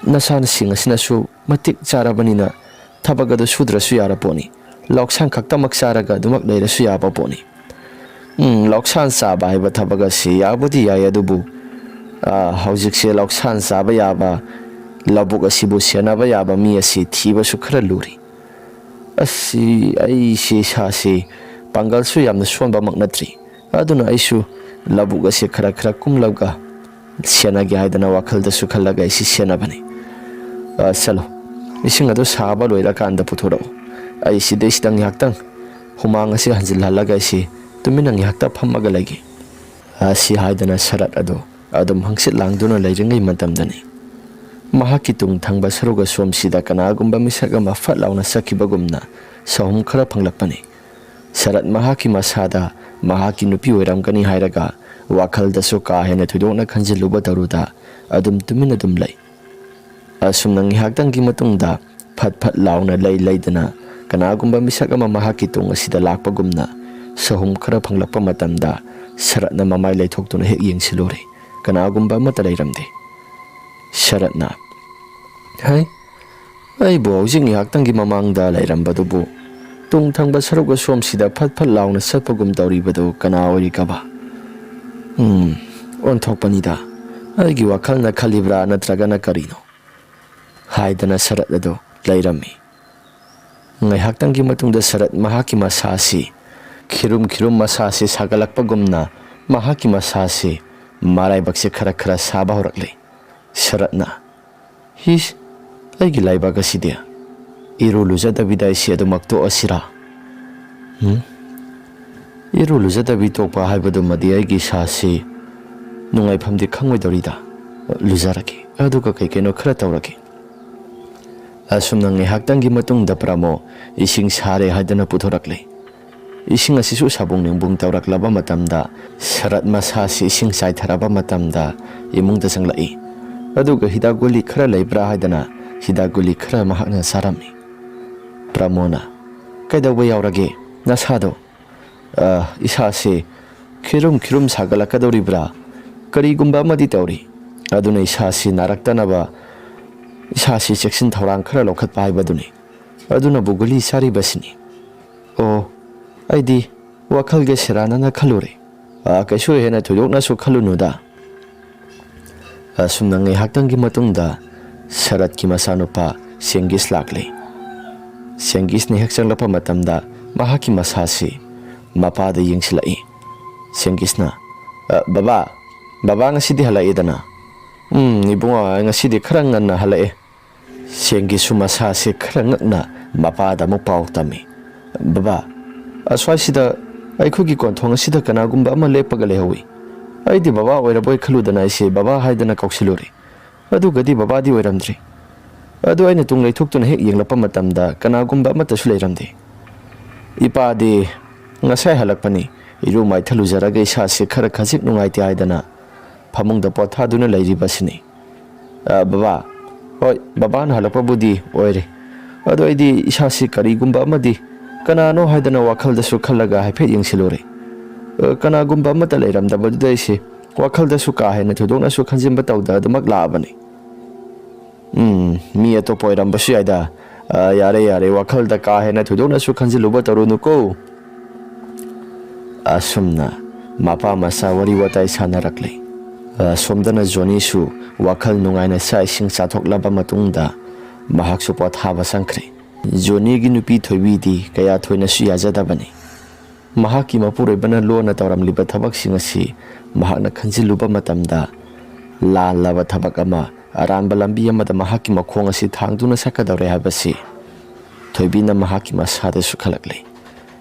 ꯅꯁꯥꯅꯁꯤꯡ ꯑꯁꯤꯅꯁꯨ ꯃꯇꯤꯛ ꯆꯥꯔꯕꯅꯤꯅ ꯊꯕꯛ ꯑꯗꯨ ꯁꯨꯗ꯭ꯔꯁꯨ ꯌꯥꯔ ꯄꯣꯠꯅꯤ꯫ ꯂꯧꯁꯥꯟ ꯈꯛꯇꯃꯛ ꯆꯥꯔꯒ ꯑꯗꯨꯃꯛ ꯂꯩꯔꯁꯨ ꯌꯥꯕ ꯄꯣꯠꯅꯤ꯫" "ꯎꯝ, ꯂꯧꯁꯥꯟ ꯆꯥꯕ ꯍꯥꯏꯕ ꯊꯕꯛ ꯑꯁꯤ ꯌꯥꯕꯨꯗꯤ ꯌꯥꯏ, ꯑꯗꯨꯕꯨ, ꯑ, ꯍꯧꯖꯤꯛꯁꯦ ꯂꯧꯁꯥꯟ ꯆꯥꯕ ꯌꯥꯕ, ꯂꯧꯕꯨꯛ ꯑꯁꯤꯕꯨ ꯁꯦꯟꯅꯕ ꯌꯥꯕ ꯃꯤ ꯑꯁꯤ ꯊꯤꯕꯁꯨ ꯈꯔ ꯂꯨꯔꯤ꯫ ꯑꯁꯤ ꯑꯩꯁꯦ ꯏꯁꯥꯁꯦ ꯄꯥꯡꯒꯜꯁꯨ ꯌꯥꯝꯅ ꯁꯣꯟꯕꯃꯛ ꯅꯠꯇ꯭ꯔꯤ꯫ ꯑꯗꯨꯅ ꯑꯩꯁꯨ ꯂꯧꯕꯨꯛ ꯑꯁꯦ ꯈꯔ ꯈꯔ ꯀꯨꯝꯂꯒ ꯁꯦꯟꯅꯒꯦ ꯍꯥꯏꯗꯅ ꯋꯥꯈꯜꯗꯁꯨ ꯈꯜꯂꯒ ꯑꯩꯁꯤ ꯁꯦꯟꯅꯕꯅꯤ꯫ ꯑ, ꯆꯠꯂꯣ, ꯏꯁꯤꯡ ꯑꯗꯨ ꯁꯥꯕ ꯂꯣꯏꯔꯀꯥꯟꯗ ꯄꯨꯊꯣꯔꯛꯎ꯫ ꯑꯩ ꯁꯤꯗꯩꯁꯤꯗ ꯉꯥꯏꯍꯥꯛꯇꯪ ꯍꯨꯃꯥꯡ ꯑꯁꯤ ꯍꯟꯖꯤꯜꯍꯜꯂꯒ ꯑꯩꯁꯤ ꯇꯨꯃꯤꯟꯅ ꯉꯥꯏꯍꯥꯛꯇ ꯐꯝꯃꯒ ꯂꯩꯒꯦ꯫" ꯑꯁꯤ ꯍꯥꯏꯗꯅ ꯁꯔꯠ ꯑꯗꯨ ꯑꯗꯨꯝ ꯍꯪꯆꯤꯠ ꯂꯥꯡꯗꯨꯅ ꯂꯩꯔꯤꯉꯩ ꯃꯇꯝꯗꯅꯤ ꯃꯍꯥꯛꯀꯤ ꯇꯨꯡ ꯊꯪꯕ ꯁꯔꯨꯛ ꯑꯁꯣꯝꯁꯤꯗ ꯀꯅꯥꯒꯨꯝꯕ ꯃꯤꯁꯛ ꯑꯃ ꯐꯠ ꯂꯥꯎꯅ ꯆꯠꯈꯤꯕꯒꯨꯝꯅ ꯁꯍꯨꯝ ꯈꯔ ꯐꯪꯂꯛꯄꯅꯤ꯫ ꯁꯔꯠ ꯃꯍꯥꯛꯀꯤ ꯃꯁꯥꯗ ꯃꯍꯥꯛꯀꯤ ꯅꯨꯄꯤ ꯑꯣꯏꯔꯝꯒꯅꯤ ꯍꯥꯏꯔꯒ ꯋꯥꯈꯜꯗꯁꯨ ꯀꯥ ꯍꯦꯟꯅ ꯊꯣꯏꯗꯣꯛꯅ ꯈꯟꯖꯤꯜꯂꯨꯕ ꯇꯧꯔꯨꯗ ꯑꯗꯨꯝ ꯇꯨꯃꯤꯟꯅ ꯑꯗꯨꯝ ꯂꯩ꯫ ꯑꯁꯨꯝꯅ ꯉꯥꯏꯍꯥꯛꯇꯪꯒꯤ ꯃꯇꯨꯡꯗ ꯐꯠ ꯐꯠ ꯂꯥꯎꯅ ꯂꯩ ꯂꯩꯗꯅ ꯀꯅꯥꯒꯨꯝꯕ ꯃꯤꯁꯛ ꯑꯃ ꯃꯍꯥꯛꯀꯤ ꯇꯨꯡ ꯑꯁꯤꯗ ꯂꯥꯛꯄꯒꯨꯝꯅ ꯁꯍꯨꯝ ꯈꯔ ꯐꯪꯂꯛꯄ ꯃꯇꯝꯗ ꯁꯔꯠꯅ ꯃꯃꯥꯏ ꯂꯩꯊꯣꯛꯇꯨꯅ ꯍꯦꯛ ꯌꯦꯡꯁꯤꯜꯂꯨꯔꯦ꯫ ꯀꯅꯥꯒꯨꯝꯕ ꯑꯃꯠꯇ ꯂꯩꯔꯝꯗꯦ꯫ ꯁꯔꯠꯅ, "ꯍꯩ, ꯑꯩꯕꯨ ꯍꯧꯖꯤꯛ ꯉꯥꯏꯍꯥꯛꯇꯪꯒꯤ ꯃꯃꯥꯡꯗ ꯂꯩꯔꯝꯕꯗꯨꯕꯨ ꯇꯨꯡ ꯊꯪꯕ ꯁꯔꯨꯛ ꯑꯁꯣꯝꯁꯤꯗ ꯐꯠ ꯐꯠ ꯂꯥꯎꯅ ꯆꯠꯄꯒꯨꯝ ꯇꯧꯔꯤꯕꯗꯨ ꯀꯅꯥ ꯑꯣꯏꯔꯤꯒꯕ? ꯎꯝ, ꯑꯣꯟꯊꯣꯛꯄꯅꯤꯗ꯫ ꯑꯩꯒꯤ ꯋꯥꯈꯜꯅ ꯈꯜꯂꯤꯕ꯭ꯔꯥ ꯅꯠꯇ꯭ꯔꯒꯅ ꯀꯔꯤꯅꯣ?" ꯍꯥꯏꯗꯅ ꯁꯔꯠ ꯑꯗꯨ ꯂꯩꯔꯝꯃꯤ꯫ ꯉꯥꯏꯍꯥꯛꯇꯪꯒꯤ ꯃꯇꯨꯡꯗ ꯁꯔꯠ ꯃꯍꯥꯛꯀꯤ ꯃꯁꯥꯁꯤ ꯈꯤꯔꯨꯝ ꯈꯤꯔꯨꯝ ꯃꯁꯥꯁꯤ ꯁꯥꯒꯠꯂꯛꯄꯒꯨꯝꯅ ꯃꯍꯥꯛꯀꯤ ꯃꯁꯥꯁꯤ ꯃꯔꯥꯏꯕꯛꯁꯤ ꯈꯔ ꯈꯔ ꯁꯥꯕ ꯍꯧꯔꯛꯂꯦ꯫ ꯁꯔꯠꯅ, "ꯍꯤꯁ, ꯑꯩꯒꯤ ꯂꯥꯏꯕꯛ ꯑꯁꯤꯗꯤ! ꯏꯔꯨ ꯂꯨꯖꯗꯕꯤꯗ ꯑꯩꯁꯤ ꯑꯗꯨꯃꯛ ꯇꯣꯛꯑꯁꯤꯔꯥ? ꯎꯝ? ꯏꯔꯨ ꯂꯨꯖꯗꯕꯤ ꯇꯣꯛꯄ ꯍꯥꯏꯕꯗꯨꯃꯗꯤ ꯑꯩꯒꯤ ꯏꯁꯥꯁꯤ ꯅꯨꯡꯉꯥꯏꯐꯝꯗꯤ ꯈꯪꯉꯣꯏꯗꯧꯔꯤꯗ꯫ ꯂꯨꯖꯔꯒꯦ, ꯑꯗꯨꯒ ꯀꯩ ꯀꯩꯅꯣ ꯈꯔ ꯇꯧꯔꯒꯦ꯫ ꯑꯁꯨꯝꯅ ꯉꯥꯏꯍꯥꯛꯇꯪꯒꯤ ꯃꯇꯨꯡꯗ ꯄ꯭ꯔꯃꯣ ꯏꯁꯤꯡ ꯁꯥꯔꯦ ꯍꯥꯏꯗꯨꯅ ꯄꯨꯊꯣꯔꯛꯂꯦ꯫ ꯏꯁꯤꯡ ꯑꯁꯤꯁꯨ ꯁꯥꯕꯨꯡ ꯅꯤꯡꯕꯨꯡ ꯇꯧꯔꯛꯂꯕ ꯃꯇꯝꯗ, ꯁꯔꯠ ꯃꯁꯥꯁꯤ ꯏꯁꯤꯡ ꯆꯥꯏꯊꯔꯕ ꯃꯇꯝꯗ ꯏꯃꯨꯡꯗ ꯆꯪꯂꯛꯏ꯫ ꯑꯗꯨꯒ ꯍꯤꯗꯥꯛ ꯒꯨꯂꯤ ꯈꯔ ꯂꯩꯕ꯭ꯔꯥ ꯍꯥꯏꯗꯅ ꯍꯤꯗꯥꯛ ꯒꯨꯂꯤ ꯈꯔ ꯃꯍꯥꯛꯅ ꯆꯥꯔꯝꯃꯤ꯫ ꯄ꯭ꯔꯃꯣꯅ, "ꯀꯩꯗꯧꯕ ꯌꯥꯎꯔꯒꯦ ꯅꯁꯥꯗꯣ?" "ꯑ, ꯏꯁꯥꯁꯦ ꯈꯤꯔꯨꯝ ꯈꯤꯔꯨꯝ ꯁꯥꯒꯠꯂꯛꯀꯗꯧꯔꯤꯕ꯭ꯔꯥ? ꯀꯔꯤꯒꯨꯝꯕ ꯑꯃꯗꯤ ꯇꯧꯔꯤ꯫ ꯑꯗꯨꯅ ꯏꯁꯥꯁꯤ ꯅꯥꯔꯛꯇꯅꯕ ꯏꯁꯥꯁꯤ ꯆꯦꯛꯁꯤꯟ ꯊꯧꯔꯥꯡ ꯈꯔ ꯂꯧꯈꯠꯄ ꯍꯥꯏꯕꯗꯨꯅꯤ꯫ ꯑꯗꯨꯅꯕꯨ ꯒꯨꯂꯤ ꯆꯥꯔꯤꯕꯁꯤꯅꯤ꯫" "ꯑꯣ, ꯑꯩꯗꯤ ꯋꯥꯈꯜꯒ ꯁꯦꯔꯥꯟꯅꯅ ꯈꯜꯂꯨꯔꯦ꯫ ꯑ, ꯀꯩꯁꯨ ꯍꯦꯟꯅ ꯊꯣꯏꯗꯣꯛꯅꯁꯨ ꯈꯜꯂꯨꯅꯨꯗ꯫" ꯑꯁꯨꯝꯅ ꯉꯥꯏꯍꯥꯛꯇꯪꯒꯤ ꯃꯇꯨꯡꯗ ꯁꯔꯠꯀꯤ ꯃꯆꯥꯅꯨꯄꯥ ꯁꯦꯡꯒꯤꯁ ꯂꯥꯛꯂꯦ꯫ ꯁꯦꯡꯒꯤꯁꯅ ꯍꯦꯛ ꯆꯪꯂꯛꯄ ꯃꯇꯝꯗ ꯃꯍꯥꯛꯀꯤ ꯃꯁꯥꯁꯤ ꯃꯄꯥꯗ ꯌꯦꯡꯁꯤꯜꯂꯛꯏ꯫ ꯁꯦꯡꯒꯤꯁꯅ, "ꯑ, ꯕꯕꯥ, ꯕꯕꯥ ꯉꯁꯤꯗꯤ ꯍꯜꯂꯛꯑꯦꯗꯅ?" "ꯎꯝ, ꯏꯕꯨꯡꯉꯣ, ꯉꯁꯤꯗꯤ ꯈꯔ ꯉꯟꯅ ꯍꯜꯂꯛꯑꯦ꯫" ꯁꯦꯡꯒꯤꯁꯁꯨ ꯃꯁꯥꯁꯦ ꯈꯔ ꯉꯛꯅ ꯃꯄꯥꯗ ꯑꯃꯨꯛ ꯄꯥꯎ ꯇꯝꯃꯤ꯫ "ꯕꯕꯥ, ꯑꯁ꯭ꯋꯥꯏꯁꯤꯗ ꯑꯩꯈꯣꯏꯒꯤ ꯀꯣꯟꯊꯣꯡ ꯑꯁꯤꯗ ꯀꯅꯥꯒꯨꯝꯕ ꯑꯃ ꯂꯦꯞꯄꯒ ꯂꯩꯍꯧꯋꯤ꯫ ꯑꯩꯗꯤ ꯕꯕꯥ ꯑꯣꯏꯔꯕꯣꯏ ꯈꯜꯂꯨꯗꯅ ꯑꯩꯁꯦ ꯕꯕꯥ ꯍꯥꯏꯗꯅ ꯀꯧꯁꯤꯜꯂꯨꯔꯦ꯫ ꯑꯗꯨꯒꯗꯤ ꯕꯕꯥꯗꯤ ꯑꯣꯏꯔꯝꯗ꯭ꯔꯦ꯫ ꯑꯗꯨ ꯑꯩꯅ ꯇꯨꯡ ꯂꯩꯊꯣꯛꯇꯨꯅ ꯍꯦꯛ ꯌꯦꯡꯂꯛꯄ ꯃꯇꯝꯗ ꯀꯅꯥꯒꯨꯝꯕ ꯑꯃꯠꯇꯁꯨ ꯂꯩꯔꯝꯗꯦ꯫ ꯏꯄꯥꯗꯤ ꯉꯁꯥꯏ ꯍꯜꯂꯛꯄꯅꯤ꯫ ꯏꯔꯨ ꯃꯥꯏꯊ ꯂꯨꯖꯔꯒ ꯏꯁꯥꯁꯦ ꯈꯔ ꯈꯖꯤꯛ ꯅꯨꯡꯉꯥꯏꯇꯦ ꯍꯥꯏꯗꯅ ꯐꯃꯨꯡꯗ ꯄꯣꯊꯥꯗꯨꯅ ꯂꯩꯔꯤꯕꯁꯤꯅꯤ꯫" "ꯑ, ꯕꯕꯥ, ꯍꯣꯏ, ꯕꯕꯥꯅ ꯍꯜꯂꯛꯄꯕꯨꯗꯤ ꯑꯣꯏꯔꯦ꯫ ꯑꯗꯣ ꯑꯩꯗꯤ ꯏꯁꯥꯁꯤ ꯀꯔꯤꯒꯨꯝꯕ ꯑꯃꯗꯤ ꯀꯅꯥꯅꯣ ꯍꯥꯏꯗꯅ ꯋꯥꯈꯜꯗꯁꯨ ꯈꯜꯂꯒ ꯍꯥꯏꯐꯦꯠ ꯌꯦꯡꯁꯤꯜꯂꯨꯔꯦ꯫ ꯑ, ꯀꯅꯥꯒꯨꯝꯕ ꯑꯃꯠꯇ ꯂꯩꯔꯝꯗꯕꯗꯨꯗ ꯑꯩꯁꯦ ꯋꯥꯈꯜꯗꯁꯨ ꯀꯥ ꯍꯦꯟꯅ ꯊꯣꯏꯗꯣꯛꯅꯁꯨ ꯈꯟꯖꯤꯟꯕ ꯇꯧꯗ ꯑꯗꯨꯃꯛ ꯂꯥꯛꯑꯕꯅꯤ꯫" "ꯎꯝ, ꯃꯤ ꯑꯇꯣꯞꯄ ꯑꯣꯏꯔꯝꯕꯁꯨ ꯌꯥꯏꯗ꯫ ꯑ, ꯌꯥꯔꯦ, ꯌꯥꯔꯦ, ꯋꯥꯈꯜꯗ ꯀꯥ ꯍꯦꯟꯅ ꯊꯣꯏꯗꯣꯛꯅꯁꯨ ꯈꯟꯖꯤꯜꯂꯨꯕ ꯇꯧꯔꯨꯅꯨꯀꯣ꯫" ꯑꯁꯨꯝꯅ ꯃꯄꯥ ꯃꯆꯥ ꯋꯥꯔꯤ ꯋꯥꯇꯥꯏ ꯁꯥꯟꯅꯔꯛꯂꯦ꯫ ꯑꯁꯣꯝꯗꯅ ꯖꯣꯅꯤꯁꯨ ꯋꯥꯈꯜ ꯅꯨꯡꯉꯥꯏꯅ ꯆꯥꯛ ꯏꯁꯤꯡ ꯆꯥꯊꯣꯛꯂꯕ ꯃꯇꯨꯡꯗ ꯃꯍꯥꯛꯁꯨ ꯄꯣꯊꯥꯕ ꯆꯪꯈ꯭ꯔꯦ꯫ ꯖꯣꯅꯤꯒꯤ ꯅꯨꯄꯤ ꯊꯣꯏꯕꯤꯗꯤ ꯀꯌꯥ ꯊꯣꯏꯅꯁꯨ ꯌꯥꯖꯗꯕꯅꯤ꯫ ꯃꯍꯥꯛꯀꯤ ꯃꯄꯨꯔꯣꯏꯕꯅ ꯂꯣꯟꯅ ꯇꯧꯔꯝꯂꯤꯕ ꯊꯕꯛꯁꯤꯡ ꯑꯁꯤ ꯃꯍꯥꯛꯅ ꯈꯟꯖꯤꯜꯂꯨꯕ ꯃꯇꯝꯗ ꯂꯥꯜꯂꯕ ꯊꯕꯛ ꯑꯃ, ꯑꯔꯥꯟꯕ ꯂꯝꯕꯤ ꯑꯃꯗ ꯃꯍꯥꯛꯀꯤ ꯃꯈꯣꯡ ꯑꯁꯤ ꯊꯥꯡꯗꯨꯅ ꯆꯠꯀꯗꯧꯔꯦ ꯍꯥꯏꯕꯁꯤ ꯊꯣꯏꯕꯤꯅ ꯃꯍꯥꯛꯀꯤ ꯃꯁꯥꯗꯁꯨ ꯈꯜꯂꯛꯂꯤ꯫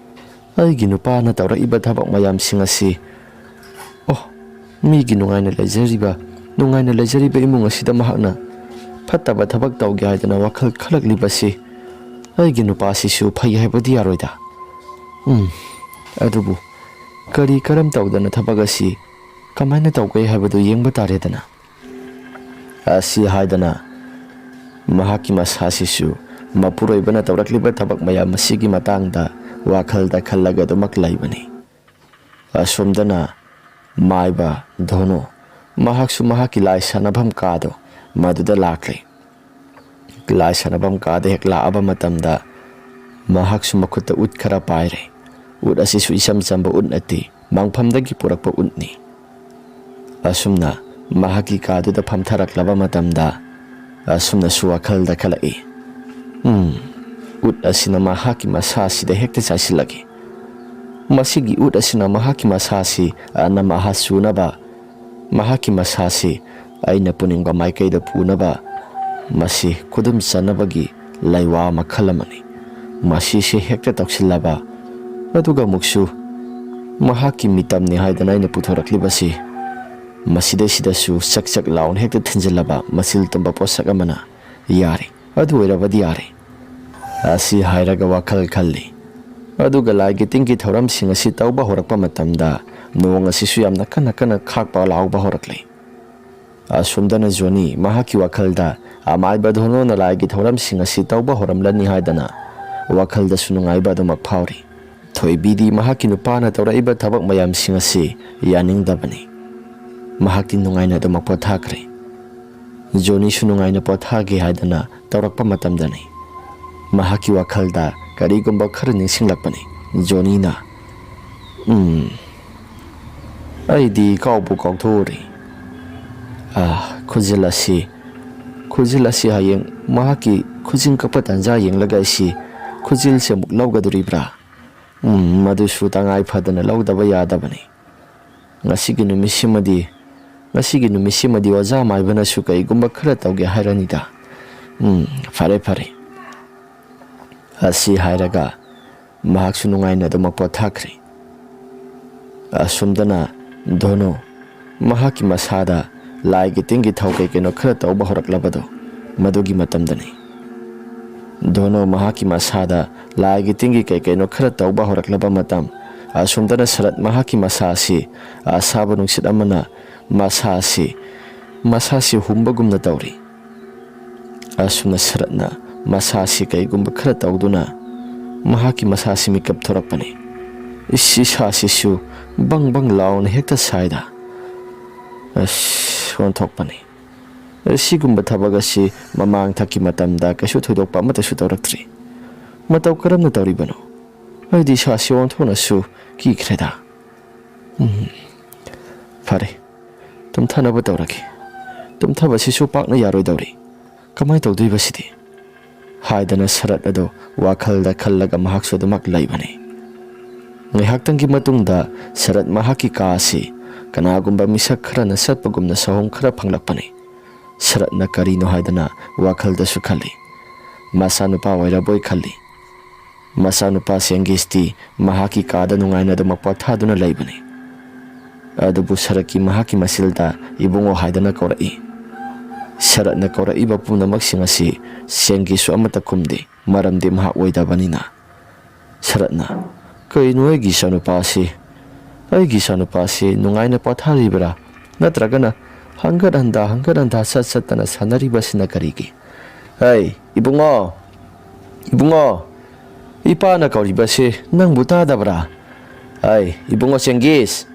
ꯑꯩꯒꯤ ꯅꯨꯄꯥꯅ ꯇꯧꯔꯛꯏꯕ ꯊꯕꯛ ꯃꯌꯥꯝꯁꯤꯡ ꯑꯁꯤ, ꯑꯣ, ꯃꯤꯒꯤ ꯅꯨꯡꯉꯥꯏꯅ ꯂꯩꯖꯔꯤꯕ, ꯅꯨꯡꯉꯥꯏꯅ ꯂꯩꯖꯔꯤꯕ ꯏꯃꯨꯡ ꯑꯁꯤꯗ ꯃꯍꯥꯛꯅ ꯐꯠꯇꯕ ꯊꯕꯛ ꯇꯧꯒꯦ ꯍꯥꯏꯗꯅ ꯋꯥꯈꯜ ꯈꯜꯂꯛꯂꯤꯕꯁꯤ, ꯑꯩꯒꯤ ꯅꯨꯄꯥꯁꯤꯁꯨ ꯐꯩ ꯍꯥꯏꯕꯗꯤ ꯌꯥꯔꯣꯏꯗ꯫ ꯎꯝ, ꯑꯗꯨꯕꯨ ꯀꯔꯤ ꯀꯔꯝ ꯇꯧꯗꯅ ꯊꯕꯛ ꯑꯁꯤ ꯀꯃꯥꯏꯅ ꯇꯧꯒꯦ ꯍꯥꯏꯕꯗꯨ ꯌꯦꯡꯕ ꯇꯥꯔꯦꯗꯅ꯫ ꯑꯁꯤ ꯍꯥꯏꯗꯅ ꯃꯍꯥꯛꯀꯤ ꯃꯁꯥꯁꯤꯁꯨ ꯃꯄꯨꯔꯣꯏꯕꯅ ꯇꯧꯔꯛꯂꯤꯕ ꯊꯕꯛ ꯃꯌꯥꯝ ꯑꯁꯤꯒꯤ ꯃꯇꯥꯡꯗ ꯋꯥꯈꯜꯗ ꯈꯜꯂꯒ ꯑꯗꯨꯃꯛ ꯂꯩꯕꯅꯤ꯫ ꯑꯁꯣꯝꯗꯅ ꯃꯥꯏꯕ ꯙꯣꯅꯣ ꯃꯍꯥꯛꯁꯨ ꯃꯍꯥꯛꯀꯤ ꯂꯥꯏ ꯁꯥꯟꯅꯐꯝ ꯀꯥꯗꯣ ꯃꯗꯨꯗ ꯂꯥꯛꯂꯦ꯫ ꯂꯥꯏ ꯁꯥꯟꯅꯐꯝ ꯀꯥꯗ ꯍꯦꯛ ꯂꯥꯛꯑꯕ ꯃꯇꯝꯗ ꯃꯍꯥꯛꯁꯨ ꯃꯈꯨꯠꯇ ꯎꯠ ꯈꯔ ꯄꯥꯏꯔꯦ꯫ ꯎꯠ ꯑꯁꯤꯁꯨ ꯏꯆꯝ ꯆꯝꯕ ꯎꯠ ꯅꯠꯇꯦ, ꯃꯪꯐꯝꯗꯒꯤ ꯄꯨꯔꯛꯄ ꯎꯠꯅꯤ꯫ ꯑꯁꯨꯝꯅ ꯃꯍꯥꯛꯀꯤ ꯀꯥꯗꯨꯗ ꯐꯝꯊꯔꯛꯂꯕ ꯃꯇꯝꯗ ꯑꯁꯨꯝꯅꯁꯨ ꯋꯥꯈꯜꯗ ꯈꯜꯂꯛꯏ, "ꯎꯝ, ꯎꯠ ꯑꯁꯤꯅ ꯃꯍꯥꯛꯀꯤ ꯃꯁꯥ ꯑꯁꯤꯗ ꯍꯦꯛꯇ ꯆꯥꯏꯁꯤꯜꯂꯒꯦ꯫ ꯃꯁꯤꯒꯤ ꯎꯠ ꯑꯁꯤꯅ ꯃꯍꯥꯛꯀꯤ ꯃꯁꯥ ꯑꯁꯤ ꯑꯅꯝ ꯑꯍꯥ ꯆꯨꯅꯕ, ꯃꯍꯥꯛꯀꯤ ꯃꯁꯥ ꯑꯁꯤ ꯑꯩꯅ ꯄꯨꯅꯤꯡꯕ ꯃꯥꯏꯀꯩꯗ ꯄꯨꯅꯕ ꯃꯁꯤ ꯈꯨꯗꯨꯝ ꯆꯟꯅꯕꯒꯤ ꯂꯩꯋꯥ ꯃꯈꯜ ꯑꯃꯅꯤ꯫ ꯃꯁꯤꯁꯦ ꯍꯦꯛꯇ ꯇꯧꯁꯤꯜꯂꯕ, ꯑꯗꯨꯒ ꯑꯃꯨꯛꯁꯨ ꯃꯍꯥꯛꯀꯤ ꯃꯤꯇꯝꯅꯤ ꯍꯥꯏꯗꯅ ꯑꯩꯅ ꯄꯨꯊꯣꯔꯛꯂꯤꯕꯁꯤ ꯃꯁꯤꯗꯩꯁꯤꯗꯁꯨ ꯆꯛ ꯆꯛ ꯂꯥꯎꯅ ꯍꯦꯛꯇ ꯊꯤꯟꯖꯤꯜꯂꯕ ꯃꯆꯤꯜ ꯇꯨꯝꯕ ꯄꯣꯠꯁꯛ ꯑꯃꯅ ꯌꯥꯔꯦ, ꯑꯗꯨ ꯑꯣꯏꯔꯕꯗꯤ ꯌꯥꯔꯦ" ꯑꯁꯤ ꯍꯥꯏꯔꯒ ꯋꯥꯈꯜ ꯈꯜꯂꯤ꯫ ꯑꯗꯨꯒ ꯂꯥꯏꯒꯤ ꯇꯤꯟꯒꯤ ꯊꯧꯔꯝꯁꯤꯡ ꯑꯁꯤ ꯇꯧꯕ ꯍꯧꯔꯛꯄ ꯃꯇꯝꯗ ꯅꯣꯡ ꯑꯁꯤꯁꯨ ꯌꯥꯝꯅ ꯀꯟꯅ ꯀꯟꯅ ꯈꯥꯛꯄ ꯂꯥꯎꯕ ꯍꯧꯔꯛꯂꯤ꯫ ꯑꯁꯣꯝꯗꯅ ꯖꯣꯅꯤ ꯃꯍꯥꯛꯀꯤ ꯋꯥꯈꯜꯗ ꯑꯃꯥꯏꯕ ꯙꯣꯅꯣꯅ ꯂꯥꯏꯒꯤ ꯊꯧꯔꯝꯁꯤꯡ ꯑꯁꯤ ꯇꯧꯕ ꯍꯧꯔꯝꯂꯅꯤ ꯍꯥꯏꯗꯅ ꯋꯥꯈꯜꯗꯁꯨ ꯅꯨꯡꯉꯥꯏꯕ ꯑꯗꯨꯃꯛ ꯐꯥꯎꯔꯤ꯫ ꯊꯣꯏꯕꯤꯗꯤ ꯃꯍꯥꯛꯀꯤ ꯅꯨꯄꯥꯅ ꯇꯧꯔꯛꯏꯕ ꯊꯕꯛ ꯃꯌꯥꯝꯁꯤꯡ ꯑꯁꯤ ꯌꯥꯅꯤꯡꯗꯕꯅꯤ꯫ ꯃꯍꯥꯛꯇꯤ ꯅꯨꯡꯉꯥꯏꯅ ꯑꯗꯨꯃꯛ ꯄꯣꯊꯥꯈ꯭ꯔꯦ꯫ ꯖꯣꯅꯤꯁꯨ ꯅꯨꯡꯉꯥꯏꯅ ꯄꯣꯊꯥꯒꯦ ꯍꯥꯏꯗꯅ ꯇꯧꯔꯛꯄ ꯃꯇꯝꯗꯅꯤ ꯃꯍꯥꯛꯀꯤ ꯋꯥꯈꯜꯗ ꯀꯔꯤꯒꯨꯝꯕ ꯈꯔ ꯅꯤꯡꯁꯤꯡꯂꯛꯄꯅꯤ꯫ ꯖꯣꯅꯤꯅ, "ꯎꯝ, ꯑꯩꯗꯤ ꯀꯥꯎꯕꯨ ꯀꯥꯎꯊꯣꯛꯎꯔꯦ꯫ ꯑꯥ, ꯈꯨꯖꯤꯜ ꯑꯁꯤ, ꯈꯨꯖꯤꯜ ꯑꯁꯤ ꯍꯌꯦꯡ ꯃꯍꯥꯛꯀꯤ ꯈꯨꯖꯤꯟ ꯀꯛꯄ ꯇꯥꯟꯖꯥ ꯌꯦꯡꯂꯒ ꯑꯩꯁꯤ ꯈꯨꯖꯤꯜꯁꯦ ꯑꯃꯨꯛ ꯂꯧꯒꯗꯣꯔꯤꯕ꯭ꯔꯥ? ꯎꯝ, ꯃꯗꯨꯁꯨ ꯇꯉꯥꯏ ꯐꯗꯅ ꯂꯧꯗꯕ ꯌꯥꯗꯕꯅꯤ꯫ ꯉꯁꯤꯒꯤ ꯅꯨꯃꯤꯠꯁꯤꯃꯗꯤ, ꯉꯁꯤꯒꯤ ꯅꯨꯃꯤꯠꯁꯤꯃꯗꯤ ꯑꯣꯖꯥ ꯃꯥꯏꯕꯅꯁꯨ ꯀꯩꯒꯨꯝꯕ ꯈꯔ ꯇꯧꯒꯦ ꯍꯥꯏꯔꯅꯤꯗ꯫ ꯎꯝ, ꯐꯔꯦ, ꯐꯔꯦ"꯫ ꯑꯁꯤ ꯍꯥꯏꯔꯒ ꯃꯍꯥꯛꯁꯨ ꯅꯨꯡꯉꯥꯏꯅ ꯑꯗꯨꯃꯛ ꯄꯣꯊꯥꯈ꯭ꯔꯦ꯫ ꯑꯁꯨꯝꯗꯅ ꯙꯣꯅꯣ ꯃꯍꯥꯛꯀꯤ ꯃꯁꯥꯗ ꯂꯥꯏꯒꯤ ꯇꯤꯟꯒꯤ ꯊꯧ ꯀꯩ ꯀꯩꯅꯣ ꯈꯔ ꯇꯧꯕ ꯍꯧꯔꯛꯂꯕꯗꯣ, ꯃꯗꯨꯒꯤ ꯃꯇꯝꯗꯅꯤ꯫ ꯙꯣꯅꯣ ꯃꯍꯥꯛꯀꯤ ꯃꯁꯥꯗ ꯂꯥꯏꯒꯤ ꯇꯤꯟꯒꯤ ꯀꯩ ꯀꯩꯅꯣ ꯈꯔ ꯇꯧꯕ ꯍꯧꯔꯛꯂꯕ ꯃꯇꯝ, ꯑꯁꯨꯝꯗꯅ ꯁꯔꯠ ꯃꯍꯥꯛꯀꯤ ꯃꯁꯥ ꯑꯁꯤ ꯑꯁꯥꯕ ꯅꯨꯡꯁꯤꯠ ꯑꯃꯅ ꯃꯁꯥ ꯑꯁꯤ, ꯃꯁꯥ ꯑꯁꯤ ꯍꯨꯝꯕꯒꯨꯝꯅ ꯇꯧꯔꯤ꯫ ꯑꯁꯨꯝꯅ ꯁꯔꯠꯅ ꯃꯁꯥ ꯑꯁꯤ ꯀꯩꯒꯨꯝꯕ ꯈꯔ ꯇꯧꯗꯨꯅ ꯃꯍꯥꯛꯀꯤ ꯃꯁꯥ ꯑꯁꯤ ꯃꯤꯀꯞ ꯊꯣꯔꯛꯄꯅꯤ꯫ ꯏꯁ, ꯏꯁꯥꯁꯤꯁꯨ ꯕꯪ ꯕꯪ ꯂꯥꯎꯅ ꯍꯦꯛꯇ ꯁꯥꯏꯗ꯫ ꯑꯁ, ꯑꯣꯟꯊꯣꯛꯄꯅꯤ꯫ ꯁꯤꯒꯨꯝꯕ ꯊꯕꯛ ꯑꯁꯤ ꯃꯃꯥꯡ ꯊꯛꯀꯤ ꯃꯇꯝꯗ ꯀꯩꯁꯨ ꯊꯣꯏꯗꯣꯛꯄ ꯑꯃꯠꯇꯁꯨ ꯇꯧꯔꯛꯇ꯭ꯔꯤ꯫ ꯃꯇꯧ ꯀꯔꯝꯅ ꯇꯧꯔꯤꯕꯅꯣ? ꯑꯩꯗꯤ ꯏꯁꯥꯁꯤ ꯑꯣꯟꯊꯣꯛꯅꯁꯨ ꯀꯤꯈ꯭ꯔꯦꯗ꯫ ꯎꯝ, ꯐꯔꯦ, ꯇꯨꯝꯊꯅꯕ ꯇꯧꯔꯒꯦ꯫ ꯇꯨꯝꯊꯕꯁꯤꯁꯨ ꯄꯥꯛꯅ ꯌꯥꯔꯣꯏꯗꯧꯔꯤ꯫ ꯀꯃꯥꯏ ꯇꯧꯗꯣꯏꯕ ꯁꯤꯗꯤ? ꯍꯥꯏꯗꯅ ꯁꯔꯠ ꯑꯗꯨ ꯋꯥꯈꯜꯗ ꯈꯜꯂꯒ ꯃꯍꯥꯛꯁꯨ ꯑꯗꯨꯃꯛ ꯂꯩꯕꯅꯤ꯫ ꯉꯥꯏꯍꯥꯛꯇꯪꯒꯤ ꯃꯇꯨꯡꯗ ꯁꯔꯠ ꯃꯍꯥꯛꯀꯤ ꯀꯥ ꯑꯁꯤ ꯀꯅꯥꯒꯨꯝꯕ ꯃꯤꯁꯛ ꯈꯔꯅ ꯆꯠꯄꯒꯨꯝꯅ ꯁꯍꯨꯝ ꯈꯔ ꯐꯪꯂꯛꯄꯅꯤ꯫ ꯁꯔꯠꯅ ꯀꯔꯤꯅꯣ ꯍꯥꯏꯗꯅ ꯋꯥꯈꯜꯗꯁꯨ ꯈꯜꯂꯤ꯫ ꯃꯆꯥꯅꯨꯄꯥ ꯑꯣꯏꯔꯕꯣꯏ ꯈꯜꯂꯤ꯫ ꯃꯆꯥꯅꯨꯄꯥ ꯁꯦꯡꯒꯤꯁꯇꯤ ꯃꯍꯥꯛꯀꯤ ꯀꯥꯗ ꯅꯨꯡꯉꯥꯏꯅ ꯑꯗꯨꯃꯛ ꯄꯣꯊꯥꯗꯨꯅ ꯂꯩꯕꯅꯤ꯫ ꯑꯗꯨꯕꯨ ꯁꯔꯠꯀꯤ ꯃꯍꯥꯛꯀꯤ ꯃꯆꯤꯜꯗ "ꯏꯕꯨꯡꯉꯣ" ꯍꯥꯏꯗꯅ ꯀꯧꯔꯛꯏ꯫ ꯁꯔꯠꯅ ꯀꯧꯔꯛꯏꯕ ꯄꯨꯝꯅꯃꯛꯁꯤꯡ ꯑꯁꯤ ꯁꯦꯡꯒꯤꯁꯁꯨ ꯑꯃꯠꯇ ꯈꯨꯝꯗꯦ, ꯃꯔꯝꯗꯤ ꯃꯍꯥꯛ ꯑꯣꯏꯗꯕꯅꯤꯅ꯫ ꯁꯔꯠꯅ, "ꯀꯩꯅꯣ ꯑꯩꯒꯤ ꯏꯆꯥꯅꯨꯄꯥꯁꯤ? ꯑꯩꯒꯤ ꯏꯆꯥꯅꯨꯄꯥꯁꯤ ꯅꯨꯡꯉꯥꯏꯅ ꯄꯣꯊꯥꯔꯤꯕ꯭ꯔꯥ? ꯅꯠꯇ꯭ꯔꯒꯅ ꯍꯪꯒꯠ ꯍꯟꯗꯥ, ꯍꯪꯒꯠ ꯍꯟꯗꯥ ꯆꯠ ꯆꯠꯇꯅ ꯁꯥꯟꯅꯔꯤꯕꯁꯤꯅ ꯀꯔꯤꯒꯤ? ꯍꯩ, ꯏꯕꯨꯡꯉꯣ, ꯏꯕꯨꯡꯉꯣ, ꯏꯄꯥꯅ ꯀꯧꯔꯤꯕꯁꯤ ꯅꯪꯕꯨ ꯇꯥꯗꯕ꯭ꯔꯥ? ꯍꯩ, ꯏꯕꯨꯡꯉꯣ ꯆꯦꯡꯒꯤꯁ!"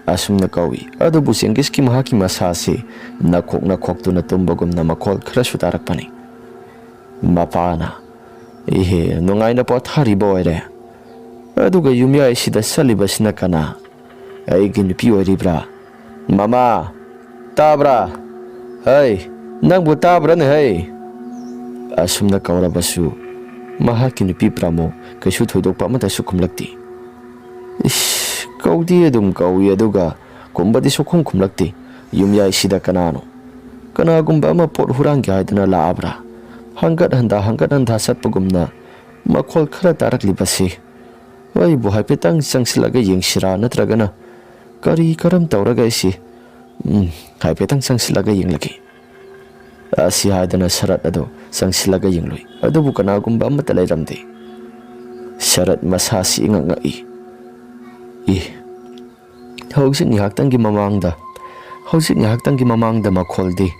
ꯑꯁꯨꯝꯅ ꯀꯧꯏ꯫ ꯑꯗꯨꯕꯨ ꯆꯦꯡꯒꯤꯁꯀꯤ ꯃꯍꯥꯛꯀꯤ ꯃꯁꯥꯁꯤ ꯅꯈꯣꯛ ꯅꯈꯣꯛꯇꯨꯅ ꯇꯨꯝꯕꯒꯨꯝꯅ ꯃꯈꯣꯜ ꯈꯔꯁꯨ ꯇꯥꯔꯛꯄꯅꯤ꯫ ꯃꯄꯥꯅ, "ꯏꯍꯦ, ꯅꯨꯡꯉꯥꯏꯅ ꯄꯣꯊꯥꯔꯤꯕ ꯑꯣꯏꯔꯦ꯫ ꯑꯗꯨꯒ ꯌꯨꯝꯌꯥꯏꯁꯤꯗ ꯆꯠꯂꯤꯕꯁꯤꯅ ꯀꯅꯥ? ꯑꯩꯒꯤ ꯅꯨꯄꯤ ꯑꯣꯏꯔꯤꯕ꯭ꯔꯥ? ꯃꯃꯥ, ꯇꯥꯕ꯭ꯔꯥ? ꯍꯩ, ꯅꯪꯕꯨ ꯇꯥꯕ꯭ꯔꯥꯅꯦ ꯍꯩ?" ꯑꯁꯨꯝꯅ ꯀꯧꯔꯕꯁꯨ ꯃꯍꯥꯛꯀꯤ ꯅꯨꯄꯤ ꯄ꯭ꯔꯃꯣ ꯀꯩꯁꯨ ꯊꯣꯏꯗꯣꯛꯄ ꯑꯃꯠꯇꯁꯨ ꯈꯨꯝꯂꯛꯇꯦ꯫ ꯏꯁ, ꯀꯧꯗꯤ ꯑꯗꯨꯝ ꯀꯧꯏ, ꯑꯗꯨꯒ ꯈꯨꯝꯕꯗꯤ ꯁꯨꯈꯨꯝ ꯈꯨꯝꯂꯛꯇꯦ꯫ ꯌꯨꯝꯌꯥꯏꯁꯤꯗ ꯀꯅꯥꯅꯣ? ꯀꯅꯥꯒꯨꯝꯕ ꯑꯃ ꯄꯣꯠ ꯍꯨꯔꯥꯟꯒꯦ ꯍꯥꯏꯗꯨꯅ ꯂꯥꯛꯑꯕ꯭ꯔꯥ? ꯍꯪꯒꯠ ꯍꯟꯗꯥ, ꯍꯪꯒꯠ ꯍꯟꯗꯥ ꯆꯠꯄꯒꯨꯝꯅ ꯃꯈꯣꯜ ꯈꯔ ꯇꯥꯔꯛꯂꯤꯕꯁꯤ꯫ ꯑꯩꯕꯨ ꯍꯥꯏꯐꯦꯠꯇꯪ ꯆꯪꯁꯤꯜꯂꯒ ꯌꯦꯡꯁꯤꯔꯥ, ꯅꯠꯇ꯭ꯔꯒꯅ ꯀꯔꯤ ꯀꯔꯝ ꯇꯧꯔꯒ ꯑꯩꯁꯤ, ꯎꯝ, ꯍꯥꯏꯐꯦꯠꯇꯪ ꯆꯪꯁꯤꯜꯂꯒ ꯌꯦꯡꯂꯒꯦ꯫ ꯑꯁꯤ ꯍꯥꯏꯗꯅ ꯁꯔꯠ ꯑꯗꯨ ꯆꯪꯁꯤꯜꯂꯒ ꯌꯦꯡꯂꯨꯏ꯫ ꯑꯗꯨꯕꯨ ꯀꯅꯥꯒꯨꯝꯕ ꯑꯃꯠꯇ ꯂꯩꯔꯝꯗꯦ꯫ ꯁꯔꯠ ꯃꯁꯥꯁꯤ ꯏꯉꯛ ꯉꯛꯏ꯫ ꯏ, ꯍꯧꯖꯤꯛ ꯉꯥꯏꯍꯥꯛꯇꯪꯒꯤ ꯃꯃꯥꯡꯗ, ꯍꯧꯖꯤꯛ ꯉꯥꯏꯍꯥꯛꯇꯪꯒꯤ ꯃꯃꯥꯡꯗ ꯃꯈꯣꯜꯗꯤ,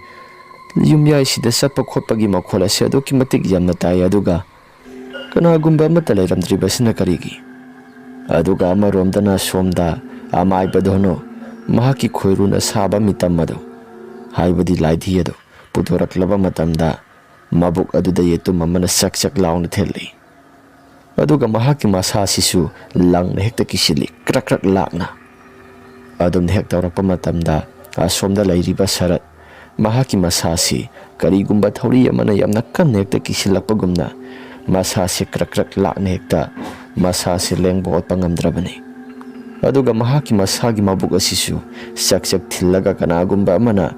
ꯌꯨꯝꯌꯥꯏꯁꯤꯗ ꯆꯠꯄ ꯈꯣꯠꯄꯒꯤ ꯃꯈꯣꯜ ꯑꯁꯤ ꯑꯗꯨꯛꯀꯤ ꯃꯇꯤꯛ ꯌꯥꯝꯅ ꯇꯥꯏ, ꯑꯗꯨꯒ ꯀꯅꯥꯒꯨꯝꯕ ꯑꯃꯠꯇ ꯂꯩꯔꯝꯗ꯭ꯔꯤꯕꯁꯤꯅ ꯀꯔꯤꯒꯤ? ꯑꯗꯨꯒ ꯑꯃꯔꯣꯝꯗꯅ ꯁꯣꯝꯗ ꯑꯃꯥꯏꯕ ꯙꯣꯅꯨ ꯃꯍꯥꯛꯀꯤ ꯈꯣꯏꯔꯨꯅ ꯁꯥꯕ ꯃꯤꯇꯝ ꯑꯗꯨ, ꯍꯥꯏꯕꯗꯤ ꯂꯥꯏꯙꯤ ꯑꯗꯨ ꯄꯨꯊꯣꯔꯛꯂꯕ ꯃꯇꯝꯗ, ꯃꯕꯨꯛ ꯑꯗꯨꯗ ꯌꯦꯇꯨꯝ ꯑꯃꯅ ꯆꯛ ꯆꯛ ꯂꯥꯎꯅ ꯊꯤꯜꯂꯤ꯫ ꯑꯗꯨꯒ ꯃꯍꯥꯛꯀꯤ ꯃꯁꯥꯁꯤꯁꯨ ꯂꯪꯅ ꯍꯦꯛꯇ ꯀꯤꯁꯤꯜꯂꯤ, ꯀ꯭ꯔꯛ ꯀ꯭ꯔꯛ ꯂꯥꯛꯅ꯫ ꯑꯗꯨꯝꯅ ꯍꯦꯛ ꯇꯧꯔꯛꯄ ꯃꯇꯝꯗ, ꯑꯁꯣꯝꯗ ꯂꯩꯔꯤꯕ ꯁꯔꯠ, ꯃꯍꯥꯛꯀꯤ ꯃꯁꯥꯁꯤ ꯀꯔꯤꯒꯨꯝꯕ ꯊꯧꯔꯤ ꯑꯃꯅ ꯌꯥꯝꯅ ꯀꯟꯅ ꯍꯦꯛꯇ ꯀꯤꯁꯤꯜꯂꯛꯄꯒꯨꯝꯅ, ꯃꯁꯥꯁꯤ ꯀ꯭ꯔꯛ ꯀ꯭ꯔꯛ ꯂꯥꯛꯅ ꯍꯦꯛꯇ ꯃꯁꯥꯁꯤ ꯂꯦꯡꯕ ꯑꯣꯠꯄ ꯉꯝꯗ꯭ꯔꯕꯅꯤ꯫ ꯑꯗꯨꯒ ꯃꯍꯥꯛꯀꯤ ꯃꯁꯥꯒꯤ ꯃꯕꯨꯛ ꯑꯁꯤꯁꯨ ꯆꯛ ꯆꯛ ꯊꯤꯜꯂꯒ, ꯀꯅꯥꯒꯨꯝꯕ ꯑꯃꯅ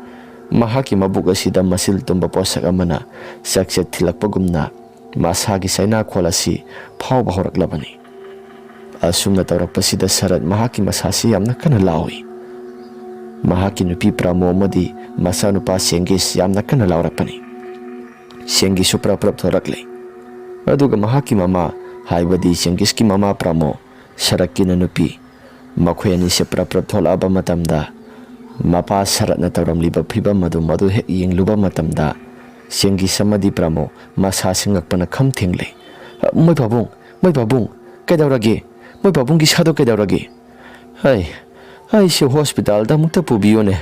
ꯃꯍꯥꯛꯀꯤ ꯃꯕꯨꯛ ꯑꯁꯤꯗ ꯃꯆꯤꯜ ꯇꯨꯝꯕ ꯄꯣꯠꯁꯛ ꯑꯃꯅ ꯆꯛ ꯆꯛ ꯊꯤꯜꯂꯛꯄꯒꯨꯝꯅ, ꯃꯁꯥꯒꯤ ꯆꯩꯅꯥꯈꯣꯜ ꯑꯁꯤ ꯐꯥꯎꯕ ꯍꯧꯔꯛꯂꯕꯅꯤ꯫ ꯑꯁꯨꯝꯅ ꯇꯧꯔꯛꯄꯁꯤꯗ ꯁꯔꯠ ꯃꯍꯥꯛꯀꯤ ꯃꯁꯥꯁꯤ ꯌꯥꯝꯅ ꯀꯟꯅ ꯂꯥꯎꯏ꯫ ꯃꯍꯥꯛꯀꯤ ꯅꯨꯄꯤ ꯄ꯭ꯔꯃꯣ ꯑꯃꯗꯤ ꯃꯆꯥꯅꯨꯄꯥ ꯆꯦꯡꯒꯤꯁ ꯌꯥꯝꯅ ꯀꯟꯅ ꯂꯥꯎꯔꯛꯄꯅꯤ꯫ ꯆꯦꯡꯒꯤꯁꯁꯨ ꯄ꯭ꯔꯞ ꯄ꯭ꯔꯞ ꯊꯣꯔꯛꯂꯦ꯫ ꯑꯗꯨꯒ ꯃꯍꯥꯛꯀꯤ ꯃꯃꯥ, ꯍꯥꯏꯕꯗꯤ ꯆꯦꯡꯒꯤꯁꯀꯤ ꯃꯃꯥ ꯄ꯭ꯔꯃꯣ, ꯁꯔꯠꯀꯤ ꯅꯨꯄꯤ, ꯃꯈꯣꯏ ꯑꯅꯤꯁꯦ ꯄ꯭ꯔꯞ ꯄ꯭ꯔꯞ ꯊꯣꯛꯂꯛꯑꯕ ꯃꯇꯝꯗ, ꯃꯄꯥ ꯁꯔꯠꯅ ꯇꯧꯔꯝꯂꯤꯕ ꯐꯤꯕꯝ ꯑꯗꯨ, ꯃꯗꯨ ꯍꯦꯛ ꯌꯦꯡꯂꯨꯕ ꯃꯇꯝꯗ, ꯆꯦꯡꯒꯤꯁ ꯑꯃꯗꯤ ꯄ꯭ꯔꯃꯣ ꯃꯁꯥꯁꯤ ꯉꯛꯄꯅ ꯈꯝ ꯊꯦꯡꯂꯦ꯫ "ꯃꯣꯏ ꯄꯥꯕꯨꯡ, ꯃꯣꯏ ꯄꯥꯕꯨꯡ, ꯀꯩꯗꯧꯔꯒꯦ? ꯃꯣꯏ ꯄꯥꯕꯨꯡꯒꯤ ꯏꯁꯥꯗꯣ ꯀꯩꯗꯧꯔꯒꯦ?" "ꯍꯩ, ꯑꯩꯁꯦ ꯍꯣꯁꯄꯤꯇꯥꯜꯗ ꯑꯃꯨꯛꯇ ꯄꯨꯕꯤꯌꯨꯅꯦ꯫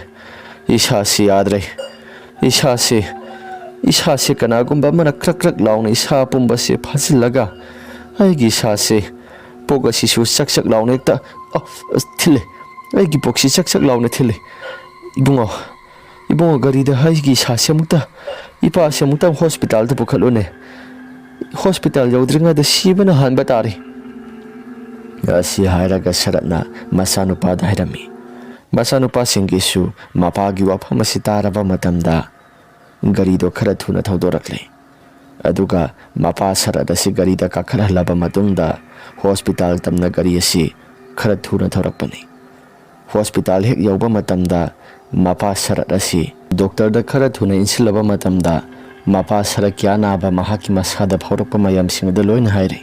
ꯏꯁꯥꯁꯤ ꯌꯥꯗ꯭ꯔꯦ꯫ ꯏꯁꯥꯁꯤ, ꯏꯁꯥꯁꯤ ꯀꯅꯥꯒꯨꯝꯕ ꯑꯃꯅ ꯀ꯭ꯔꯛ ꯀ꯭ꯔꯛ ꯂꯥꯎꯅ ꯏꯁꯥ ꯄꯨꯝꯕꯁꯦ ꯐꯥꯖꯤꯜꯂꯒ ꯑꯩꯒꯤ ꯏꯁꯥꯁꯦ, ꯄꯣꯛ ꯑꯁꯤꯁꯨ ꯆꯛ ꯆꯛ ꯂꯥꯎꯅ ꯍꯦꯛꯇ, ꯑ, ꯑꯁ, ꯊꯤꯜꯂꯦ꯫ ꯑꯩꯒꯤ ꯄꯣꯛꯁꯤ ꯆꯛ ꯆꯛ ꯂꯥꯎꯅ ꯊꯤꯜꯂꯦ꯫ ꯏꯕꯨꯡꯉꯣ, ꯏꯕꯨꯡꯉꯣ, ꯒꯥꯔꯤꯗ ꯑꯩꯒꯤ ꯏꯁꯥꯁꯦ ꯑꯃꯨꯛꯇ, ꯏꯄꯥꯁꯦ ꯑꯃꯨꯛꯇ ꯍꯣꯁꯄꯤꯇꯥꯜꯗ ꯄꯨꯈꯠꯂꯨꯅꯦ꯫ ꯍꯣꯁꯄꯤꯇꯥꯜ ꯌꯧꯗ꯭ꯔꯤꯉꯩꯗ ꯁꯤꯕꯅ ꯍꯥꯟꯕ ꯇꯥꯔꯦ꯫" ꯑꯁꯤ ꯍꯥꯏꯔꯒ ꯁꯔꯠꯅ ꯃꯆꯥꯅꯨꯄꯥꯗ ꯍꯥꯏꯔꯝꯃꯤ꯫ ꯃꯆꯥꯅꯨꯄꯥꯁꯤꯡꯒꯤꯁꯨ ꯃꯄꯥꯒꯤ ꯋꯥꯐꯝ ꯑꯁꯤ ꯇꯥꯔꯕ ꯃꯇꯝꯗ, ꯒꯥꯔꯤꯗꯣ ꯈꯔ ꯊꯨꯅ ꯊꯧꯗꯣꯔꯛꯂꯦ꯫ ꯑꯗꯨꯒ ꯃꯄꯥ ꯁꯔꯠ ꯑꯁꯤ ꯒꯥꯔꯤꯗ ꯀꯥꯈꯠꯍꯜꯂꯕ ꯃꯇꯨꯡꯗ ꯍꯣꯁꯄꯤꯇꯥꯜ ꯇꯝꯅ ꯒꯥꯔꯤ ꯑꯁꯤ ꯈꯔ ꯊꯨꯅ ꯊꯧꯔꯛꯄꯅꯤ꯫ ꯍꯣꯁꯄꯤꯇꯥꯜ ꯍꯦꯛ ꯌꯧꯕ ꯃꯇꯝꯗ ꯃꯄꯥ ꯁꯔꯠ ꯑꯁꯤ ꯗꯣꯛꯇꯔꯗ ꯈꯔ ꯊꯨꯅ ꯏꯟꯁꯤꯜꯂꯕ ꯃꯇꯝꯗ ꯃꯄꯥ ꯁꯔꯠꯀꯤ ꯑꯅꯥꯕ ꯃꯍꯥꯛꯀꯤ ꯃꯁꯥꯗ ꯐꯥꯎꯔꯛꯄ ꯃꯌꯥꯝꯁꯤꯡ ꯑꯗꯨ ꯂꯣꯏꯅ ꯍꯥꯏꯔꯤ꯫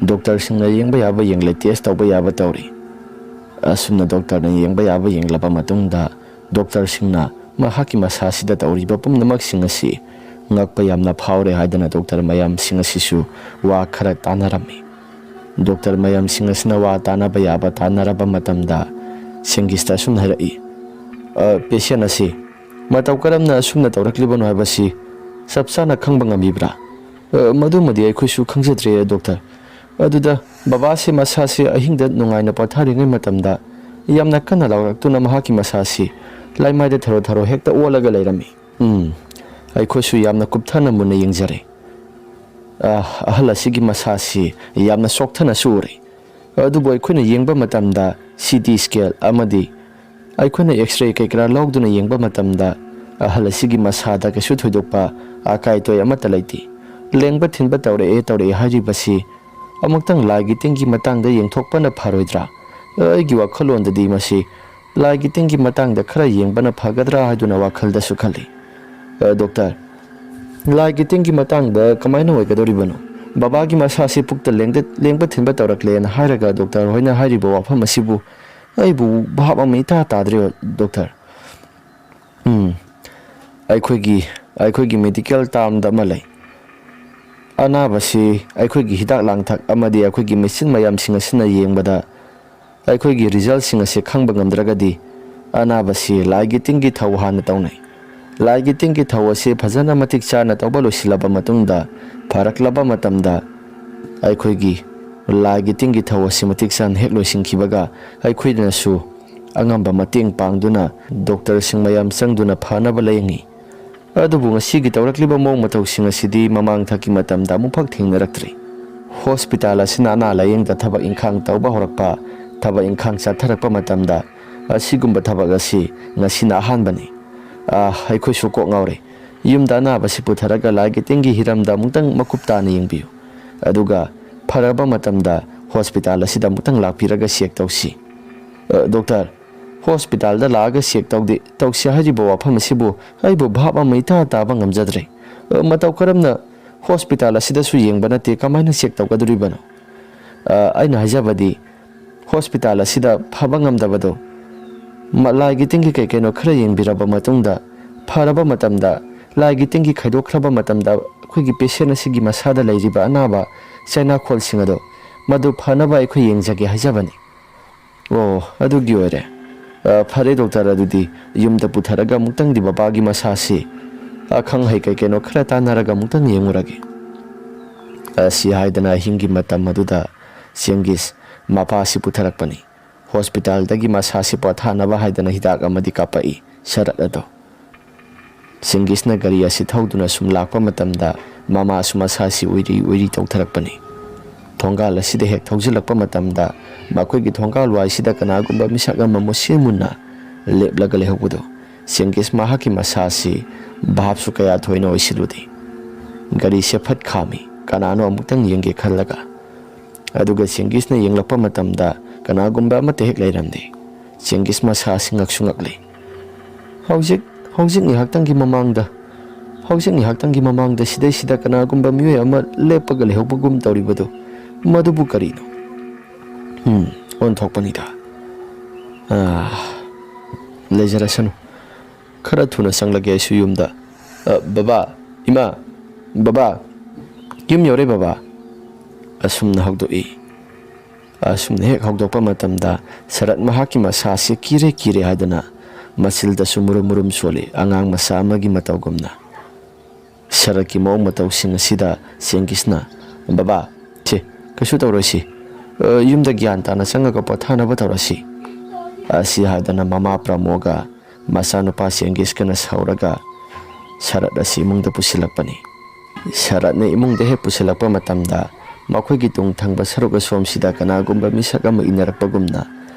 ꯗꯣꯛꯇꯔꯁꯤꯡꯅ ꯌꯦꯡꯕ ꯌꯥꯕ ꯌꯦꯡꯂꯦ, ꯇꯦꯁ ꯇꯧꯕ ꯌꯥꯕ ꯇꯧꯔꯤ꯫ ꯑꯁꯨꯝꯅ ꯗꯣꯛꯇꯔꯅ ꯌꯦꯡꯕ ꯌꯥꯕ ꯌꯦꯡꯂꯕ ꯃꯇꯨꯡꯗ ꯗꯣꯛꯇꯔꯁꯤꯡꯅ ꯃꯍꯥꯛꯀꯤ ꯃꯁꯥꯁꯤꯗ ꯇꯧꯔꯤꯕ ꯄꯨꯝꯅꯃꯛꯁꯤꯡ ꯑꯁꯤ ꯉꯛꯄ ꯌꯥꯝꯅ ꯐꯥꯎꯔꯦ ꯍꯥꯏꯗꯅ ꯗꯣꯛꯇꯔ ꯃꯌꯥꯝꯁꯤꯡ ꯑꯁꯤꯁꯨ ꯋꯥ ꯈꯔ ꯇꯥꯅꯔꯝꯃꯤ꯫ ꯗꯣꯛꯇꯔ ꯃꯌꯥꯝꯁꯤꯡ ꯑꯁꯤꯅ ꯋꯥ ꯇꯥꯅꯕ ꯌꯥꯕ ꯇꯥꯅꯔꯕ ꯃꯇꯝꯗ ꯁꯦꯡꯒꯤꯁꯇ ꯑꯁꯨꯝꯅ ꯍꯥꯏꯔꯛꯏ, "ꯑ, ꯄꯦꯁꯦꯟ ꯑꯁꯤ ꯃꯇꯧ ꯀꯔꯝꯅ ꯑꯁꯨꯝꯅ ꯇꯧꯔꯛꯂꯤꯕꯅꯣ ꯍꯥꯏꯕꯁꯤ ꯆꯞ ꯆꯥꯅ ꯈꯪꯕ ꯉꯝꯕꯤꯕ꯭ꯔꯥ?" "ꯑ, ꯃꯗꯨꯃꯗꯤ ꯑꯩꯈꯣꯏꯁꯨ ꯈꯪꯖꯗ꯭ꯔꯦ, ꯗꯣꯛꯇꯔ꯫ ꯑꯗꯨꯗ ꯕꯕꯥꯁꯤ ꯃꯁꯥꯁꯤ ꯑꯍꯤꯡꯗ ꯅꯨꯡꯉꯥꯏꯅ ꯄꯣꯊꯥꯔꯤꯉꯩ ꯃꯇꯝꯗ ꯌꯥꯝꯅ ꯀꯟꯅ ꯂꯥꯎꯔꯛꯇꯨꯅ ꯃꯍꯥꯛꯀꯤ ꯃꯁꯥꯁꯤ ꯂꯥꯏꯃꯥꯏꯗ ꯊꯔꯣ ꯊꯔꯣ ꯍꯦꯛꯇ ꯑꯣꯜꯂꯒ ꯂꯩꯔꯝꯃꯤ꯫ ꯎꯝ, ꯑꯩꯈꯣꯏꯁꯨ ꯌꯥꯝꯅ ꯀꯨꯞꯊꯅ ꯃꯨꯟꯅ ꯌꯦꯡꯖꯔꯦ꯫ ꯑ, ꯑꯍꯜ ꯑꯁꯤꯒꯤ ꯃꯁꯥꯁꯤ ꯌꯥꯝꯅ ꯁꯣꯛꯊꯅꯁꯨ ꯎꯔꯦ꯫ ꯑꯗꯨꯕꯨ ꯑꯩꯈꯣꯏꯅ ꯌꯦꯡꯕ ꯃꯇꯝꯗ ꯁꯤ ꯇꯤ ꯁ꯭ꯀꯦꯟ ꯑꯃꯗꯤ ꯑꯩꯈꯣꯏꯅ ꯑꯦꯛꯁ-ꯔꯦ ꯀꯩ ꯀꯔꯥ ꯂꯧꯗꯨꯅ ꯌꯦꯡꯕ ꯃꯇꯝꯗ ꯑꯍꯜ ꯑꯁꯤꯒꯤ ꯃꯁꯥꯗ ꯀꯩꯁꯨ ꯊꯣꯏꯗꯣꯛꯄ ꯑꯀꯥꯏ ꯑꯇꯣꯏ ꯑꯃꯠꯇ ꯂꯩꯇꯦ꯫ ꯂꯦꯡꯕ ꯊꯤꯟꯕ ꯇꯧꯔꯛꯑꯦ ꯇꯧꯔꯛꯑꯦ ꯍꯥꯏꯔꯤꯕꯁꯤ ꯑꯃꯨꯛꯇꯪ ꯂꯥꯏꯒꯤ ꯇꯤꯟꯒꯤ ꯃꯇꯥꯡꯗ ꯌꯦꯡꯊꯣꯛꯄꯅ ꯐꯔꯣꯏꯗ꯭ꯔꯥ? ꯑꯩꯒꯤ ꯋꯥꯈꯜꯂꯣꯟꯗꯗꯤ ꯃꯁꯤ ꯂꯥꯏꯒꯤ ꯇꯤꯟꯒꯤ ꯃꯇꯥꯡꯗ ꯈꯔ ꯌꯦꯡꯕꯅ ꯐꯒꯗ꯭ꯔꯥ ꯍꯥꯏꯗꯨꯅ ꯋꯥꯈꯜꯗꯁꯨ ꯈꯜꯂꯤ꯫ ꯑ, ꯗꯣꯛꯇꯔ, ꯂꯥꯏꯒꯤ ꯇꯤꯟꯒꯤ ꯃꯇꯥꯡꯗ ꯀꯃꯥꯏꯅ ꯑꯣꯏꯒꯗꯧꯔꯤꯕꯅꯣ? ꯕꯕꯥꯒꯤ ꯃꯁꯥꯁꯤ ꯄꯨꯛꯇ ꯂꯦꯡꯗ-, ꯂꯦꯡꯕ ꯊꯤꯟꯕ ꯇꯧꯔꯛꯂꯦꯅ ꯍꯥꯏꯔꯒ ꯗꯣꯛꯇꯔ ꯍꯣꯏꯅ ꯍꯥꯏꯔꯤꯕ ꯋꯥꯐꯝ ꯑꯁꯤꯕꯨ ꯑꯩꯕꯨ ꯚꯥꯞ ꯑꯃ ꯏꯇꯥ ꯇꯥꯗ꯭ꯔꯦ, ꯗꯣꯛꯇꯔ꯫ ꯎꯝ, ꯑꯩꯈꯣꯏꯒꯤ, ꯑꯩꯈꯣꯏꯒꯤ ꯃꯦꯗꯤꯀꯦꯜ ꯇꯥꯔꯝꯗ ꯑꯃ ꯂꯩ꯫ ꯑꯅꯥꯕꯁꯤ ꯑꯩꯈꯣꯏꯒꯤ ꯍꯤꯗꯥꯛ ꯂꯥꯡꯊꯛ ꯑꯃꯗꯤ ꯑꯩꯈꯣꯏꯒꯤ ꯃꯦꯆꯤꯟ ꯃꯌꯥꯝꯁꯤꯡ ꯑꯁꯤꯅ ꯌꯦꯡꯕꯗ ꯑꯩꯈꯣꯏꯒꯤ ꯔꯤꯖꯜꯁꯤꯡ ꯑꯁꯤ ꯈꯪꯕ ꯉꯝꯗ꯭ꯔꯒꯗꯤ ꯑꯅꯥꯕꯁꯤ ꯂꯥꯏꯒꯤ ꯇꯤꯟꯒꯤ ꯊꯧ ꯍꯥꯟꯅ ꯇꯧꯅꯩ꯫ ꯂꯥꯏꯒꯤ ꯇꯤꯟꯒꯤ ꯊꯧ ꯑꯁꯤ ꯐꯖꯅ ꯃꯇꯤꯛ ꯆꯥꯅ ꯇꯧꯕ ꯂꯣꯏꯁꯤꯜꯂꯕ ꯃꯇꯨꯡꯗ, ꯐꯔꯛꯂꯕ ꯃꯇꯝꯗ ꯑꯩꯈꯣꯏꯒꯤ ꯂꯥꯏꯒꯤ ꯇꯤꯟꯒꯤ ꯊꯧ ꯑꯁꯤ ꯃꯇꯤꯛ ꯆꯥꯅ ꯍꯦꯛ ꯂꯣꯏꯁꯤꯟꯈꯤꯕꯒ ꯑꯩꯈꯣꯏꯅꯁꯨ ꯑꯉꯝꯕ ꯃꯇꯦꯡ ꯄꯥꯡꯗꯨꯅ ꯗꯣꯛꯇꯔꯁꯤꯡ ꯃꯌꯥꯝ ꯆꯪꯗꯨꯅ ꯐꯅꯕ ꯂꯥꯌꯦꯡꯉꯤ꯫ ꯑꯗꯨꯕꯨ ꯉꯁꯤꯒꯤ ꯇꯧꯔꯛꯂꯤꯕ ꯃꯑꯣꯡ ꯃꯇꯧꯁꯤꯡ ꯑꯁꯤꯗꯤ ꯃꯃꯥꯡꯊꯛꯀꯤ ꯃꯇꯝꯗ ꯑꯃꯨꯛꯐꯥꯎ ꯊꯦꯡꯅꯔꯛꯇ꯭ꯔꯤ꯫ ꯍꯣꯁꯄꯤꯇꯥꯜ ꯑꯁꯤꯅ ꯑꯅꯥ ꯂꯥꯌꯦꯡꯗ ꯊꯕꯛ ꯏꯪꯈꯥꯡ ꯇꯧꯕ ꯍꯧꯔꯛꯄ, ꯊꯕꯛ ꯏꯪꯈꯥꯡ ꯆꯠꯊꯔꯛꯄ ꯃꯇꯝꯗ ꯑꯁꯤꯒꯨꯝꯕ ꯊꯕꯛ ꯑꯁꯤ ꯉꯁꯤꯅ ꯑꯍꯥꯟꯕꯅꯤ꯫ ꯑꯥ, ꯑꯩꯈꯣꯏꯁꯨ ꯀꯣꯛ ꯉꯥꯎꯔꯦ꯫ ꯌꯨꯝꯗ ꯑꯅꯥꯕꯁꯤ ꯄꯨꯊꯔꯒ ꯂꯥꯏꯒꯤ ꯇꯤꯟꯒꯤ ꯍꯤꯔꯝꯗ ꯑꯃꯨꯛꯇꯪ ꯃꯀꯨꯞ ꯇꯥꯅ ꯌꯦꯡꯕꯤꯌꯨ꯫ ꯑꯗꯨꯒ ꯐꯔꯕ ꯃꯇꯝꯗ ꯍꯣꯁꯄꯤꯇꯥꯜ ꯑꯁꯤꯗ ꯑꯃꯨꯛꯇꯪ ꯂꯥꯛꯄꯤꯔꯒ ꯆꯦꯛ ꯇꯧꯁꯤ꯫ ꯑ, ꯗꯣꯛꯇꯔ, ꯍꯣꯁꯄꯤꯇꯥꯜꯗ ꯂꯥꯛꯑꯒ ꯆꯦꯛ ꯇꯧꯗꯦ, ꯇꯧꯁꯤ ꯍꯥꯏꯔꯤꯕ ꯋꯥꯐꯝ ꯑꯁꯤꯕꯨ ꯑꯩꯕꯨ ꯚꯥꯞ ꯑꯃ ꯏꯇꯥ ꯇꯥꯕ ꯉꯝꯖꯗ꯭ꯔꯦ꯫ ꯑ, ꯃꯇꯧ ꯀꯔꯝꯅ ꯍꯣꯁꯄꯤꯇꯥꯜ ꯑꯁꯤꯗꯁꯨ ꯌꯦꯡꯕ ꯅꯠꯇꯦ, ꯀꯃꯥꯏꯅ ꯆꯦꯛ ꯇꯧꯒꯗꯣꯔꯤꯕꯅꯣ? ꯑ, ꯑꯩꯅ ꯍꯥꯏꯖꯕꯗꯤ, ꯍꯣꯁꯄꯤꯇꯥꯜ ꯑꯁꯤꯗ ꯐꯕ ꯉꯝꯗꯕꯗꯣ, ꯃ-, ꯂꯥꯏꯒꯤ ꯇꯤꯟꯒꯤ ꯀꯩ ꯀꯩꯅꯣ ꯈꯔ ꯌꯦꯡꯕꯤꯔꯕ ꯃꯇꯨꯡꯗ, ꯐꯔꯕ ꯃꯇꯝꯗ, ꯂꯥꯏꯒꯤ ꯇꯤꯟꯒꯤ ꯈꯥꯏꯗꯣꯛꯈ꯭ꯔꯕ ꯃꯇꯝꯗ, ꯑꯩꯈꯣꯏꯒꯤ ꯄꯦꯁꯦꯟ ꯑꯁꯤꯒꯤ ꯃꯁꯥꯗ ꯂꯩꯔꯤꯕ ꯑꯅꯥꯕ ꯆꯩꯅꯥꯈꯣꯜꯁꯤꯡ ꯑꯗꯣ, ꯃꯗꯨ ꯐꯅꯕ ꯑꯩꯈꯣꯏ ꯌꯦꯡꯖꯒꯦ ꯍꯥꯏꯖꯕꯅꯤ꯫ ꯑꯣ, ꯑꯗꯨꯒꯤ ꯑꯣꯏꯔꯦ꯫ ꯑ, ꯐꯔꯦ ꯗꯣꯛꯇꯔ, ꯑꯗꯨꯗꯤ ꯌꯨꯝꯗ ꯄꯨꯊꯔꯒ ꯑꯃꯨꯛꯇꯪꯗꯤ ꯕꯕꯥꯒꯤ ꯃꯁꯥꯁꯤ ꯑꯈꯪ ꯑꯍꯩ ꯀꯩ ꯀꯩꯅꯣ ꯈꯔ ꯇꯥꯟꯅꯔꯒ ꯑꯃꯨꯛꯇꯪ ꯌꯦꯡꯉꯨꯔꯒꯦ꯫ ꯑꯁꯤ ꯍꯥꯏꯗꯅ ꯑꯍꯤꯡꯒꯤ ꯃꯇꯝ ꯑꯗꯨꯗ ꯆꯦꯡꯒꯤꯁ ꯃꯄꯥꯁꯤ ꯄꯨꯊꯔꯛꯄꯅꯤ꯫ ꯍꯣꯁꯄꯤꯇꯥꯜꯗꯒꯤ ꯃꯁꯥꯁꯤ ꯄꯣꯊꯥꯅꯕ ꯍꯥꯏꯗꯅ ꯍꯤꯗꯥꯛ ꯑꯃꯗꯤ ꯀꯥꯞꯄꯛꯏ ꯁꯔꯠ ꯑꯗꯣ꯫ ꯆꯦꯡꯒꯤꯁꯅ ꯒꯥꯔꯤ ꯑꯁꯤ ꯊꯧꯗꯨꯅ ꯁꯨꯝ ꯂꯥꯛꯄ ꯃꯇꯝꯗ ꯃꯃꯥꯁꯨ ꯃꯁꯥꯁꯤ ꯎꯏꯔꯤ ꯎꯏꯔꯤ ꯇꯧꯊꯔꯛꯄꯅꯤ꯫ ꯊꯣꯡꯒꯥꯜ ꯑꯁꯤꯗ ꯍꯦꯛ ꯊꯧꯖꯤꯜꯂꯛꯄ ꯃꯇꯝꯗ ꯃꯈꯣꯏꯒꯤ ꯊꯣꯡꯒꯥꯜ ꯋꯥꯏꯁꯤꯗ ꯀꯅꯥꯒꯨꯝꯕ ꯃꯤꯁꯛ ꯑꯃ ꯃꯨꯁꯤꯟ ꯃꯨꯟꯅ ꯂꯦꯞꯂꯒ ꯂꯩꯍꯧꯕꯗꯨ ꯆꯦꯡꯒꯤꯁ ꯃꯍꯥꯛꯀꯤ ꯃꯁꯥꯁꯤ ꯚꯥꯞꯁꯨ ꯀꯌꯥ ꯊꯣꯏꯅ ꯑꯣꯏꯁꯤꯜꯂꯨꯗꯦ꯫ ꯒꯥꯔꯤꯁꯦ ꯐꯠ ꯈꯥꯝꯃꯤ, ꯀꯅꯥꯅꯣ ꯑꯃꯨꯛꯇꯪ ꯌꯦꯡꯒꯦ ꯈꯜꯂꯒ꯫ ꯑꯗꯨꯒ ꯆꯦꯡꯒꯤꯁꯅ ꯌꯦꯡꯂꯛꯄ ꯃꯇꯝꯗ ꯀꯅꯥꯒꯨꯝꯕ ꯑꯃꯠꯇ ꯍꯦꯛ ꯂꯩꯔꯝꯗꯦ꯫ ꯆꯦꯡꯒꯤꯁ ꯃꯁꯥꯁꯤ ꯉꯛꯁꯨ ꯉꯛꯂꯤ꯫ ꯍꯧꯖꯤꯛ, ꯍꯧꯖꯤꯛ ꯉꯥꯏꯍꯥꯛꯇꯪꯒꯤ ꯃꯃꯥꯡꯗ, ꯍꯧꯖꯤꯛ ꯉꯥꯏꯍꯥꯛꯇꯪꯒꯤ ꯃꯃꯥꯡꯗ ꯁꯤꯗꯩꯁꯤꯗ ꯀꯅꯥꯒꯨꯝꯕ ꯃꯤꯑꯣꯏ ꯑꯃ ꯂꯦꯞꯄꯒ ꯂꯩꯍꯧꯕꯒꯨꯝ ꯇꯧꯔꯤꯕꯗꯨ, ꯃꯗꯨꯕꯨ ꯀꯔꯤꯅꯣ? ꯎꯝ, ꯑꯣꯟꯊꯣꯛꯄꯅꯤꯗ꯫ ꯑꯥ, ꯂꯩꯖꯔꯁꯅꯨ꯫ ꯈꯔ ꯊꯨꯅ ꯆꯪꯂꯒꯦ ꯑꯩꯁꯨ ꯌꯨꯝꯗ꯫ "ꯑ, ꯕꯕꯥ, ꯏꯃꯥ, ꯕꯕꯥ, ꯌꯨꯝ ꯌꯧꯔꯦ ꯕꯕꯥ", ꯑꯁꯨꯝꯅ ꯍꯧꯗꯣꯛꯏ꯫ ꯑꯁꯨꯝꯅ ꯍꯦꯛ ꯍꯧꯗꯣꯛꯄ ꯃꯇꯝꯗ ꯁꯔꯠ ꯃꯍꯥꯛꯀꯤ ꯃꯁꯥꯁꯤ ꯀꯤꯔꯦ ꯀꯤꯔꯦ ꯍꯥꯏꯗꯨꯅ ꯃꯆꯤꯜꯗꯁꯨ ꯃꯨꯔꯨꯝ ꯃꯨꯔꯨꯝ ꯁꯣꯜꯂꯤ, ꯑꯉꯥꯡ ꯃꯆꯥ ꯑꯃꯒꯤ ꯃꯇꯧꯒꯨꯝꯅ꯫ ꯁꯔꯠꯀꯤ ꯃꯑꯣꯡ ꯃꯇꯧꯁꯤꯡ ꯑꯁꯤꯗ ꯆꯦꯡꯒꯤꯁꯅ, "ꯕꯕꯥ, ꯁꯦ, ꯀꯩꯁꯨ ꯇꯧꯔꯣꯏꯁꯤ꯫ ꯑ, ꯌꯨꯝꯗ ꯒ꯭ꯌꯥꯟ ꯇꯥꯅ ꯆꯪꯉꯒ ꯄꯣꯊꯥꯅꯕ ꯇꯧꯔꯁꯤ", ꯑꯁꯤ ꯍꯥꯏꯗꯅ ꯃꯃꯥ ꯄ꯭ꯔꯃꯣꯒ ꯃꯆꯥꯅꯨꯄꯥ ꯆꯦꯡꯒꯤꯁꯀꯅ ꯁꯥꯎꯔꯒ ꯁꯔꯠ ꯑꯁꯤ ꯏꯃꯨꯡꯗ ꯄꯨꯁꯤꯜꯂꯛꯄꯅꯤ꯫ ꯁꯔꯠꯅ ꯏꯃꯨꯡꯗ ꯍꯦꯛ ꯄꯨꯁꯤꯜꯂꯛꯄ ꯃꯇꯝꯗ ꯃꯈꯣꯏꯒꯤ ꯇꯨꯡ ꯊꯪꯕ ꯁꯔꯨꯛ ꯑꯁꯣꯝꯁꯤꯗ ꯀꯅꯥꯒꯨꯝꯕ ꯃꯤꯁꯛ ꯑꯃ ꯏꯟꯅꯔꯛꯄꯒꯨꯝꯅ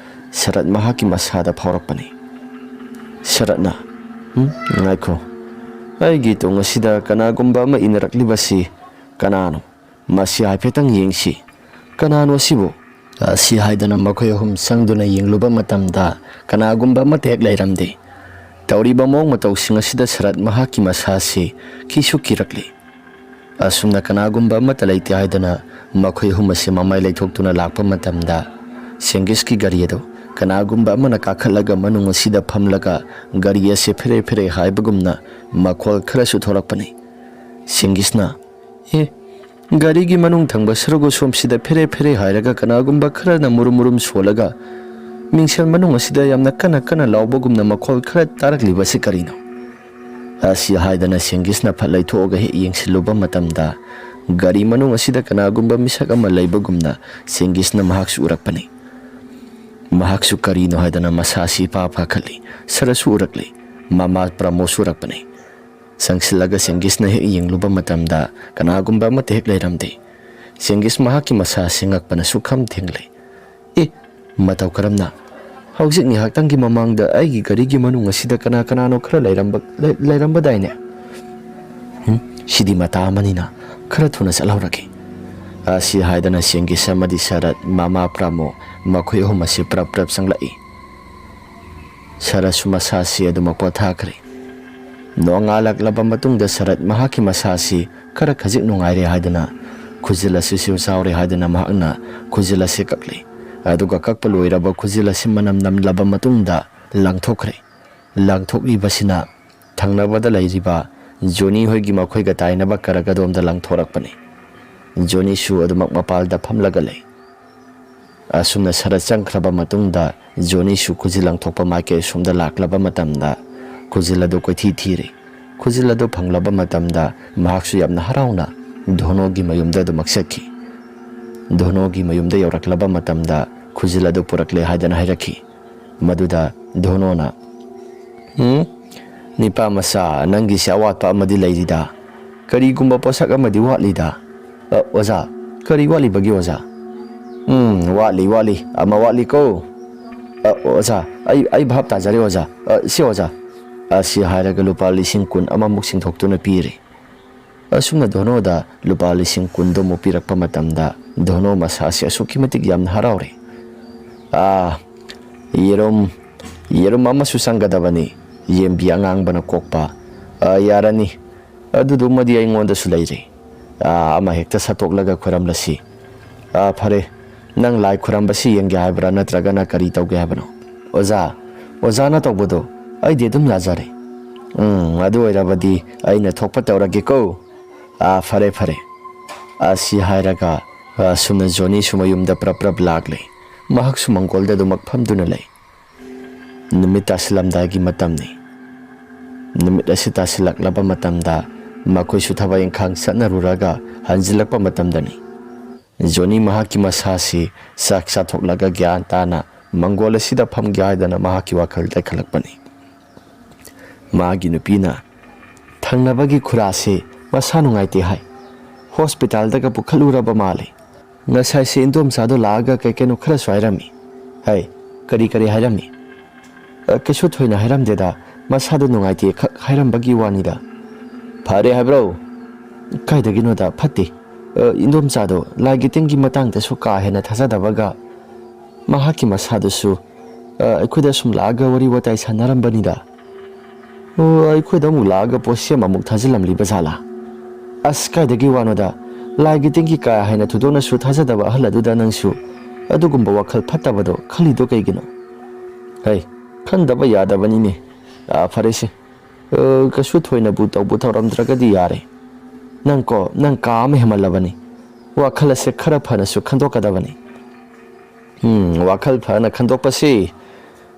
ꯁꯔꯠ ꯃꯍꯥꯛꯀꯤ ꯃꯁꯥꯗ ꯐꯥꯎꯔꯛꯄꯅꯤ꯫ ꯁꯔꯠꯅ, "ꯎꯝ, ꯉꯥꯏꯈꯣ, "ꯑꯩꯒꯤ ꯇꯨꯡ ꯑꯁꯤꯗ ꯀꯅꯥꯒꯨꯝꯕ ꯑꯃ ꯏꯟꯅꯔꯛꯂꯤꯕꯁꯤ ꯀꯅꯥꯅꯣ? ꯃꯁꯤ ꯍꯥꯏꯐꯦꯠꯇꯪ ꯌꯦꯡꯁꯤ꯫ ꯀꯅꯥꯅꯣ ꯑꯁꯤꯕꯨ?" ꯑꯁꯤ ꯍꯥꯏꯗꯅ ꯃꯈꯣꯏ ꯑꯍꯨꯝ ꯆꯪꯗꯨꯅ ꯌꯦꯡꯂꯨꯕ ꯃꯇꯝꯗ ꯀꯅꯥꯒꯨꯝꯕ ꯑꯃꯠꯇ ꯍꯦꯛ ꯂꯩꯔꯝꯗꯦ꯫ ꯇꯧꯔꯤꯕ ꯃꯑꯣꯡ ꯃꯇꯧꯁꯤꯡ ꯑꯁꯤꯗ ꯁꯔꯠ ꯃꯍꯥꯛꯀꯤ ꯃꯁꯥꯁꯤ ꯀꯤꯁꯨ ꯀꯤꯔꯛꯂꯤ꯫ ꯑꯁꯨꯝꯅ ꯀꯅꯥꯒꯨꯝꯕ ꯑꯃꯠꯇ ꯂꯩꯇꯦ ꯍꯥꯏꯗꯨꯅ ꯃꯈꯣꯏ ꯑꯍꯨꯝ ꯑꯁꯤ ꯃꯃꯥꯏ ꯂꯩꯊꯣꯛꯇꯨꯅ ꯂꯥꯛꯄ ꯃꯇꯝꯗ, ꯁꯦꯡꯒꯤꯁꯀꯤ ꯒꯥꯔꯤ ꯑꯗꯨ ꯀꯅꯥꯒꯨꯝꯕ ꯑꯃꯅ ꯀꯥꯈꯠꯂꯒ ꯃꯅꯨꯡ ꯑꯁꯤꯗ ꯐꯝꯂꯒ ꯒꯥꯔꯤ ꯑꯁꯤ ꯐꯦꯔꯦ ꯐꯦꯔꯦ ꯍꯥꯏꯕꯒꯨꯝꯅ ꯃꯈꯣꯜ ꯈꯔꯁꯨ ꯊꯣꯔꯛꯄꯅꯤ꯫ ꯁꯦꯡꯒꯤꯁꯅ, "ꯑꯦ, ꯒꯥꯔꯤꯒꯤ ꯃꯅꯨꯡ ꯊꯪꯕ ꯁꯔꯨꯛ ꯑꯁꯣꯝꯁꯤꯗ ꯐꯦꯔꯦ ꯐꯦꯔꯦ ꯍꯥꯏꯔꯒ ꯀꯅꯥꯒꯨꯝꯕ ꯈꯔꯅ ꯃꯨꯔꯨꯝ ꯃꯨꯔꯨꯝ ꯁꯣꯜꯂꯒ ꯃꯤꯡꯁꯦꯜ ꯃꯅꯨꯡ ꯑꯁꯤꯗ ꯌꯥꯝꯅ ꯀꯟꯅ ꯀꯟꯅ ꯂꯥꯎꯕꯒꯨꯝꯅ ꯃꯈꯣꯜ ꯈꯔ ꯇꯥꯔꯛꯂꯤꯕꯁꯤ ꯀꯔꯤꯅꯣ?" ꯑꯁꯤ ꯍꯥꯏꯗꯅ ꯁꯦꯡꯒꯤꯁꯅ ꯐꯠ ꯂꯩꯊꯣꯛꯑꯒ ꯍꯦꯛ ꯌꯦꯡꯁꯤꯜꯂꯨꯕ ꯃꯇꯝꯗ, ꯒꯥꯔꯤ ꯃꯅꯨꯡ ꯑꯁꯤꯗ ꯀꯅꯥꯒꯨꯝꯕ ꯃꯤꯁꯛ ꯑꯃ ꯂꯩꯕꯒꯨꯝꯅ ꯁꯦꯡꯒꯤꯁꯅ ꯃꯍꯥꯛꯁꯨ ꯎꯔꯛꯄꯅꯤ꯫ ꯃꯍꯥꯛꯁꯨ ꯀꯔꯤꯅꯣ ꯍꯥꯏꯗꯅ ꯃꯁꯥꯁꯤ ꯏꯄꯥ ꯄꯥꯈꯠꯂꯤ꯫ ꯁꯔꯁꯨ ꯎꯔꯛꯂꯤ꯫ ꯃꯃꯥ ꯄ꯭ꯔꯃꯣꯁꯨ ꯎꯔꯛꯄꯅꯤ꯫ ꯆꯪꯁꯤꯜꯂꯒ ꯁꯦꯡꯒꯤꯁꯅ ꯍꯦꯛ ꯌꯦꯡꯂꯨꯕ ꯃꯇꯝꯗ ꯀꯅꯥꯒꯨꯝꯕ ꯑꯃꯠꯇ ꯍꯦꯛ ꯂꯩꯔꯝꯗꯦ꯫ ꯁꯦꯡꯒꯤꯁ ꯃꯍꯥꯛꯀꯤ ꯃꯁꯥꯁꯤ ꯉꯛꯄꯅ ꯁꯨꯛꯈꯝ ꯊꯦꯡꯂꯦ꯫ "ꯑꯦ, ꯃꯇꯧ ꯀꯔꯝꯅ? ꯍꯧꯖꯤꯛ ꯉꯥꯏꯍꯥꯛꯇꯪꯒꯤ ꯃꯃꯥꯡꯗ ꯑꯩꯒꯤ ꯒꯥꯔꯤꯒꯤ ꯃꯅꯨꯡ ꯑꯁꯤꯗ ꯀꯅꯥ ꯀꯅꯥꯅꯣ ꯈꯔ ꯂꯩꯔꯝꯕ, ꯂꯩ-, ꯂꯩꯔꯝꯕꯗꯥꯏꯅꯦ? ꯍꯨꯝ, ꯁꯤꯗꯤ ꯃꯇꯥ ꯑꯃꯅꯤꯅ ꯈꯔ ꯊꯨꯅ ꯆꯠꯍꯧꯔꯒꯦ꯫" ꯑꯁꯤ ꯍꯥꯏꯗꯅ ꯁꯦꯡꯒꯤꯁ ꯑꯃꯗꯤ ꯁꯔꯠ, ꯃꯃꯥ ꯄ꯭ꯔꯃꯣ, ꯃꯈꯣꯏ ꯑꯍꯨꯝ ꯑꯁꯤ ꯄ꯭ꯔꯞ ꯄ꯭ꯔꯞ ꯆꯪꯂꯛꯏ꯫ ꯁꯔꯠꯁꯨ ꯃꯁꯥꯁꯤ ꯑꯗꯨꯃꯛ ꯄꯣꯊꯥꯈ꯭ꯔꯦ꯫ ꯅꯣꯡꯉꯥꯜꯂꯛꯂꯕ ꯃꯇꯨꯡꯗ ꯁꯔꯠ ꯃꯍꯥꯛꯀꯤ ꯃꯁꯥꯁꯤ ꯈꯔ ꯈꯖꯤꯛ ꯅꯨꯡꯉꯥꯏꯔꯦ ꯍꯥꯏꯗꯨꯅ, ꯈꯨꯖꯤꯜ ꯑꯁꯤꯁꯨ ꯆꯥꯎꯔꯦ ꯍꯥꯏꯗꯨꯅ ꯃꯍꯥꯛꯅ ꯈꯨꯖꯤꯜ ꯑꯁꯤ ꯀꯛꯂꯤ꯫ ꯑꯗꯨꯒ ꯀꯛꯄ ꯂꯣꯏꯔꯕ ꯈꯨꯖꯤꯜ ꯑꯁꯤ ꯃꯅꯝ ꯅꯝꯂꯕ ꯃꯇꯨꯡꯗ ꯂꯪꯊꯣꯛꯈ꯭ꯔꯦ꯫ ꯂꯪꯊꯣꯛꯂꯤꯕꯁꯤꯅ ꯊꯪꯅꯕꯗ ꯂꯩꯔꯤꯕ ꯖꯣꯅꯤ ꯍꯣꯏꯒꯤ ꯃꯈꯣꯏꯒ ꯇꯥꯏꯅꯕ ꯀꯔꯛ ꯑꯗꯣꯝꯗ ꯂꯪꯊꯣꯔꯛꯄꯅꯤ꯫ ꯖꯣꯅꯤꯁꯨ ꯑꯗꯨꯃꯛ ꯃꯄꯥꯜꯗ ꯐꯝꯂꯒ ꯂꯩ꯫ ꯑꯁꯨꯝꯅ ꯁꯔꯠ ꯆꯪꯈ꯭ꯔꯕ ꯃꯇꯨꯡꯗ ꯖꯣꯅꯤꯁꯨ ꯈꯨꯖꯤꯜ ꯂꯪꯊꯣꯛꯄ ꯃꯥꯏꯀꯩ ꯑꯁꯣꯝꯗ ꯂꯥꯛꯂꯕ ꯃꯇꯝꯗ ꯈꯨꯖꯤꯜ ꯑꯗꯨ ꯀꯣꯏꯊꯤ ꯊꯤꯔꯦ꯫ ꯈꯨꯖꯤꯜ ꯑꯗꯨ ꯐꯪꯂꯕ ꯃꯇꯝꯗ ꯃꯍꯥꯛꯁꯨ ꯌꯥꯝꯅ ꯍꯔꯥꯎꯅ ꯙꯣꯅꯣꯒꯤ ꯃꯌꯨꯝꯗ ꯑꯗꯨꯃꯛ ꯆꯠꯈꯤ꯫ ꯙꯣꯅꯣꯒꯤ ꯃꯌꯨꯝꯗ ꯌꯧꯔꯛꯂꯕ ꯃꯇꯝꯗ ꯈꯨꯖꯤꯜ ꯑꯗꯨ ꯄꯨꯔꯛꯂꯦ ꯍꯥꯏꯗꯅ ꯍꯥꯏꯔꯛꯈꯤ꯫ ꯃꯗꯨꯗ ꯙꯣꯅꯣꯅ, "ꯎꯝ, ꯅꯤꯄꯥ ꯃꯆꯥ, ꯅꯪꯒꯤꯁꯦ ꯑꯋꯥꯠꯄ ꯑꯃꯗꯤ ꯂꯩꯔꯤꯗ꯫ ꯀꯔꯤꯒꯨꯝꯕ ꯄꯣꯠꯁꯛ ꯑꯃꯗꯤ ꯋꯥꯠꯂꯤꯗ꯫" "ꯑ, ꯑꯣꯖꯥ, ꯀꯔꯤ ꯋꯥꯠꯂꯤꯕꯒꯦ ꯑꯣꯖꯥ?" "ꯎꯝ, ꯋꯥꯠꯂꯤ, ꯋꯥꯠꯂꯤ, ꯑꯃ ꯋꯥꯠꯂꯤꯀꯣ꯫" "ꯑ, ꯑꯣꯖꯥ, ꯑꯩ, ꯑꯩ ꯚꯥꯞ ꯇꯥꯖꯔꯦ ꯑꯣꯖꯥ꯫ ꯑ, ꯁꯤ ꯑꯣꯖꯥ꯫" ꯑꯁꯤ ꯍꯥꯏꯔꯒ ꯂꯨꯄꯥ ꯂꯤꯁꯤꯡ ꯀꯨꯟ ꯑꯃꯃꯨꯛ ꯆꯤꯡꯊꯣꯛꯇꯨꯅ ꯄꯤꯔꯦ꯫ ꯑꯁꯨꯝꯅ ꯙꯣꯅꯣꯗ ꯂꯨꯄꯥ ꯂꯤꯁꯤꯡ ꯀꯨꯟꯗꯨꯃꯨꯛ ꯄꯤꯔꯛꯄ ꯃꯇꯝꯗ ꯙꯣꯅꯣ ꯃꯁꯥꯁꯤ ꯑꯁꯨꯛꯀꯤ ꯃꯇꯤꯛ ꯌꯥꯝꯅ ꯍꯔꯥꯎꯔꯦ꯫ "ꯑꯥ, ꯌꯦꯔꯨꯝ, ꯌꯦꯔꯨꯝ ꯑꯃꯁꯨ ꯆꯪꯒꯗꯕꯅꯤ, ꯌꯦꯟꯕꯤ ꯑꯉꯥꯡꯕꯅ ꯀꯣꯛꯄ꯫ ꯑꯥ, ꯌꯥꯔꯅꯤ, ꯑꯗꯨꯗꯨꯃꯗꯤ ꯑꯩꯉꯣꯟꯗꯁꯨ ꯂꯩꯔꯦ꯫ ꯑꯥ, ꯑꯃ ꯍꯦꯛꯇ ꯁꯠꯇꯣꯛꯂꯒ ꯈꯣꯏꯔꯝꯂꯁꯤ꯫ ꯑꯥ, ꯐꯔꯦ, ꯅꯪ ꯂꯥꯏ ꯈꯣꯏꯔꯝꯕꯁꯤ ꯌꯦꯡꯒꯦ ꯍꯥꯏꯕ꯭ꯔꯥ, ꯅꯠꯇ꯭ꯔꯒꯅ ꯀꯔꯤ ꯇꯧꯒꯦ ꯍꯥꯏꯕꯅꯣ?" "ꯑꯣꯖꯥ, ꯑꯣꯖꯥꯅ ꯇꯧꯕꯗꯣ ꯑꯩꯗꯤ ꯑꯗꯨꯝ ꯌꯥꯖꯔꯦ꯫" "ꯎꯝ, ꯑꯗꯨ ꯑꯣꯏꯔꯕꯗꯤ ꯑꯩꯅ ꯊꯣꯛꯄ ꯇꯧꯔꯒꯦꯀꯣ꯫" "ꯑꯥ, ꯐꯔꯦ, ꯐꯔꯦ꯫" ꯑꯁꯤ ꯍꯥꯏꯔꯒ ꯑꯁꯨꯝꯅ ꯖꯣꯅꯤꯁꯨ ꯃꯌꯨꯝꯗ ꯄ꯭ꯔꯞ ꯄ꯭ꯔꯞ ꯂꯥꯛꯂꯦ꯫ ꯃꯍꯥꯛꯁꯨ ꯃꯪꯒꯣꯜꯗ ꯑꯗꯨꯃꯛ ꯐꯝꯗꯨꯅ ꯂꯩ꯫ ꯅꯨꯃꯤꯠ ꯇꯥꯁꯤꯜꯂꯝꯗꯥꯏꯒꯤ ꯃꯇꯝꯅꯤ꯫ ꯅꯨꯃꯤꯠ ꯑꯁꯤ ꯇꯥꯁꯤꯜꯂꯛꯂꯕ ꯃꯇꯝꯗ ꯃꯈꯣꯏꯁꯨ ꯊꯕꯛ ꯏꯪꯈꯥꯡ ꯆꯠꯅꯔꯨꯔꯒ ꯍꯟꯖꯤꯜꯂꯛꯄ ꯃꯇꯝꯗꯅꯤ꯫ ꯖꯣꯅꯤ ꯃꯍꯥꯛꯀꯤ ꯃꯁꯥꯁꯤ ꯆꯥꯛ ꯆꯥꯊꯣꯛꯂꯒ ꯒ꯭ꯌꯥꯟ ꯇꯥꯅ ꯃꯪꯒꯣꯜ ꯑꯁꯤꯗ ꯐꯝꯒꯦ ꯍꯥꯏꯗꯅ ꯃꯍꯥꯛꯀꯤ ꯋꯥꯈꯜꯗ ꯈꯜꯂꯛꯄꯅꯤ꯫ ꯃꯥꯒꯤ ꯅꯨꯄꯤꯅ, "ꯊꯪꯅꯕꯒꯤ ꯈꯨꯔꯥꯁꯤ ꯃꯁꯥ ꯅꯨꯡꯉꯥꯏꯇꯦ ꯍꯥꯏ, ꯍꯣꯁꯄꯤꯇꯥꯜꯗꯒ ꯄꯨꯈꯠꯂꯨꯔꯕ ꯃꯥꯜꯂꯦ꯫ ꯉꯁꯥꯏꯁꯦ ꯏꯟꯗꯣꯝꯆꯥꯗꯣ ꯂꯥꯛꯑꯒ ꯀꯩ ꯀꯩꯅꯣ ꯈꯔꯁꯨ ꯍꯥꯏꯔꯝꯃꯤ꯫" "ꯍꯥꯏ, ꯀꯔꯤ ꯀꯔꯤ ꯍꯥꯏꯔꯝꯃꯤ?" "ꯑ, ꯀꯩꯁꯨ ꯊꯣꯏꯅ ꯍꯥꯏꯔꯝꯗꯦꯗ, ꯃꯁꯥꯗꯣ ꯅꯨꯡꯉꯥꯏꯇꯦ ꯈꯛ ꯍꯥꯏꯔꯝꯕꯒꯤ ꯋꯥꯅꯤꯗ꯫" "ꯐꯔꯦ ꯍꯥꯏꯕ꯭ꯔꯣ?" "ꯀꯥꯏꯗꯒꯤꯅꯣꯗ, ꯐꯠꯇꯦ꯫ ꯑ, ꯏꯟꯗꯣꯝꯆꯥꯗꯣ ꯂꯥꯏꯒꯤ ꯇꯤꯟꯒꯤ ꯃꯇꯥꯡꯗꯁꯨ ꯀꯥ ꯍꯦꯟꯅ ꯊꯥꯖꯗꯕꯒ ꯃꯍꯥꯛꯀꯤ ꯃꯁꯥꯗꯨꯁꯨ, ꯑ, ꯑꯩꯈꯣꯏꯗ ꯁꯨꯝ ꯂꯥꯛꯑꯒ ꯋꯥꯔꯤ ꯋꯥꯇꯥꯏ ꯁꯥꯟꯅꯔꯝꯕꯅꯤꯗ꯫" "ꯑꯣ, ꯑꯩꯈꯣꯏꯗ ꯑꯃꯨꯛ ꯂꯥꯛꯑꯒ ꯄꯣꯠꯁꯦꯝ ꯑꯃꯨꯛ ꯊꯥꯖꯤꯜꯂꯝꯂꯤꯕ ꯖꯥꯠꯂꯥ?" "ꯑꯁ, ꯀꯥꯏꯗꯒꯤ ꯋꯥꯅꯣꯗ, ꯂꯥꯏꯒꯤ ꯇꯤꯟꯒꯤ ꯀꯥ ꯍꯦꯟꯅ ꯊꯣꯏꯗꯣꯛꯅꯁꯨ ꯊꯥꯖꯗꯕ ꯑꯍꯜ ꯑꯗꯨꯗ ꯅꯪꯁꯨ ꯑꯗꯨꯒꯨꯝꯕ ꯋꯥꯈꯜ ꯐꯠꯇꯕꯗꯣ ꯈꯜꯂꯤꯗꯣ ꯀꯩꯒꯤꯅꯣ?" "ꯍꯩ, ꯈꯟꯗꯕ ꯌꯥꯗꯕꯅꯤꯅꯦ꯫ ꯑ, ꯐꯔꯦꯁꯦ, ꯑ, ꯀꯩꯁꯨ ꯊꯣꯏꯅꯕꯨ ꯇꯧꯕ ꯇꯧꯔꯝꯗ꯭ꯔꯒꯗꯤ ꯌꯥꯔꯦ꯫ ꯅꯪ ꯀꯣ, ꯅꯪ ꯀꯥ ꯑꯃ ꯍꯦꯟꯃꯜꯂꯕꯅꯤ꯫ ꯋꯥꯈꯜ ꯑꯁꯦ ꯈꯔ ꯐꯅꯁꯨ ꯈꯟꯗꯣꯛꯀꯗꯕꯅꯤ꯫" "ꯎꯝ, ꯋꯥꯈꯜ ꯐꯅ ꯈꯟꯗꯣꯛꯄꯁꯤ,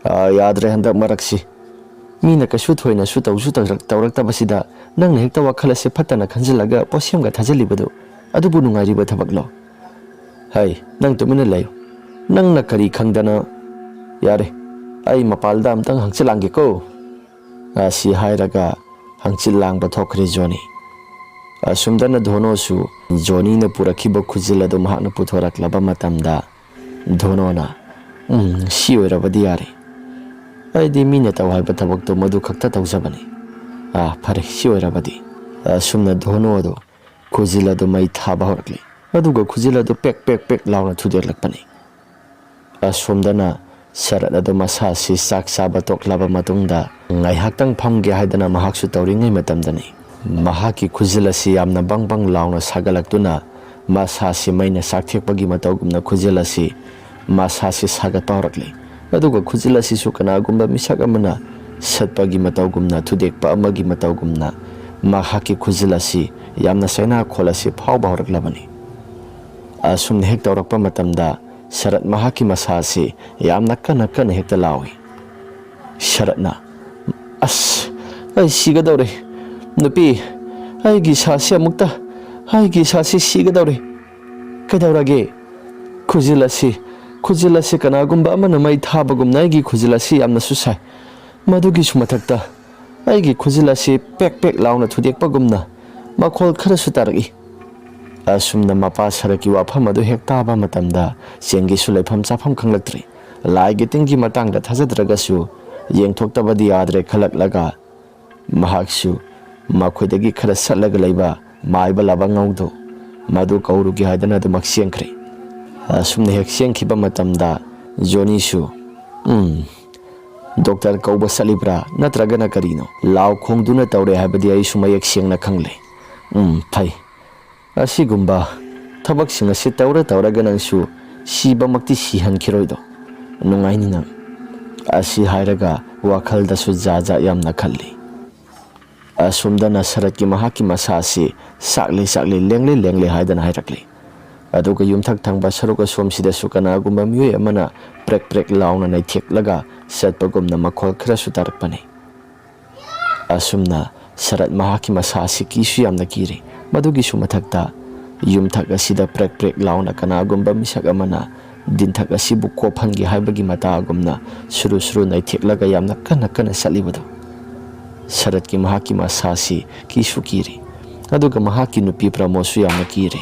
ꯑ, ꯌꯥꯗ꯭ꯔꯦ ꯍꯟꯗꯛ ꯃꯔꯛꯁꯤ꯫ ꯃꯤꯅ ꯀꯩꯁꯨ ꯊꯣꯏꯅꯁꯨ ꯇꯧꯁꯨ ꯇꯧꯔꯛ-, ꯇꯧꯔꯛꯇꯕꯁꯤꯗ ꯅꯪꯅ ꯍꯦꯛꯇ ꯋꯥꯈꯜ ꯑꯁꯦ ꯐꯠꯇꯅ ꯈꯟꯖꯤꯜꯂꯒ ꯄꯣꯠꯁꯦꯝꯒ ꯊꯥꯖꯤꯜꯂꯤꯕꯗꯨ, ꯑꯗꯨꯕꯨ ꯅꯨꯡꯉꯥꯏꯔꯤꯕ ꯊꯕꯛꯂꯣ? ꯍꯩ, ꯅꯪ ꯇꯨꯃꯤꯟꯅ ꯂꯩꯌꯨ꯫ ꯅꯪꯅ ꯀꯔꯤ ꯈꯪꯗꯅ? ꯌꯥꯔꯦ, ꯑꯩ ꯃꯄꯥꯜꯗ ꯑꯝꯇꯪ ꯍꯪꯆꯤꯠ ꯂꯥꯡꯒꯦꯀꯣ꯫" ꯑꯁꯤ ꯍꯥꯏꯔꯒ ꯍꯪꯆꯤꯠ ꯂꯥꯡꯕ ꯊꯣꯛꯈ꯭ꯔꯦ ꯖꯣꯅꯤ꯫ ꯑꯁꯨꯝꯗꯅ ꯙꯣꯅꯣꯁꯨ ꯖꯣꯅꯤꯅ ꯄꯨꯔꯛꯈꯤꯕ ꯈꯨꯖꯤꯜ ꯑꯗꯨ ꯃꯍꯥꯛꯅ ꯄꯨꯊꯣꯔꯛꯂꯕ ꯃꯇꯝꯗ, ꯙꯣꯅꯣꯅ, "ꯎꯝ, ꯁꯤ ꯑꯣꯏꯔꯕꯗꯤ ꯌꯥꯔꯦ꯫ ꯑꯩꯗꯤ ꯃꯤꯅ ꯇꯧ ꯍꯥꯏꯕ ꯊꯕꯛꯇꯣ ꯃꯗꯨ ꯈꯛꯇ ꯇꯧꯖꯕꯅꯤ꯫ ꯑꯥ, ꯐꯔꯦ, ꯁꯤ ꯑꯣꯏꯔꯕꯗꯤ꯫ ꯑꯁꯨꯝꯅ ꯙꯣꯅꯨ ꯑꯗꯨ ꯈꯨꯖꯤꯜ ꯑꯗꯨ ꯃꯩ ꯊꯥꯕ ꯍꯧꯔꯛꯂꯤ꯫ ꯑꯗꯨꯒ ꯈꯨꯖꯤꯜ ꯑꯗꯨ ꯄꯦꯛ ꯄꯦꯛ ꯄꯦꯛ ꯂꯥꯎꯅ ꯊꯨꯗꯦꯛꯂꯛꯄꯅꯤ꯫ ꯑꯁꯣꯝꯗꯅ ꯁꯔꯠ ꯑꯗꯨ ꯃꯁꯥꯁꯤ ꯆꯥꯛ ꯆꯥꯕ ꯇꯣꯛꯂꯕ ꯃꯇꯨꯡꯗ ꯉꯥꯏꯍꯥꯛꯇꯪ ꯐꯝꯒꯦ ꯍꯥꯏꯗꯅ ꯃꯍꯥꯛꯁꯨ ꯇꯧꯔꯤꯉꯩ ꯃꯇꯝꯗꯅꯤ, ꯃꯍꯥꯛꯀꯤ ꯈꯨꯖꯤꯜ ꯑꯁꯤ ꯌꯥꯝꯅ ꯕꯪ ꯕꯪ ꯂꯥꯎꯅ ꯁꯥꯒꯠꯂꯛꯇꯨꯅ ꯃꯁꯥꯁꯤ ꯃꯩꯅ ꯆꯥꯛꯊꯦꯛꯄꯒꯤ ꯃꯇꯧꯒꯨꯝꯅ ꯈꯨꯖꯤꯜ ꯑꯁꯤ ꯃꯁꯥꯁꯤ ꯁꯥꯒꯠꯄ ꯍꯧꯔꯛꯂꯤ꯫ ꯑꯗꯨꯒ ꯈꯨꯖꯤꯜ ꯑꯁꯤꯁꯨ ꯀꯅꯥꯒꯨꯝꯕ ꯃꯤꯁꯛ ꯑꯃꯅ ꯁꯠꯄꯒꯤ ꯃꯇꯧꯒꯨꯝꯅ, ꯊꯨꯗꯦꯛꯄ ꯑꯃꯒꯤ ꯃꯇꯧꯒꯨꯝꯅ ꯃꯍꯥꯛꯀꯤ ꯈꯨꯖꯤꯜ ꯑꯁꯤ ꯌꯥꯝꯅ ꯆꯩꯅꯥꯈꯣꯜ ꯑꯁꯤ ꯐꯥꯎꯕ ꯍꯧꯔꯛꯂꯕꯅꯤ꯫ ꯑꯁꯨꯝꯅ ꯍꯦꯛ ꯇꯧꯔꯛꯄ ꯃꯇꯝꯗ ꯁꯔꯠ ꯃꯍꯥꯛꯀꯤ ꯃꯁꯥ ꯑꯁꯤ ꯌꯥꯝꯅ ꯀꯟꯅ ꯀꯟꯅ ꯍꯦꯛꯇ ꯂꯥꯎꯏ꯫ ꯁꯔꯠꯅ, "ꯑꯁ, ꯑꯩ ꯁꯤꯒꯗꯧꯔꯦ꯫ ꯅꯨꯄꯤ, ꯑꯩꯒꯤ ꯏꯁꯥꯁꯤ ꯑꯃꯨꯛꯇ, ꯑꯩꯒꯤ ꯏꯁꯥꯁꯤ ꯁꯤꯒꯗꯧꯔꯦ꯫ ꯀꯩꯗꯧꯔꯒꯦ?" "ꯈꯨꯖꯤꯜ ꯑꯁꯤ, ꯈꯨꯖꯤꯜ ꯑꯁꯤ ꯀꯅꯥꯒꯨꯝꯕ ꯑꯃꯅ ꯃꯩ ꯊꯥꯕꯒꯨꯝꯅ ꯑꯩꯒꯤ ꯈꯨꯖꯤꯜ ꯑꯁꯤ ꯌꯥꯝꯅꯁꯨ ꯁꯥꯏ꯫ ꯃꯗꯨꯒꯤꯁꯨ ꯃꯊꯛꯇ ꯑꯩꯒꯤ ꯈꯨꯖꯤꯜ ꯑꯁꯤ ꯄꯦꯛ ꯄꯦꯛ ꯂꯥꯎꯅ ꯊꯨꯗꯦꯛꯄꯒꯨꯝꯅ ꯃꯈꯣꯜ ꯈꯔꯁꯨ ꯇꯥꯔꯛꯏ꯫" ꯑꯁꯨꯝꯅ ꯃꯄꯥ ꯁꯔꯠꯀꯤ ꯋꯥꯐꯝ ꯑꯗꯨ ꯍꯦꯛ ꯇꯥꯕ ꯃꯇꯝꯗ ꯆꯦꯡꯒꯤꯁꯨ ꯂꯩꯐꯝ ꯆꯥꯐꯝ ꯈꯪꯂꯛꯇ꯭ꯔꯦ꯫ ꯂꯥꯏꯒꯤ ꯇꯤꯟꯒꯤ ꯃꯇꯥꯡꯗ ꯊꯥꯖꯗ꯭ꯔꯒꯁꯨ ꯌꯦꯡꯊꯣꯛꯇꯕꯗꯤ ꯌꯥꯗ꯭ꯔꯦ ꯈꯜꯂꯛꯂꯒ ꯃꯍꯥꯛꯁꯨ ꯃꯈꯣꯏꯗꯒꯤ ꯈꯔ ꯆꯠꯂꯒ ꯂꯩꯕ ꯃꯥꯏꯕ ꯂꯥꯕꯥꯉꯧꯗꯨ ꯃꯗꯨ ꯀꯧꯔꯨꯒꯦ ꯍꯥꯏꯗꯅ ꯑꯗꯨꯃꯛ ꯆꯦꯟꯈ꯭ꯔꯦ꯫ ꯑꯁꯨꯝꯅ ꯍꯦꯛ ꯆꯦꯟꯈꯤꯕ ꯃꯇꯝꯗ ꯖꯣꯅꯤꯁꯨ, "ꯎꯝ, ꯗꯣꯛꯇꯔ ꯀꯧꯕ ꯆꯠꯂꯤꯕ꯭ꯔꯥ ꯅꯠꯇ꯭ꯔꯒꯅ ꯀꯔꯤꯅꯣ? ꯂꯥꯎ ꯈꯣꯡꯗꯨꯅ ꯇꯧꯔꯦ ꯍꯥꯏꯕꯗꯤ ꯑꯩꯁꯨ ꯃꯌꯦꯛ ꯁꯦꯡꯅ ꯈꯪꯂꯦ꯫ ꯎꯝ, ꯐꯩ꯫ ꯑꯁꯤꯒꯨꯝꯕ ꯊꯕꯛꯁꯤꯡ ꯑꯁꯤ ꯇꯧꯔ ꯇꯧꯔꯒ ꯅꯪꯁꯨ ꯁꯤꯕꯃꯛꯇꯤ ꯁꯤꯍꯟꯈꯤꯔꯣꯏꯗꯣ꯫ ꯅꯨꯡꯉꯥꯏꯅꯤ ꯅꯪ꯫" ꯑꯁꯤ ꯍꯥꯏꯔꯒ ꯋꯥꯈꯜꯗꯁꯨ ꯖꯥ ꯖꯥ ꯌꯥꯝꯅ ꯈꯜꯂꯤ꯫ ꯑꯁꯣꯝꯗꯅ ꯁꯔꯠꯀꯤ ꯃꯍꯥꯛꯀꯤ ꯃꯁꯥ ꯑꯁꯤ ꯆꯥꯛꯂꯦ ꯆꯥꯛꯂꯦ, ꯂꯦꯡꯂꯦ ꯂꯦꯡꯂꯦ ꯍꯥꯏꯗꯅ ꯍꯥꯏꯔꯛꯂꯤ꯫ ꯑꯗꯨꯒ ꯌꯨꯝꯊꯛ ꯊꯪꯕ ꯁꯔꯨꯛ ꯑꯁꯣꯝꯁꯤꯗꯁꯨ ꯀꯅꯥꯒꯨꯝꯕ ꯃꯤꯑꯣꯏ ꯑꯃꯅ ꯄ꯭ꯔꯦꯛ ꯄ꯭ꯔꯦꯛ ꯂꯥꯎꯅ ꯅꯩꯊꯦꯛꯂꯒ ꯆꯠꯄꯒꯨꯝꯅ ꯃꯈꯣꯜ ꯈꯔꯁꯨ ꯇꯥꯔꯛꯄꯅꯤ꯫ ꯑꯁꯨꯝꯅ ꯁꯔꯠ ꯃꯍꯥꯛꯀꯤ ꯃꯁꯥ ꯑꯁꯤ ꯀꯤꯁꯨ ꯌꯥꯝꯅ ꯀꯤꯔꯤ꯫ ꯃꯗꯨꯒꯤꯁꯨ ꯃꯊꯛꯇ ꯌꯨꯝꯊꯛ ꯑꯁꯤꯗ ꯄ꯭ꯔꯦꯛ ꯄ꯭ꯔꯦꯛ ꯂꯥꯎꯅ ꯀꯅꯥꯒꯨꯝꯕ ꯃꯤꯁꯛ ꯑꯃꯅ ꯗꯤꯟꯊꯛ ꯑꯁꯤꯕꯨ ꯀꯣꯞꯍꯟꯒꯦ ꯍꯥꯏꯕꯒꯤ ꯃꯇꯥꯒꯨꯝꯅ ꯁꯨꯔꯨ ꯁꯨꯔꯨ ꯅꯩꯊꯦꯛꯂꯒ ꯌꯥꯝꯅ ꯀꯟꯅ ꯀꯟꯅ ꯆꯠꯂꯤꯕꯗꯨ ꯁꯔꯠꯀꯤ ꯃꯍꯥꯛꯀꯤ ꯃꯁꯥ ꯑꯁꯤ ꯀꯤꯁꯨ ꯀꯤꯔꯤ꯫ ꯑꯗꯨꯒ ꯃꯍꯥꯛꯀꯤ ꯅꯨꯄꯤ ꯄ꯭ꯔꯃꯣꯗꯁꯨ ꯌꯥꯝꯅ ꯀꯤꯔꯤ꯫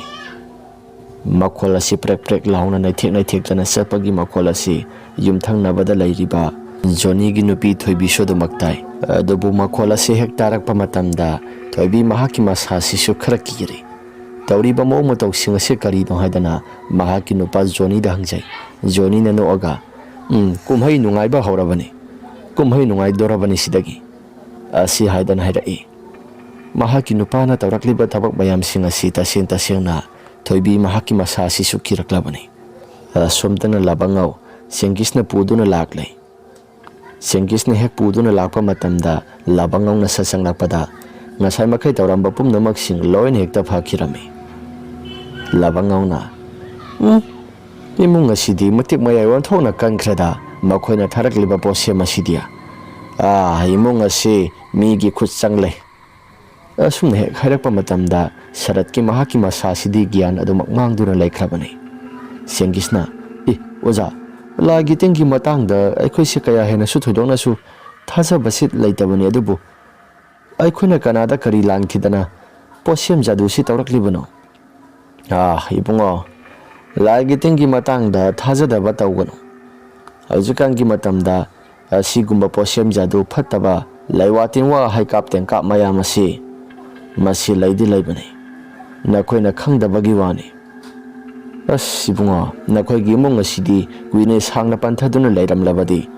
ꯃꯈꯣꯜ ꯑꯁꯤ ꯄ꯭ꯔꯦꯛ ꯄ꯭ꯔꯦꯛ ꯂꯥꯎꯅ ꯅꯩꯊꯦꯛ ꯅꯩꯊꯦꯛꯇꯅ ꯆꯠꯄꯒꯤ ꯃꯈꯣꯜ ꯑꯁꯤ ꯌꯨꯝꯊꯪꯅꯕꯗ ꯂꯩꯔꯤꯕ ꯖꯣꯅꯤꯒꯤ ꯅꯨꯄꯤ ꯊꯣꯏꯕꯤꯁꯨ ꯑꯗꯨꯃꯛ ꯇꯥꯏ꯫ ꯑꯗꯨꯕꯨ ꯃꯈꯣꯜ ꯑꯁꯤ ꯍꯦꯛ ꯇꯥꯔꯛꯄ ꯃꯇꯝꯗ ꯊꯣꯏꯕꯤ ꯃꯍꯥꯛꯀꯤ ꯃꯁꯥꯁꯤꯁꯨ ꯈꯔ ꯀꯤꯔꯦ꯫ ꯇꯧꯔꯤꯕ ꯃꯑꯣꯡ ꯃꯇꯧꯁꯤꯡ ꯑꯁꯤ ꯀꯔꯤꯅꯣ ꯍꯥꯏꯗꯅ ꯃꯍꯥꯛꯀꯤ ꯅꯨꯄꯥ ꯖꯣꯅꯤꯗ ꯍꯪꯖꯩ꯫ ꯖꯣꯅꯤꯅ ꯅꯣꯛꯑꯒ, "ꯎꯝ, ꯀꯨꯝꯍꯩ ꯅꯨꯡꯉꯥꯏꯕ ꯍꯧꯔꯕꯅꯤ꯫ ꯀꯨꯝꯍꯩ ꯅꯨꯡꯉꯥꯏꯗꯧꯔꯕꯅꯤ ꯁꯤꯗꯒꯤ," ꯑꯁꯤ ꯍꯥꯏꯗꯅ ꯍꯥꯏꯔꯛꯏ꯫ ꯃꯍꯥꯛꯀꯤ ꯅꯨꯄꯥꯅ ꯇꯧꯔꯛꯂꯤꯕ ꯊꯕꯛ ꯃꯌꯥꯝꯁꯤꯡ ꯑꯁꯤ ꯇꯁꯦꯡ ꯇꯁꯦꯡꯅ ꯊꯣꯏꯕꯤ ꯃꯍꯥꯛꯀꯤ ꯃꯁꯥ ꯑꯁꯤꯁꯨ ꯀꯤꯔꯛꯂꯕꯅꯤ꯫ ꯑꯁꯣꯝꯗꯅ ꯂꯕꯪꯉꯧ ꯁꯦꯡꯒꯤꯁꯅ ꯄꯨꯗꯨꯅ ꯂꯥꯛꯂꯦ꯫ ꯁꯦꯡꯒꯤꯁꯅ ꯍꯦꯛ ꯄꯨꯗꯨꯅ ꯂꯥꯛꯄ ꯃꯇꯝꯗ ꯂꯕꯪꯉꯧꯅ ꯁꯠ ꯆꯪꯂꯛꯄꯗ ꯉꯁꯥꯏ ꯃꯈꯩ ꯇꯧꯔꯝꯕ ꯄꯨꯝꯅꯃꯛꯁꯤꯡ ꯂꯣꯏꯅ ꯍꯦꯛꯇ ꯐꯈꯤꯔꯝꯃꯤ꯫ ꯂꯕꯪꯉꯧꯅ, "ꯎꯝ, ꯏꯃꯨꯡ ꯑꯁꯤꯗꯤ ꯃꯇꯤꯛ ꯃꯌꯥꯏ ꯑꯣꯟꯊꯣꯛꯅ ꯀꯟꯈ꯭ꯔꯦꯗ, ꯃꯈꯣꯏꯅ ꯊꯥꯔꯛꯂꯤꯕ ꯄꯣꯠꯁꯦꯝ ꯑꯁꯤꯗꯤ꯫ ꯑꯥ, ꯏꯃꯨꯡ ꯑꯁꯤ ꯃꯤꯒꯤ ꯈꯨꯠ ꯆꯪꯂꯦ꯫" ꯑꯁꯨꯝꯅ ꯍꯦꯛ ꯍꯥꯏꯔꯛꯄ ꯃꯇꯝꯗ ꯁꯔꯠꯀꯤ ꯃꯍꯥꯛꯀꯤ ꯃꯁꯥꯁꯤꯗꯤ ꯒ꯭ꯌꯥꯟ ꯑꯗꯨꯃꯛ ꯃꯥꯡꯗꯨꯅ ꯂꯩꯈ꯭ꯔꯕꯅꯤ꯫ ꯁꯦꯡꯒꯤꯁꯅ, "ꯏ, ꯑꯣꯖꯥ, ꯂꯥꯏꯒꯤ ꯇꯤꯟꯒꯤ ꯃꯇꯥꯡꯗ ꯑꯩꯈꯣꯏꯁꯦ ꯀꯌꯥ ꯍꯦꯟꯅꯁꯨ ꯊꯣꯏꯗꯣꯛꯅꯁꯨ ꯊꯥꯖꯕꯁꯤ ꯂꯩꯇꯕꯅꯤ, ꯑꯗꯨꯕꯨ ꯑꯩꯈꯣꯏꯅ ꯀꯅꯥꯗ ꯀꯔꯤ ꯂꯥꯟꯈꯤꯗꯅ ꯄꯣꯠꯁꯦꯝ ꯖꯥꯗꯨꯁꯤ ꯇꯧꯔꯛꯂꯤꯕꯅꯣ?" "ꯑꯥ, ꯏꯕꯨꯡꯉꯣ, ꯂꯥꯏꯒꯤ ꯇꯤꯟꯒꯤ ꯃꯇꯥꯡꯗ ꯊꯥꯖꯗꯕ ꯇꯧꯒꯅꯨ꯫ ꯍꯧꯖꯤꯛꯀꯥꯟꯒꯤ ꯃꯇꯝꯗ ꯑꯁꯤꯒꯨꯝꯕ ꯄꯣꯠꯁꯦꯝ ꯖꯥꯗꯨ ꯐꯠꯇꯕ, ꯂꯩꯋꯥ ꯇꯤꯟꯋꯥ, ꯍꯩꯀꯥꯞ ꯇꯦꯡꯀꯥꯞ ꯃꯌꯥꯝ ꯑꯁꯤ ꯃꯁꯤ ꯂꯩꯗꯤ ꯂꯩꯕꯅꯤ, ꯅꯈꯣꯏꯅ ꯈꯪꯗꯕꯒꯤ ꯋꯥꯅꯤ꯫ ꯑꯁ, ꯏꯕꯨꯡꯉꯣ, ꯅꯈꯣꯏꯒꯤ ꯏꯃꯨꯡ ꯑꯁꯤꯗꯤ ꯀꯨꯏꯅ ꯁꯥꯡꯅ ꯄꯟꯊꯗꯨꯅ ꯂꯩꯔꯝꯂꯕꯗꯤ,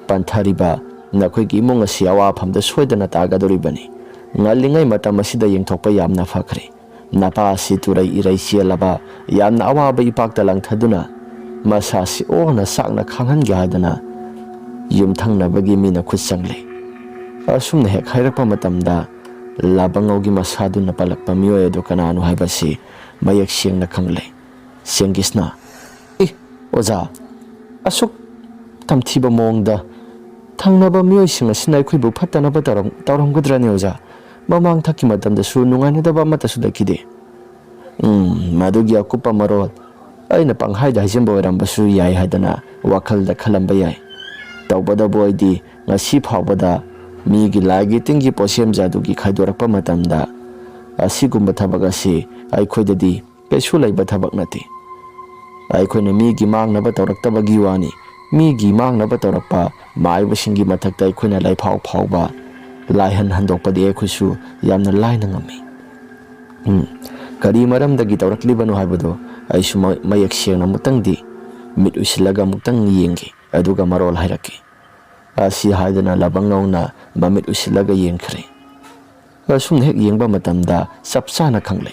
ꯄꯟꯊꯔꯤꯕ ꯅꯈꯣꯏꯒꯤ ꯏꯃꯨꯡ ꯑꯁꯤ ꯑꯋꯥꯐꯝꯗ ꯁꯣꯏꯗꯅ ꯇꯥꯒꯗꯧꯔꯤꯕꯅꯤ꯫ ꯉꯜꯂꯤꯉꯩ ꯃꯇꯝ ꯑꯁꯤꯗ ꯌꯦꯡꯊꯣꯛꯄ ꯌꯥꯝꯅ ꯐꯈ꯭ꯔꯦ꯫ ꯅꯄꯥ ꯑꯁꯤ ꯇꯨꯔꯩ ꯏꯔꯩ ꯆꯦꯜꯂꯕ, ꯌꯥꯝꯅ ꯑꯋꯥꯕ ꯏꯄꯥꯛꯇ ꯂꯪꯊꯗꯨꯅ ꯃꯁꯥꯁꯤ ꯑꯣꯅ ꯆꯥꯛꯅ ꯈꯥꯡꯍꯟꯒꯦ ꯍꯥꯏꯗꯅ ꯌꯨꯝꯊꯪꯅꯕꯒꯤ ꯃꯤꯅ ꯈꯨꯠ ꯆꯪꯂꯦ꯫" ꯑꯁꯨꯝꯅ ꯍꯦꯛ ꯍꯥꯏꯔꯛꯄ ꯃꯇꯝꯗ ꯂꯕꯪꯉꯧꯒꯤ ꯃꯁꯥꯗꯨꯅ ꯄꯜꯂꯛꯄ ꯃꯤꯑꯣꯏ ꯑꯗꯨ ꯀꯅꯥꯅꯣ ꯍꯥꯏꯕꯁꯤ ꯃꯌꯦꯛ ꯁꯦꯡꯅ ꯈꯪꯂꯦ꯫ ꯁꯦꯡꯒꯤꯁꯅ, "ꯑꯦ, ꯑꯣꯖꯥ, ꯑꯁꯨꯛ ꯇꯝꯊꯤꯕ ꯃꯑꯣꯡꯗ ꯊꯪꯅꯕ ꯃꯤꯑꯣꯏꯁꯤꯡ ꯑꯁꯤꯅ ꯑꯩꯈꯣꯏꯕꯨ ꯐꯠꯇꯅꯕ ꯇꯧꯔꯝ-, ꯇꯧꯔꯝꯒꯗ꯭ꯔꯅꯦ, ꯑꯣꯖꯥ? ꯃꯃꯥꯡꯊꯛꯀꯤ ꯃꯇꯝꯗꯁꯨ ꯅꯨꯡꯉꯥꯏꯅꯗꯕ ꯑꯃꯠꯇꯁꯨ ꯂꯩꯈꯤꯗꯦ꯫" "ꯎꯝ, ꯃꯗꯨꯒꯤ ꯑꯀꯨꯞꯄ ꯃꯔꯣꯜ ꯑꯩꯅ ꯄꯪꯍꯥꯏꯗ ꯍꯥꯏꯖꯤꯟꯕ ꯑꯣꯏꯔꯝꯕꯁꯨ ꯌꯥꯏ ꯍꯥꯏꯗꯅ ꯋꯥꯈꯜꯗ ꯈꯜꯂꯝꯕ ꯌꯥꯏ꯫ ꯇꯧꯕꯇꯕꯨ ꯑꯩꯗꯤ ꯉꯁꯤ ꯐꯥꯎꯕꯗ ꯃꯤꯒꯤ ꯂꯥꯏꯒꯤ ꯇꯤꯟꯒꯤ ꯄꯣꯠꯁꯦꯝ ꯖꯥꯗꯨꯒꯤ ꯈꯥꯏꯗꯣꯔꯛꯄ ꯃꯇꯝꯗ ꯑꯁꯤꯒꯨꯝꯕ ꯊꯕꯛ ꯑꯁꯤ ꯑꯩꯈꯣꯏꯗꯗꯤ ꯀꯩꯁꯨ ꯂꯩꯕ ꯊꯕꯛ ꯅꯠꯇꯦ꯫ ꯑꯩꯈꯣꯏꯅ ꯃꯤꯒꯤ ꯃꯥꯡꯅꯕ ꯇꯧꯔꯛꯇꯕꯒꯤ ꯋꯥꯅꯤ, ꯃꯤꯒꯤ ꯃꯥꯡꯅꯕ ꯇꯧꯔꯛꯄ ꯃꯥꯏꯕꯁꯤꯡꯒꯤ ꯃꯊꯛꯇ ꯑꯩꯈꯣꯏꯅ ꯂꯥꯏꯐꯥꯎ ꯐꯥꯎꯕ ꯂꯥꯏꯍꯟ ꯍꯟꯗꯣꯛꯄꯗꯤ ꯑꯩꯈꯣꯏꯁꯨ ꯌꯥꯝꯅ ꯂꯥꯏꯅ ꯉꯝꯃꯤ꯫ ꯎꯝ, ꯀꯔꯤ ꯃꯔꯝꯗꯒꯤ ꯇꯧꯔꯛꯂꯤꯕꯅꯣ ꯍꯥꯏꯕꯗꯨ ꯑꯩꯁꯨ ꯃ-, ꯃꯌꯦꯛ ꯁꯦꯡꯅ ꯑꯃꯨꯛꯇꯪꯗꯤ ꯃꯤꯠ ꯎꯏꯁꯤꯜꯂꯒ ꯑꯃꯨꯛꯇꯪ ꯌꯦꯡꯒꯦ, ꯑꯗꯨꯒ ꯃꯔꯣꯜ ꯍꯥꯏꯔꯛꯀꯦ꯫ ꯑꯁꯤ ꯍꯥꯏꯗꯨꯅ ꯂꯕꯪ ꯉꯧꯅ ꯃꯃꯤꯠ ꯎꯏꯁꯤꯜꯂꯒ ꯌꯦꯡꯈ꯭ꯔꯦ꯫ ꯑꯁꯨꯝꯅ ꯍꯦꯛ ꯌꯦꯡꯕ ꯃꯇꯝꯗ ꯆꯞ ꯆꯥꯅ ꯈꯪꯂꯦ꯫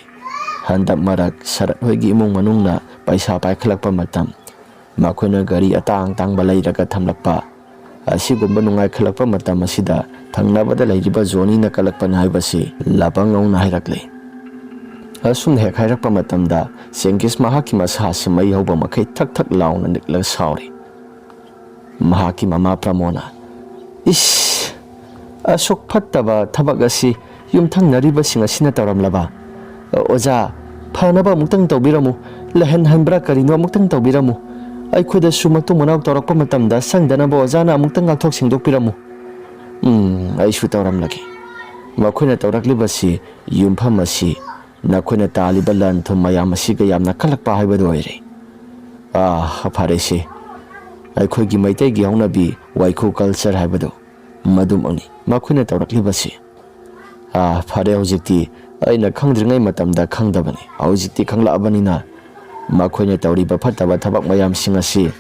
ꯍꯟꯗꯛ ꯃꯔꯛ ꯁꯔꯠ ꯍꯣꯏꯒꯤ ꯏꯃꯨꯡ ꯃꯅꯨꯡꯅ ꯄꯩꯁꯥ ꯄꯥꯏꯈꯠꯂꯛꯄ ꯃꯇꯝ, ꯃꯈꯣꯏꯅ ꯒꯥꯔꯤ ꯑꯇꯥꯡ ꯑꯇꯥꯡꯕ ꯂꯩꯔꯒ ꯊꯝꯂꯛꯄ, ꯑꯁꯤꯒꯨꯝꯕ ꯅꯨꯡꯉꯥꯏꯈꯠꯂꯛꯄ ꯃꯇꯝ ꯑꯁꯤꯗ ꯊꯪꯅꯕꯗ ꯂꯩꯔꯤꯕ ꯖꯣꯅꯤꯅ ꯀꯜꯂꯛꯄꯅꯤ ꯍꯥꯏꯕꯁꯤ ꯂꯕꯪ ꯉꯧꯅ ꯍꯥꯏꯔꯛꯂꯦ꯫ ꯑꯁꯨꯝꯅ ꯍꯦꯛ ꯍꯥꯏꯔꯛꯄ ꯃꯇꯝꯗ ꯆꯦꯡꯀꯤꯁ ꯃꯍꯥꯛꯀꯤ ꯃꯁꯥ ꯑꯁꯤ ꯃꯩ ꯍꯧꯕ ꯃꯈꯩ ꯊꯛ ꯊꯛ ꯂꯥꯎꯅ ꯅꯤꯛꯂꯒ ꯁꯥꯎꯔꯤ꯫ ꯃꯍꯥꯛꯀꯤ ꯃꯃꯥ ꯄ꯭ꯔꯃꯣꯅ, "ꯏꯁ! ꯑꯁꯨꯛ ꯐꯠꯇꯕ ꯊꯕꯛ ꯑꯁꯤ ꯌꯨꯝꯊꯪꯅꯔꯤꯕꯁꯤꯡ ꯑꯁꯤꯅ ꯇꯧꯔꯝꯂꯕ? ꯑꯣꯖꯥ, ꯐꯅꯕ ꯑꯃꯨꯛꯇꯪ ꯇꯧꯕꯤꯔꯝꯃꯨ꯫ ꯂꯥꯏꯍꯟ ꯍꯟꯕ꯭ꯔꯥ ꯀꯔꯤꯅꯣ ꯑꯃꯨꯛꯇꯪ ꯇꯧꯕꯤꯔꯝꯃꯨ꯫ ꯑꯩꯈꯣꯏꯗꯁꯨ ꯃꯇꯨꯡ ꯃꯅꯥꯎ ꯇꯧꯔꯛꯄ ꯃꯇꯝꯗ ꯆꯪꯗꯅꯕ ꯑꯣꯖꯥꯅ ꯑꯃꯨꯛꯇꯪ ꯉꯥꯛꯊꯣꯛ ꯁꯦꯡꯗꯣꯛꯄꯤꯔꯝꯃꯨ꯫" "ꯎꯝ, ꯑꯩꯁꯨ ꯇꯧꯔꯝꯂꯒꯦ꯫ ꯃꯈꯣꯏꯅ ꯇꯧꯔꯛꯂꯤꯕꯁꯤ ꯌꯨꯝꯐꯝ ꯑꯁꯤ ꯅꯈꯣꯏꯅ ꯇꯥꯜꯂꯤꯕ ꯂꯟ ꯊꯨꯝ ꯃꯌꯥꯝ ꯑꯁꯤꯒ ꯌꯥꯝꯅ ꯀꯜꯂꯛꯄ ꯍꯥꯏꯕꯗꯨ ꯑꯣꯏꯔꯦ꯫ ꯑꯥ, ꯐꯔꯦꯁꯦ꯫ ꯑꯩꯈꯣꯏꯒꯤ ꯃꯩꯇꯩꯒꯤ ꯍꯧꯅꯕꯤ ꯋꯥꯏꯈꯨ ꯀꯜꯆꯔ ꯍꯥꯏꯕꯗꯨ ꯃꯗꯨꯃꯛꯅꯤ ꯃꯈꯣꯏꯅ ꯇꯧꯔꯛꯂꯤꯕꯁꯤ꯫ ꯑꯥ, ꯐꯔꯦ, ꯍꯧꯖꯤꯛꯇꯤ ꯑꯩꯅ ꯈꯪꯗ꯭ꯔꯤꯉꯩ ꯃꯇꯝꯗ ꯈꯪꯗꯕꯅꯤ꯫ ꯍꯧꯖꯤꯛꯇꯤ ꯈꯪꯂꯛꯑꯕꯅꯤꯅ ꯃꯈꯣꯏꯅ ꯇꯧꯔꯤꯕ ꯐꯠꯇꯕ ꯊꯕꯛ ꯃꯌꯥꯝꯁꯤꯡ ꯑꯁꯤ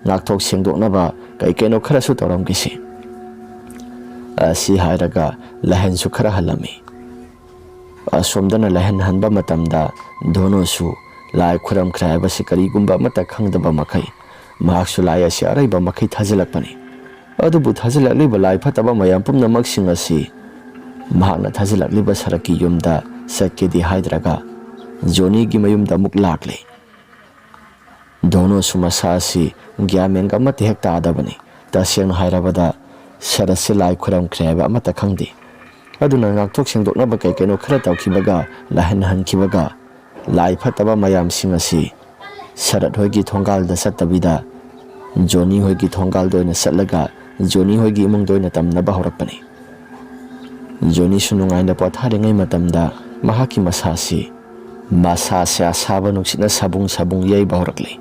ꯉꯥꯛꯊꯣꯛ ꯁꯦꯡꯗꯣꯛꯅꯕ ꯀꯩ ꯀꯩꯅꯣ ꯈꯔꯁꯨ ꯇꯧꯔꯝꯒꯦꯁꯦ꯫" ꯑꯁꯤ ꯍꯥꯏꯔꯒ ꯂꯥꯏꯍꯟꯁꯨ ꯈꯔ ꯍꯜꯂꯝꯃꯤ꯫ ꯑꯁꯣꯝꯗꯅ ꯂꯥꯏꯍꯟ ꯍꯟꯕ ꯃꯇꯝꯗ ꯙꯣꯅꯨꯁꯨ ꯂꯥꯏ ꯈꯨꯔꯝꯈ꯭ꯔꯦ ꯍꯥꯏꯕꯁꯤ ꯀꯔꯤꯒꯨꯝꯕ ꯑꯃꯠꯇ ꯈꯪꯗꯕ ꯃꯈꯩ ꯃꯍꯥꯛꯁꯨ ꯂꯥꯏ ꯑꯁꯤ ꯑꯔꯩꯕ ꯃꯈꯩ ꯊꯥꯖꯤꯜꯂꯛꯄꯅꯤ꯫ ꯑꯗꯨꯕꯨ ꯊꯥꯖꯤꯜꯂꯛꯂꯤꯕ ꯂꯥꯏ ꯐꯠꯇꯕ ꯃꯌꯥꯝ ꯄꯨꯝꯅꯃꯛꯁꯤꯡ ꯑꯁꯤ ꯃꯍꯥꯛꯅ ꯊꯥꯖꯤꯜꯂꯛꯂꯤꯕ ꯁꯔꯛꯀꯤ ꯌꯨꯝꯗ ꯆꯠꯀꯦꯗꯤ ꯍꯥꯏꯗ꯭ꯔꯒ ꯖꯣꯅꯤꯒꯤ ꯃꯌꯨꯝꯗ ꯑꯃꯨꯛ ꯂꯥꯛꯂꯦ꯫ ꯙꯣꯅꯨꯁꯨ ꯃꯁꯥ ꯑꯁꯤ ꯒ꯭ꯌꯥꯟ ꯃꯦꯟꯒ ꯑꯃꯠꯇ ꯍꯦꯛ ꯇꯥꯗꯕꯅꯤ꯫ ꯇꯁꯦꯡꯅ ꯍꯥꯏꯔꯕꯗ ꯁꯔꯠꯁꯤ ꯂꯥꯏ ꯈꯨꯔꯝꯈ꯭ꯔꯦ ꯍꯥꯏꯕ ꯑꯃꯠꯇ ꯈꯪꯗꯦ꯫ ꯑꯗꯨꯅ ꯉꯥꯛꯊꯣꯛ ꯁꯦꯡꯗꯣꯛꯅꯕ ꯀꯩ ꯀꯩꯅꯣ ꯈꯔ ꯇꯧꯈꯤꯕꯒ, ꯂꯥꯏꯍꯟ ꯍꯟꯈꯤꯕꯒ, ꯂꯥꯏ ꯐꯠꯇꯕ ꯃꯌꯥꯝꯁꯤꯡ ꯑꯁꯤ ꯁꯔꯠ ꯍꯣꯏꯒꯤ ꯊꯣꯡꯒꯥꯜꯗ ꯆꯠꯇꯕꯤꯗ ꯖꯣꯅꯤ ꯍꯣꯏꯒꯤ ꯊꯣꯡꯒꯥꯜꯗ ꯑꯣꯏꯅ ꯆꯠꯂꯒ ꯖꯣꯅꯤ ꯍꯣꯏꯒꯤ ꯏꯃꯨꯡꯗ ꯑꯣꯏꯅ ꯇꯝꯅꯕ ꯍꯧꯔꯛꯄꯅꯤ꯫ ꯖꯣꯅꯤꯁꯨ ꯅꯨꯡꯉꯥꯏꯅ ꯄꯣꯊꯥꯔꯤꯉꯩ ꯃꯇꯝꯗ ꯃꯍꯥꯛꯀꯤ ꯃꯁꯥꯁꯤ, ꯃꯁꯥꯁꯦ ꯑꯁꯥꯕ ꯅꯨꯡꯁꯤꯠꯅ ꯁꯥꯕꯨꯡ ꯁꯥꯕꯨꯡ ꯌꯩꯕ ꯍꯧꯔꯛꯂꯤ꯫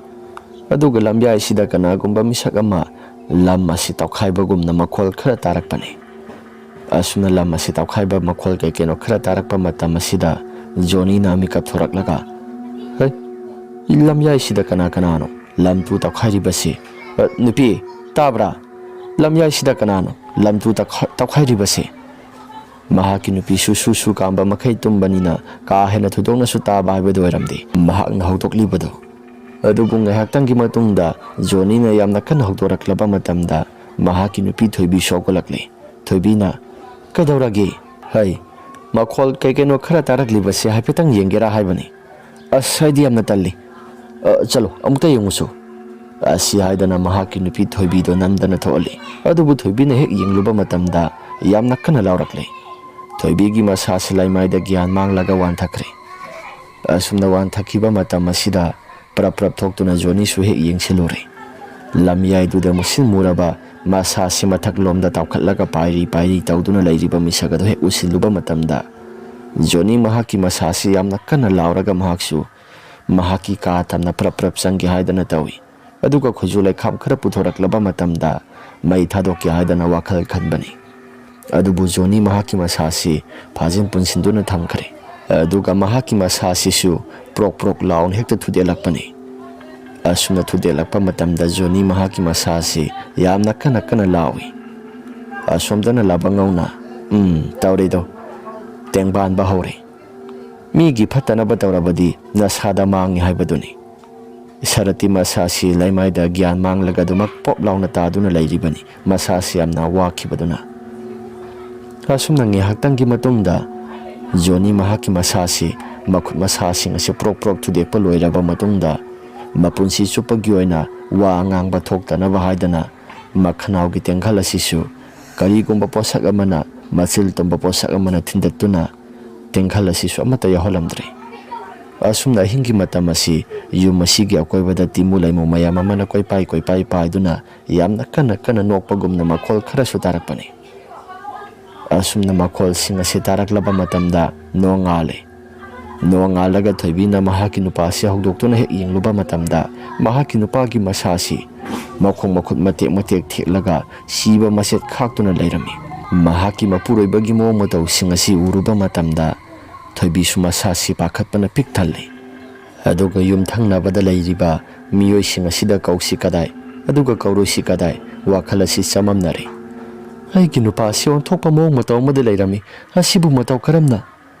ꯑꯗꯨꯒ ꯂꯝꯌꯥꯏꯁꯤꯗ ꯀꯅꯥꯒꯨꯝꯕ ꯃꯤꯁꯛ ꯑꯃ ꯂꯝ ꯑꯁꯤ ꯇꯧꯈꯥꯏꯕꯒꯨꯝꯅ ꯃꯈꯣꯜ ꯈꯔ ꯇꯥꯔꯛꯄꯅꯤ꯫ ꯑꯁꯨꯝꯅ ꯂꯝ ꯑꯁꯤ ꯇꯧꯈꯥꯏꯕ ꯃꯈꯣꯜ ꯀꯩ ꯀꯩꯅꯣ ꯈꯔ ꯇꯥꯔꯛꯄ ꯃꯇꯝ ꯑꯁꯤꯗ ꯖꯣꯅꯤꯅ ꯃꯤꯀꯞ ꯊꯣꯔꯛꯂꯒ, "ꯍꯩ, ꯂꯝꯌꯥꯏꯁꯤꯗ ꯀꯅꯥ ꯀꯅꯥꯅꯣ ꯂꯝ ꯇꯨ ꯇꯧꯈꯥꯏꯔꯤꯕꯁꯤ? ꯑ, ꯅꯨꯄꯤ, ꯇꯥꯕ꯭ꯔꯥ? ꯂꯝꯌꯥꯏꯁꯤꯗ ꯀꯅꯥꯅꯣ ꯂꯝ ꯇꯨ ꯇꯧꯈꯥ-, ꯇꯧꯈꯥꯏꯔꯤꯕꯁꯤ?" ꯃꯍꯥꯛꯀꯤ ꯅꯨꯄꯤꯁꯨ ꯁꯨ ꯁꯨ ꯀꯥꯝꯕ ꯃꯈꯩ ꯇꯨꯝꯕꯅꯤꯅ ꯀꯥ ꯍꯦꯟꯅ ꯊꯣꯏꯗꯣꯛꯅꯁꯨ ꯇꯥꯕ ꯍꯥꯏꯕꯗꯨ ꯑꯣꯏꯔꯝꯗꯦ ꯃꯍꯥꯛꯅ ꯍꯧꯗꯣꯛꯂꯤꯕꯗꯨ꯫ ꯑꯗꯨꯕꯨ ꯉꯥꯏꯍꯥꯛꯇꯪꯒꯤ ꯃꯇꯨꯡꯗ ꯖꯣꯅꯤꯅ ꯌꯥꯝꯅ ꯀꯟꯅ ꯍꯧꯗꯣꯔꯛꯂꯕ ꯃꯇꯝꯗ ꯃꯍꯥꯛꯀꯤ ꯅꯨꯄꯤ ꯊꯣꯏꯕꯤꯁꯨ ꯍꯧꯒꯠꯂꯛꯂꯦ꯫ ꯊꯣꯏꯕꯤꯅ, "ꯀꯩꯗꯧꯔꯒꯦ? ꯍꯩ, ꯃꯈꯣꯜ ꯀꯩ ꯀꯩꯅꯣ ꯈꯔ ꯇꯥꯔꯛꯂꯤꯕꯁꯦ ꯍꯥꯏꯐꯦꯠꯇꯪ ꯌꯦꯡꯒꯦꯔꯥ ꯍꯥꯏꯕꯅꯤ꯫ ꯑꯁ, ꯑꯩꯗꯤ ꯌꯥꯝꯅ ꯇꯜꯂꯤ꯫ ꯑ, ꯆꯠꯂꯣ, ꯑꯃꯨꯛꯇ ꯌꯦꯡꯉꯨꯁꯨ"꯫ ꯑꯁꯤ ꯍꯥꯏꯗꯅ ꯃꯍꯥꯛꯀꯤ ꯅꯨꯄꯤ ꯊꯣꯏꯕꯤꯗꯣ ꯅꯝꯗꯅ ꯊꯣꯛꯍꯜꯂꯤ꯫ ꯑꯗꯨꯕꯨ ꯊꯣꯏꯕꯤꯅ ꯍꯦꯛ ꯌꯦꯡꯂꯨꯕ ꯃꯇꯝꯗ ꯌꯥꯝꯅ ꯀꯟꯅ ꯂꯥꯎꯔꯛꯂꯦ꯫ ꯊꯣꯏꯕꯤꯒꯤ ꯃꯁꯥꯁꯤ ꯂꯩꯃꯥꯏꯗ ꯒ꯭ꯌꯥꯟ ꯃꯥꯡꯂꯒ ꯋꯥꯟꯊꯈ꯭ꯔꯦ꯫ ꯑꯁꯨꯝꯅ ꯋꯥꯟꯊꯈꯤꯕ ꯃꯇꯝ ꯑꯁꯤꯗ ꯄ꯭ꯔꯞ ꯄ꯭ꯔꯞ ꯊꯣꯛꯇꯨꯅ ꯖꯣꯅꯤꯁꯨ ꯍꯦꯛ ꯌꯦꯡꯁꯤꯜꯂꯨꯔꯦ꯫ ꯂꯝꯌꯥꯏꯗꯨꯗ ꯃꯨꯁꯤꯟ ꯃꯨꯔꯕ ꯃꯁꯥꯁꯤ ꯃꯊꯛꯂꯣꯝꯗ ꯇꯥꯎꯈꯠꯂꯒ ꯄꯥꯏꯔꯤ ꯄꯥꯏꯔꯤ ꯇꯧꯗꯨꯅ ꯂꯩꯔꯤꯕ ꯃꯤꯁꯛ ꯑꯗꯨ ꯍꯦꯛ ꯎꯁꯤꯜꯂꯨꯕ ꯃꯇꯝꯗ, ꯖꯣꯅꯤ ꯃꯍꯥꯛꯀꯤ ꯃꯁꯥꯁꯤ ꯌꯥꯝꯅ ꯀꯟꯅ ꯂꯥꯎꯔꯒ ꯃꯍꯥꯛꯁꯨ ꯃꯍꯥꯛꯀꯤ ꯀꯥ ꯇꯝꯅ ꯄ꯭ꯔꯞ ꯄ꯭ꯔꯞ ꯆꯪꯒꯦ ꯍꯥꯏꯗꯅ ꯇꯧꯏ꯫ ꯑꯗꯨꯒ ꯈꯨꯖꯨ ꯂꯩꯈꯥꯝ ꯈꯔ ꯄꯨꯊꯣꯔꯛꯂꯕ ꯃꯇꯝꯗ ꯃꯩ ꯊꯥꯗꯣꯛꯀꯦ ꯍꯥꯏꯗꯅ ꯋꯥꯈꯜ ꯈꯟꯕꯅꯤ꯫ ꯑꯗꯨꯕꯨ ꯖꯣꯅꯤ ꯃꯍꯥꯛꯀꯤ ꯃꯁꯥꯁꯤ ꯐꯥꯖꯤꯟ ꯄꯨꯟꯁꯤꯟꯗꯨꯅ ꯊꯝꯈ꯭ꯔꯦ꯫ ꯑꯗꯨꯒ ꯃꯍꯥꯛꯀꯤ ꯃꯁꯥꯁꯤꯁꯨ ꯄ꯭ꯔꯣꯛ ꯄ꯭ꯔꯣꯛ ꯂꯥꯎꯅ ꯍꯦꯛꯇ ꯊꯨꯗꯦꯛꯂꯛꯄꯅꯤ꯫ ꯑꯁꯨꯝꯅ ꯊꯨꯗꯦꯛꯂꯛꯄ ꯃꯇꯝꯗ ꯖꯣꯅꯤ ꯃꯍꯥꯛꯀꯤ ꯃꯁꯥꯁꯤ ꯌꯥꯝꯅ ꯀꯟꯅ ꯀꯟꯅ ꯂꯥꯎꯏ꯫ ꯑꯁꯣꯝꯗꯅ ꯂꯥꯕꯪꯉꯧꯅ, "ꯎꯝ, ꯇꯧꯔꯦꯗꯣ, ꯇꯦꯡꯕꯥꯟꯕ ꯍꯧꯔꯦ꯫ ꯃꯤꯒꯤ ꯐꯠꯇꯅꯕ ꯇꯧꯔꯕꯗꯤ ꯅꯁꯥꯗ ꯃꯥꯡꯉꯤ ꯍꯥꯏꯕꯗꯨꯅꯤ"꯫ ꯁꯔꯠꯇꯤ ꯃꯁꯥꯁꯤ ꯂꯩꯃꯥꯏꯗ ꯒ꯭ꯌꯥꯟ ꯃꯥꯡꯂꯒ ꯑꯗꯨꯃꯛ ꯄꯣꯞ ꯂꯥꯎꯅ ꯇꯥꯗꯨꯅ ꯂꯩꯔꯤꯕꯅꯤ, ꯃꯁꯥꯁꯤ ꯌꯥꯝꯅ ꯋꯥꯈꯤꯕꯗꯨꯅ꯫ ꯑꯁꯨꯝꯅ ꯉꯥꯏꯍꯥꯛꯇꯪꯒꯤ ꯃꯇꯨꯡꯗ ꯖꯣꯅꯤ ꯃꯍꯥꯛꯀꯤ ꯃꯁꯥꯁꯤ, ꯃꯈꯨꯠ ꯃꯁꯥꯁꯤꯡ ꯑꯁꯤ ꯄ꯭ꯔꯣꯛ ꯄ꯭ꯔꯣꯛ ꯊꯨꯗꯦꯛꯄ ꯂꯣꯏꯔꯕ ꯃꯇꯨꯡꯗ, ꯃꯄꯨꯟꯁꯤ ꯆꯨꯞꯄꯒꯤ ꯑꯣꯏꯅ ꯋꯥ ꯉꯥꯡꯕ ꯊꯣꯛꯇꯅꯕ ꯍꯥꯏꯗꯅ ꯃꯈꯅꯥꯎꯒꯤ ꯇꯦꯡꯈꯜ ꯑꯁꯤꯁꯨ ꯀꯔꯤꯒꯨꯝꯕ ꯄꯣꯠꯁꯛ ꯑꯃꯅ, ꯃꯆꯤꯜ ꯇꯨꯝꯕ ꯄꯣꯠꯁꯛ ꯑꯃꯅ ꯊꯤꯟꯗꯠꯇꯨꯅ ꯇꯦꯡꯈꯜ ꯑꯁꯤꯁꯨ ꯑꯃꯠꯇ ꯌꯥꯎꯍꯜꯂꯝꯗ꯭ꯔꯦ꯫ ꯑꯁꯨꯝꯅ ꯑꯍꯤꯡꯒꯤ ꯃꯇꯝ ꯑꯁꯤ ꯌꯨꯝ ꯑꯁꯤꯒꯤ ꯑꯀꯣꯏꯕꯗ ꯇꯤꯃꯨ ꯂꯩꯃꯨ ꯃꯌꯥꯝ ꯑꯃꯅ ꯀꯣꯏꯄꯥꯏ ꯀꯣꯏꯄꯥꯏ ꯄꯥꯏꯗꯨꯅ ꯌꯥꯝꯅ ꯀꯟꯅ ꯀꯟꯅ ꯅꯣꯛꯄꯒꯨꯝꯅ ꯃꯈꯣꯜ ꯈꯔꯁꯨ ꯇꯥꯔꯛꯄꯅꯤ꯫ ꯑꯁꯨꯝꯅ ꯃꯈꯣꯜꯁꯤꯡ ꯑꯁꯤ ꯇꯥꯔꯛꯂꯕ ꯃꯇꯝꯗ ꯅꯣꯡꯉꯥꯜꯂꯦ꯫ ꯅꯣꯡꯉꯥꯜꯂꯒ ꯊꯣꯏꯕꯤꯅ ꯃꯍꯥꯛꯀꯤ ꯅꯨꯄꯥꯁꯤ ꯍꯧꯗꯣꯛꯇꯨꯅ ꯍꯦꯛ ꯌꯦꯡꯂꯨꯕ ꯃꯇꯝꯗ, ꯃꯍꯥꯛꯀꯤ ꯅꯨꯄꯥꯒꯤ ꯃꯁꯥꯁꯤ ꯃꯈꯣꯡ ꯃꯈꯨꯠ ꯃꯇꯦꯛ ꯃꯇꯦꯛ ꯊꯦꯛꯂꯒ ꯁꯤꯕ ꯃꯆꯦꯠ ꯈꯥꯛꯇꯨꯅ ꯂꯩꯔꯝꯃꯤ꯫ ꯃꯍꯥꯛꯀꯤ ꯃꯄꯨꯔꯣꯏꯕꯒꯤ ꯃꯑꯣꯡ ꯃꯇꯧꯁꯤꯡ ꯑꯁꯤ ꯎꯔꯨꯕ ꯃꯇꯝꯗ, ꯊꯣꯏꯕꯤꯁꯨ ꯃꯁꯥꯁꯤ ꯄꯥꯈꯠꯄꯅ ꯄꯤꯛ ꯊꯜꯂꯤ꯫ ꯑꯗꯨꯒ ꯌꯨꯝꯊꯪꯅꯕꯗ ꯂꯩꯔꯤꯕ ꯃꯤꯑꯣꯏꯁꯤꯡ ꯑꯁꯤꯗ ꯀꯧꯁꯤ ꯀꯗꯥꯏ, ꯑꯗꯨꯒ ꯀꯧꯔꯣꯏꯁꯤ ꯀꯗꯥꯏ, ꯋꯥꯈꯜ ꯑꯁꯤ ꯆꯃꯝꯅꯔꯦ꯫ "ꯑꯩꯒꯤ ꯅꯨꯄꯥ ꯑꯁꯤ ꯑꯣꯟꯊꯣꯛꯄ ꯃꯑꯣꯡ ꯃꯇꯧ ꯑꯃꯗ ꯂꯩꯔꯝꯃꯤ꯫ ꯑꯁꯤꯕꯨ ꯃꯇꯧ ꯀꯔꯝꯅ?"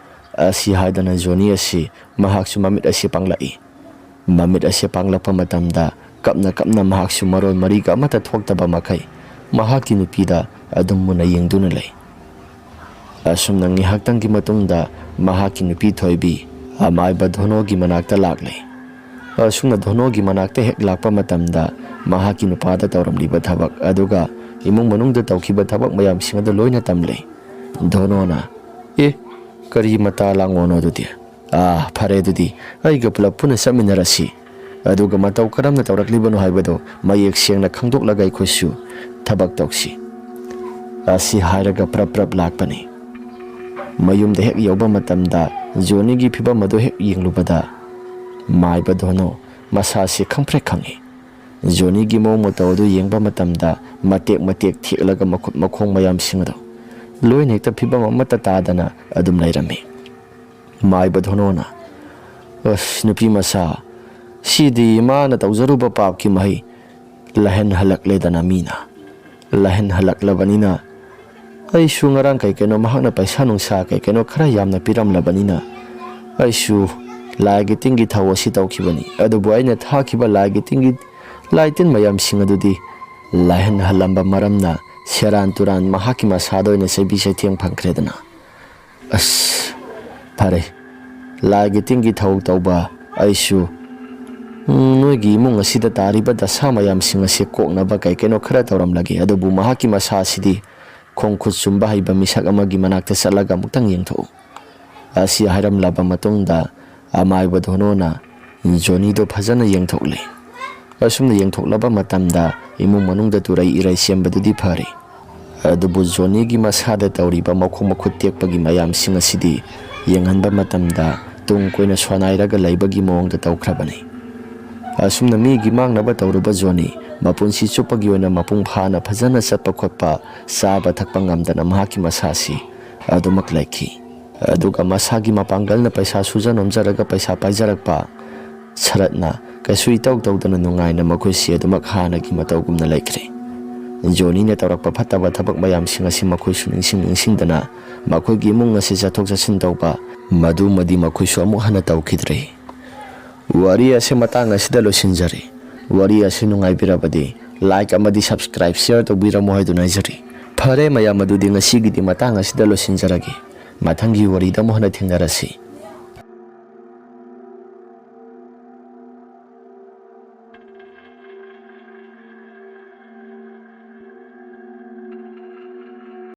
ꯑꯁꯤ ꯍꯥꯏꯗꯅ ꯖꯣꯅꯤ ꯑꯁꯤ, ꯃꯍꯥꯛꯁꯨ ꯃꯃꯤꯠ ꯑꯁꯤ ꯄꯥꯡꯂꯛꯏ꯫ ꯃꯃꯤꯠ ꯑꯁꯤ ꯄꯥꯡꯂꯛꯄ ꯃꯇꯝꯗ, ꯀꯞꯅ ꯀꯞꯅ ꯃꯍꯥꯛꯁꯨ ꯃꯔꯣꯜ ꯃꯔꯤꯒ ꯑꯃꯠꯇ ꯊꯣꯛꯇꯕ ꯃꯈꯩ ꯃꯍꯥꯛꯀꯤ ꯅꯨꯄꯤꯗ ꯑꯗꯨꯝ ꯃꯨꯟꯅ ꯌꯦꯡꯗꯨꯅ ꯂꯩ꯫ ꯑꯁꯨꯝꯅ ꯉꯥꯏꯍꯥꯛꯇꯪꯒꯤ ꯃꯇꯨꯡꯗ ꯃꯍꯥꯛꯀꯤ ꯅꯨꯄꯤ ꯊꯣꯏꯕꯤ ꯑꯃꯥꯏꯕ ꯙꯣꯅꯣꯒꯤ ꯃꯅꯥꯛꯇ ꯂꯥꯛꯂꯦ꯫ ꯑꯁꯨꯝꯅ ꯙꯣꯅꯣꯒꯤ ꯃꯅꯥꯛꯇ ꯍꯦꯛ ꯂꯥꯛꯄ ꯃꯇꯝꯗ, ꯃꯍꯥꯛꯀꯤ ꯅꯨꯄꯥꯗ ꯇꯧꯔꯝꯂꯤꯕ ꯊꯕꯛ ꯑꯗꯨꯒ ꯏꯃꯨꯡ ꯃꯅꯨꯡꯗ ꯇꯧꯈꯤꯕ ꯊꯕꯛ ꯃꯌꯥꯝꯁꯤꯡ ꯑꯗꯨ ꯂꯣꯏꯅ ꯇꯝꯂꯦ꯫ ꯙꯣꯅꯣꯅ, "ꯑꯦ, ꯀꯔꯤ ꯃꯇꯥ ꯂꯥꯡꯉꯣꯅꯣ ꯑꯗꯨꯗꯤ? ꯑꯥ, ꯐꯔꯦ ꯑꯗꯨꯗꯤ, ꯑꯩꯒ ꯄꯨꯂꯞ ꯄꯨꯟꯅ ꯆꯠꯃꯤꯟꯅꯔꯁꯤ꯫ ꯑꯗꯨꯒ ꯃꯇꯧ ꯀꯔꯝꯅ ꯇꯧꯔꯛꯂꯤꯕꯅꯣ ꯍꯥꯏꯕꯗꯨ ꯃꯌꯦꯛ ꯁꯦꯡꯅ ꯈꯪꯗꯣꯛꯂꯒ ꯑꯩꯈꯣꯏꯁꯨ ꯊꯕꯛ ꯇꯧꯁꯤ"꯫ ꯑꯁꯤ ꯍꯥꯏꯔꯒ ꯄ꯭ꯔꯞ ꯄ꯭ꯔꯞ ꯂꯥꯛꯄꯅꯤ꯫ ꯃꯌꯨꯝꯗ ꯍꯦꯛ ꯌꯧꯕ ꯃꯇꯝꯗ ꯖꯣꯅꯤꯒꯤ ꯐꯤꯕꯝ ꯑꯗꯨ ꯍꯦꯛ ꯌꯦꯡꯂꯨꯕꯗ, ꯃꯥꯏꯕ ꯙꯣꯅꯣ ꯃꯁꯥꯁꯤ ꯈꯪꯄ꯭ꯔꯦꯛ ꯈꯪꯉꯤ꯫ ꯖꯣꯅꯤꯒꯤ ꯃꯑꯣꯡ ꯃꯇꯧ ꯑꯗꯨ ꯌꯦꯡꯕ ꯃꯇꯝꯗ, ꯃꯇꯦꯛ ꯃꯇꯦꯛ ꯊꯦꯛꯂꯒ ꯃꯈꯨꯠ ꯃꯈꯣꯡ ꯃꯌꯥꯝꯁꯤꯡ ꯑꯗꯨ ꯂꯣꯏꯅ ꯍꯦꯛꯇ ꯐꯤꯕꯝ ꯑꯃꯠꯇ ꯇꯥꯗꯅ ꯑꯗꯨꯝ ꯂꯩꯔꯝꯃꯤ꯫ ꯃꯥꯏꯕ ꯙꯣꯅꯣꯅ, "ꯑꯁ, ꯅꯨꯄꯤ ꯃꯆꯥ, ꯁꯤꯗꯤ ꯃꯥꯅ ꯇꯧꯖꯔꯨꯕ ꯄꯥꯞꯀꯤ ꯃꯍꯩ ꯂꯥꯏꯍꯟ ꯍꯜꯂꯛꯂꯦꯗꯅ ꯃꯤꯅ꯫ ꯂꯥꯏꯍꯟ ꯍꯜꯂꯛꯂꯕꯅꯤꯅ ꯑꯩꯁꯨ ꯉꯔꯥꯡ ꯀꯩ ꯀꯩꯅꯣ ꯃꯍꯥꯛꯅ ꯄꯩꯁꯥ ꯅꯨꯡꯁꯥ ꯀꯩ ꯀꯩꯅꯣ ꯈꯔ ꯌꯥꯝꯅ ꯄꯤꯔꯝꯂꯕꯅꯤꯅ ꯑꯩꯁꯨ ꯂꯥꯏꯒꯤ ꯇꯤꯟꯒꯤ ꯊꯧ ꯑꯁꯤ ꯇꯧꯈꯤꯕꯅꯤ꯫ ꯑꯗꯨꯕꯨ ꯑꯩꯅ ꯊꯥꯈꯤꯕ ꯂꯥꯏꯒꯤ ꯇꯤꯟꯒꯤ ꯂꯥꯏ ꯇꯤꯟ ꯃꯌꯥꯝꯁꯤꯡ ꯑꯗꯨꯗꯤ ꯂꯥꯏꯍꯟ ꯍꯜꯂꯝꯕ ꯃꯔꯝꯅ ꯁꯦꯔꯥꯟ ꯇꯨꯔꯥꯟ ꯃꯍꯥꯛꯀꯤ ꯃꯁꯥꯗ ꯑꯣꯏꯅ ꯆꯩꯕꯤ ꯆꯩꯊꯦꯡ ꯐꯪꯈ꯭ꯔꯦꯗꯅ꯫ ꯑꯁ, ꯐꯔꯦ, ꯂꯥꯏꯒꯤ ꯇꯤꯟꯒꯤ ꯊꯧ ꯇꯧꯕ ꯑꯩꯁꯨ, ꯎꯝ, ꯅꯣꯏꯒꯤ ꯏꯃꯨꯡ ꯑꯁꯤꯗ ꯇꯥꯔꯤꯕ ꯗꯁꯥ ꯃꯌꯥꯝꯁꯤꯡ ꯑꯁꯤ ꯀꯣꯛꯅꯕ ꯀꯩ ꯀꯩꯅꯣ ꯈꯔ ꯇꯧꯔꯝꯂꯒꯦ꯫ ꯑꯗꯨꯕꯨ ꯃꯍꯥꯛꯀꯤ ꯃꯁꯥ ꯑꯁꯤꯗꯤ ꯈꯣꯡ ꯈꯨꯠ ꯆꯨꯝꯕ ꯍꯩꯕ ꯃꯤꯁꯛ ꯑꯃꯒꯤ ꯃꯅꯥꯛꯇ ꯆꯠꯂꯒ ꯑꯃꯨꯛꯇꯪ ꯌꯦꯡꯊꯣꯛꯎ"꯫ ꯑꯁꯤ ꯍꯥꯏꯔꯝꯂꯕ ꯃꯇꯨꯡꯗ, ꯑꯃꯥꯏꯕ ꯙꯣꯅꯣꯅ ꯖꯣꯅꯤꯗꯣ ꯐꯖꯅ ꯌꯦꯡꯊꯣꯛꯂꯦ꯫ ꯑꯁꯨꯝꯅ ꯌꯦꯡꯊꯣꯛꯂꯕ ꯃꯇꯝꯗ, ꯏꯃꯨꯡ ꯃꯅꯨꯡꯗ ꯇꯨꯔꯩ ꯏꯔꯩ ꯆꯦꯟꯕꯗꯨꯗꯤ ꯐꯔꯦ, ꯑꯗꯨꯕꯨ ꯖꯣꯅꯤꯒꯤ ꯃꯁꯥꯗ ꯇꯧꯔꯤꯕ ꯃꯈꯣꯡ ꯃꯈꯨꯠ ꯇꯦꯛꯄꯒꯤ ꯃꯌꯥꯝꯁꯤꯡ ꯑꯁꯤꯗꯤ ꯌꯦꯡꯍꯟꯕ ꯃꯇꯝꯗ ꯇꯨꯡ ꯀꯣꯏꯅ ꯁꯣꯟꯅꯥꯏꯔꯒ ꯂꯩꯕꯒꯤ ꯃꯑꯣꯡꯗ ꯇꯧꯈ꯭ꯔꯕꯅꯤ꯫ ꯑꯁꯨꯝꯅ ꯃꯤꯒꯤ ꯃꯥꯡꯅꯕ ꯇꯧꯔꯨꯕ ꯖꯣꯅꯤ ꯃꯄꯨꯟꯁꯤ ꯆꯨꯞꯄꯒꯤ ꯑꯣꯏꯅ ꯃꯄꯨꯡ ꯐꯥꯅ ꯐꯖꯅ ꯆꯠꯄ ꯈꯣꯠꯄ, ꯆꯥꯕ ꯊꯛꯄ ꯉꯝꯗꯅ ꯃꯍꯥꯛꯀꯤ ꯃꯁꯥꯁꯤ ꯑꯗꯨꯃꯛ ꯂꯩꯈꯤ꯫ ꯑꯗꯨꯒ ꯃꯁꯥꯒꯤ ꯃꯄꯥꯡꯒꯜꯅ ꯄꯩꯁꯥ ꯁꯨꯖ ꯅꯣꯝꯖꯔꯒ ꯄꯩꯁꯥ ꯄꯥꯏꯖꯔꯛꯄ ꯁꯔꯠꯅ ꯀꯩꯁꯨ ꯏꯇꯧ ꯇꯧꯗꯅ ꯅꯨꯡꯉꯥꯏꯅ ꯃꯈꯣꯏꯁꯤ ꯑꯗꯨꯃꯛ ꯍꯥꯟꯅꯒꯤ ꯃꯇꯧꯒꯨꯝꯅ ꯂꯩꯈ꯭ꯔꯦ꯫ ꯖꯣꯅꯤꯅ ꯇꯧꯔꯛꯄ ꯐꯠꯇꯕ ꯊꯕꯛ ꯃꯌꯥꯝꯁꯤꯡ ꯑꯁꯤ ꯃꯈꯣꯏꯁꯨ ꯅꯤꯡꯁꯤꯡ ꯅꯤꯡꯁꯤꯡꯗꯅ ꯃꯈꯣꯏꯒꯤ ꯏꯃꯨꯡ ꯑꯁꯤ ꯆꯠꯊꯣꯛ ꯆꯠꯁꯤꯟ ꯇꯧꯕ, ꯃꯗꯨꯃꯗꯤ ꯃꯈꯣꯏꯁꯨ ꯑꯃꯨꯛ ꯍꯟꯅ ꯇꯧꯈꯤꯗ꯭ꯔꯦ꯫ ꯋꯥꯔꯤ ꯑꯁꯤ ꯃꯇꯥꯡ ꯑꯁꯤꯗ ꯂꯣꯏꯁꯤꯟꯖꯔꯦ꯫ ꯋꯥꯔꯤ ꯑꯁꯤ ꯅꯨꯡꯉꯥꯏꯕꯤꯔꯕꯗꯤ like ꯑꯃꯗꯤ subscribe, share ꯇꯧꯕꯤꯔꯝꯃꯣ ꯍꯥꯏꯗꯨꯅ ꯍꯥꯏꯖꯔꯤ꯫ ꯐꯔꯦ ꯃꯌꯥꯝ, ꯑꯗꯨꯗꯤ ꯉꯁꯤꯒꯤꯗꯤ ꯃꯇꯥꯡ ꯑꯁꯤꯗ ꯂꯣꯏꯁꯤꯟꯖꯔꯒꯦ꯫ ꯃꯊꯪꯒꯤ ꯋꯥꯔꯤꯗ ꯑꯃꯨꯛ ꯍꯟꯅ ꯊꯦꯡꯅꯔꯁꯤ꯫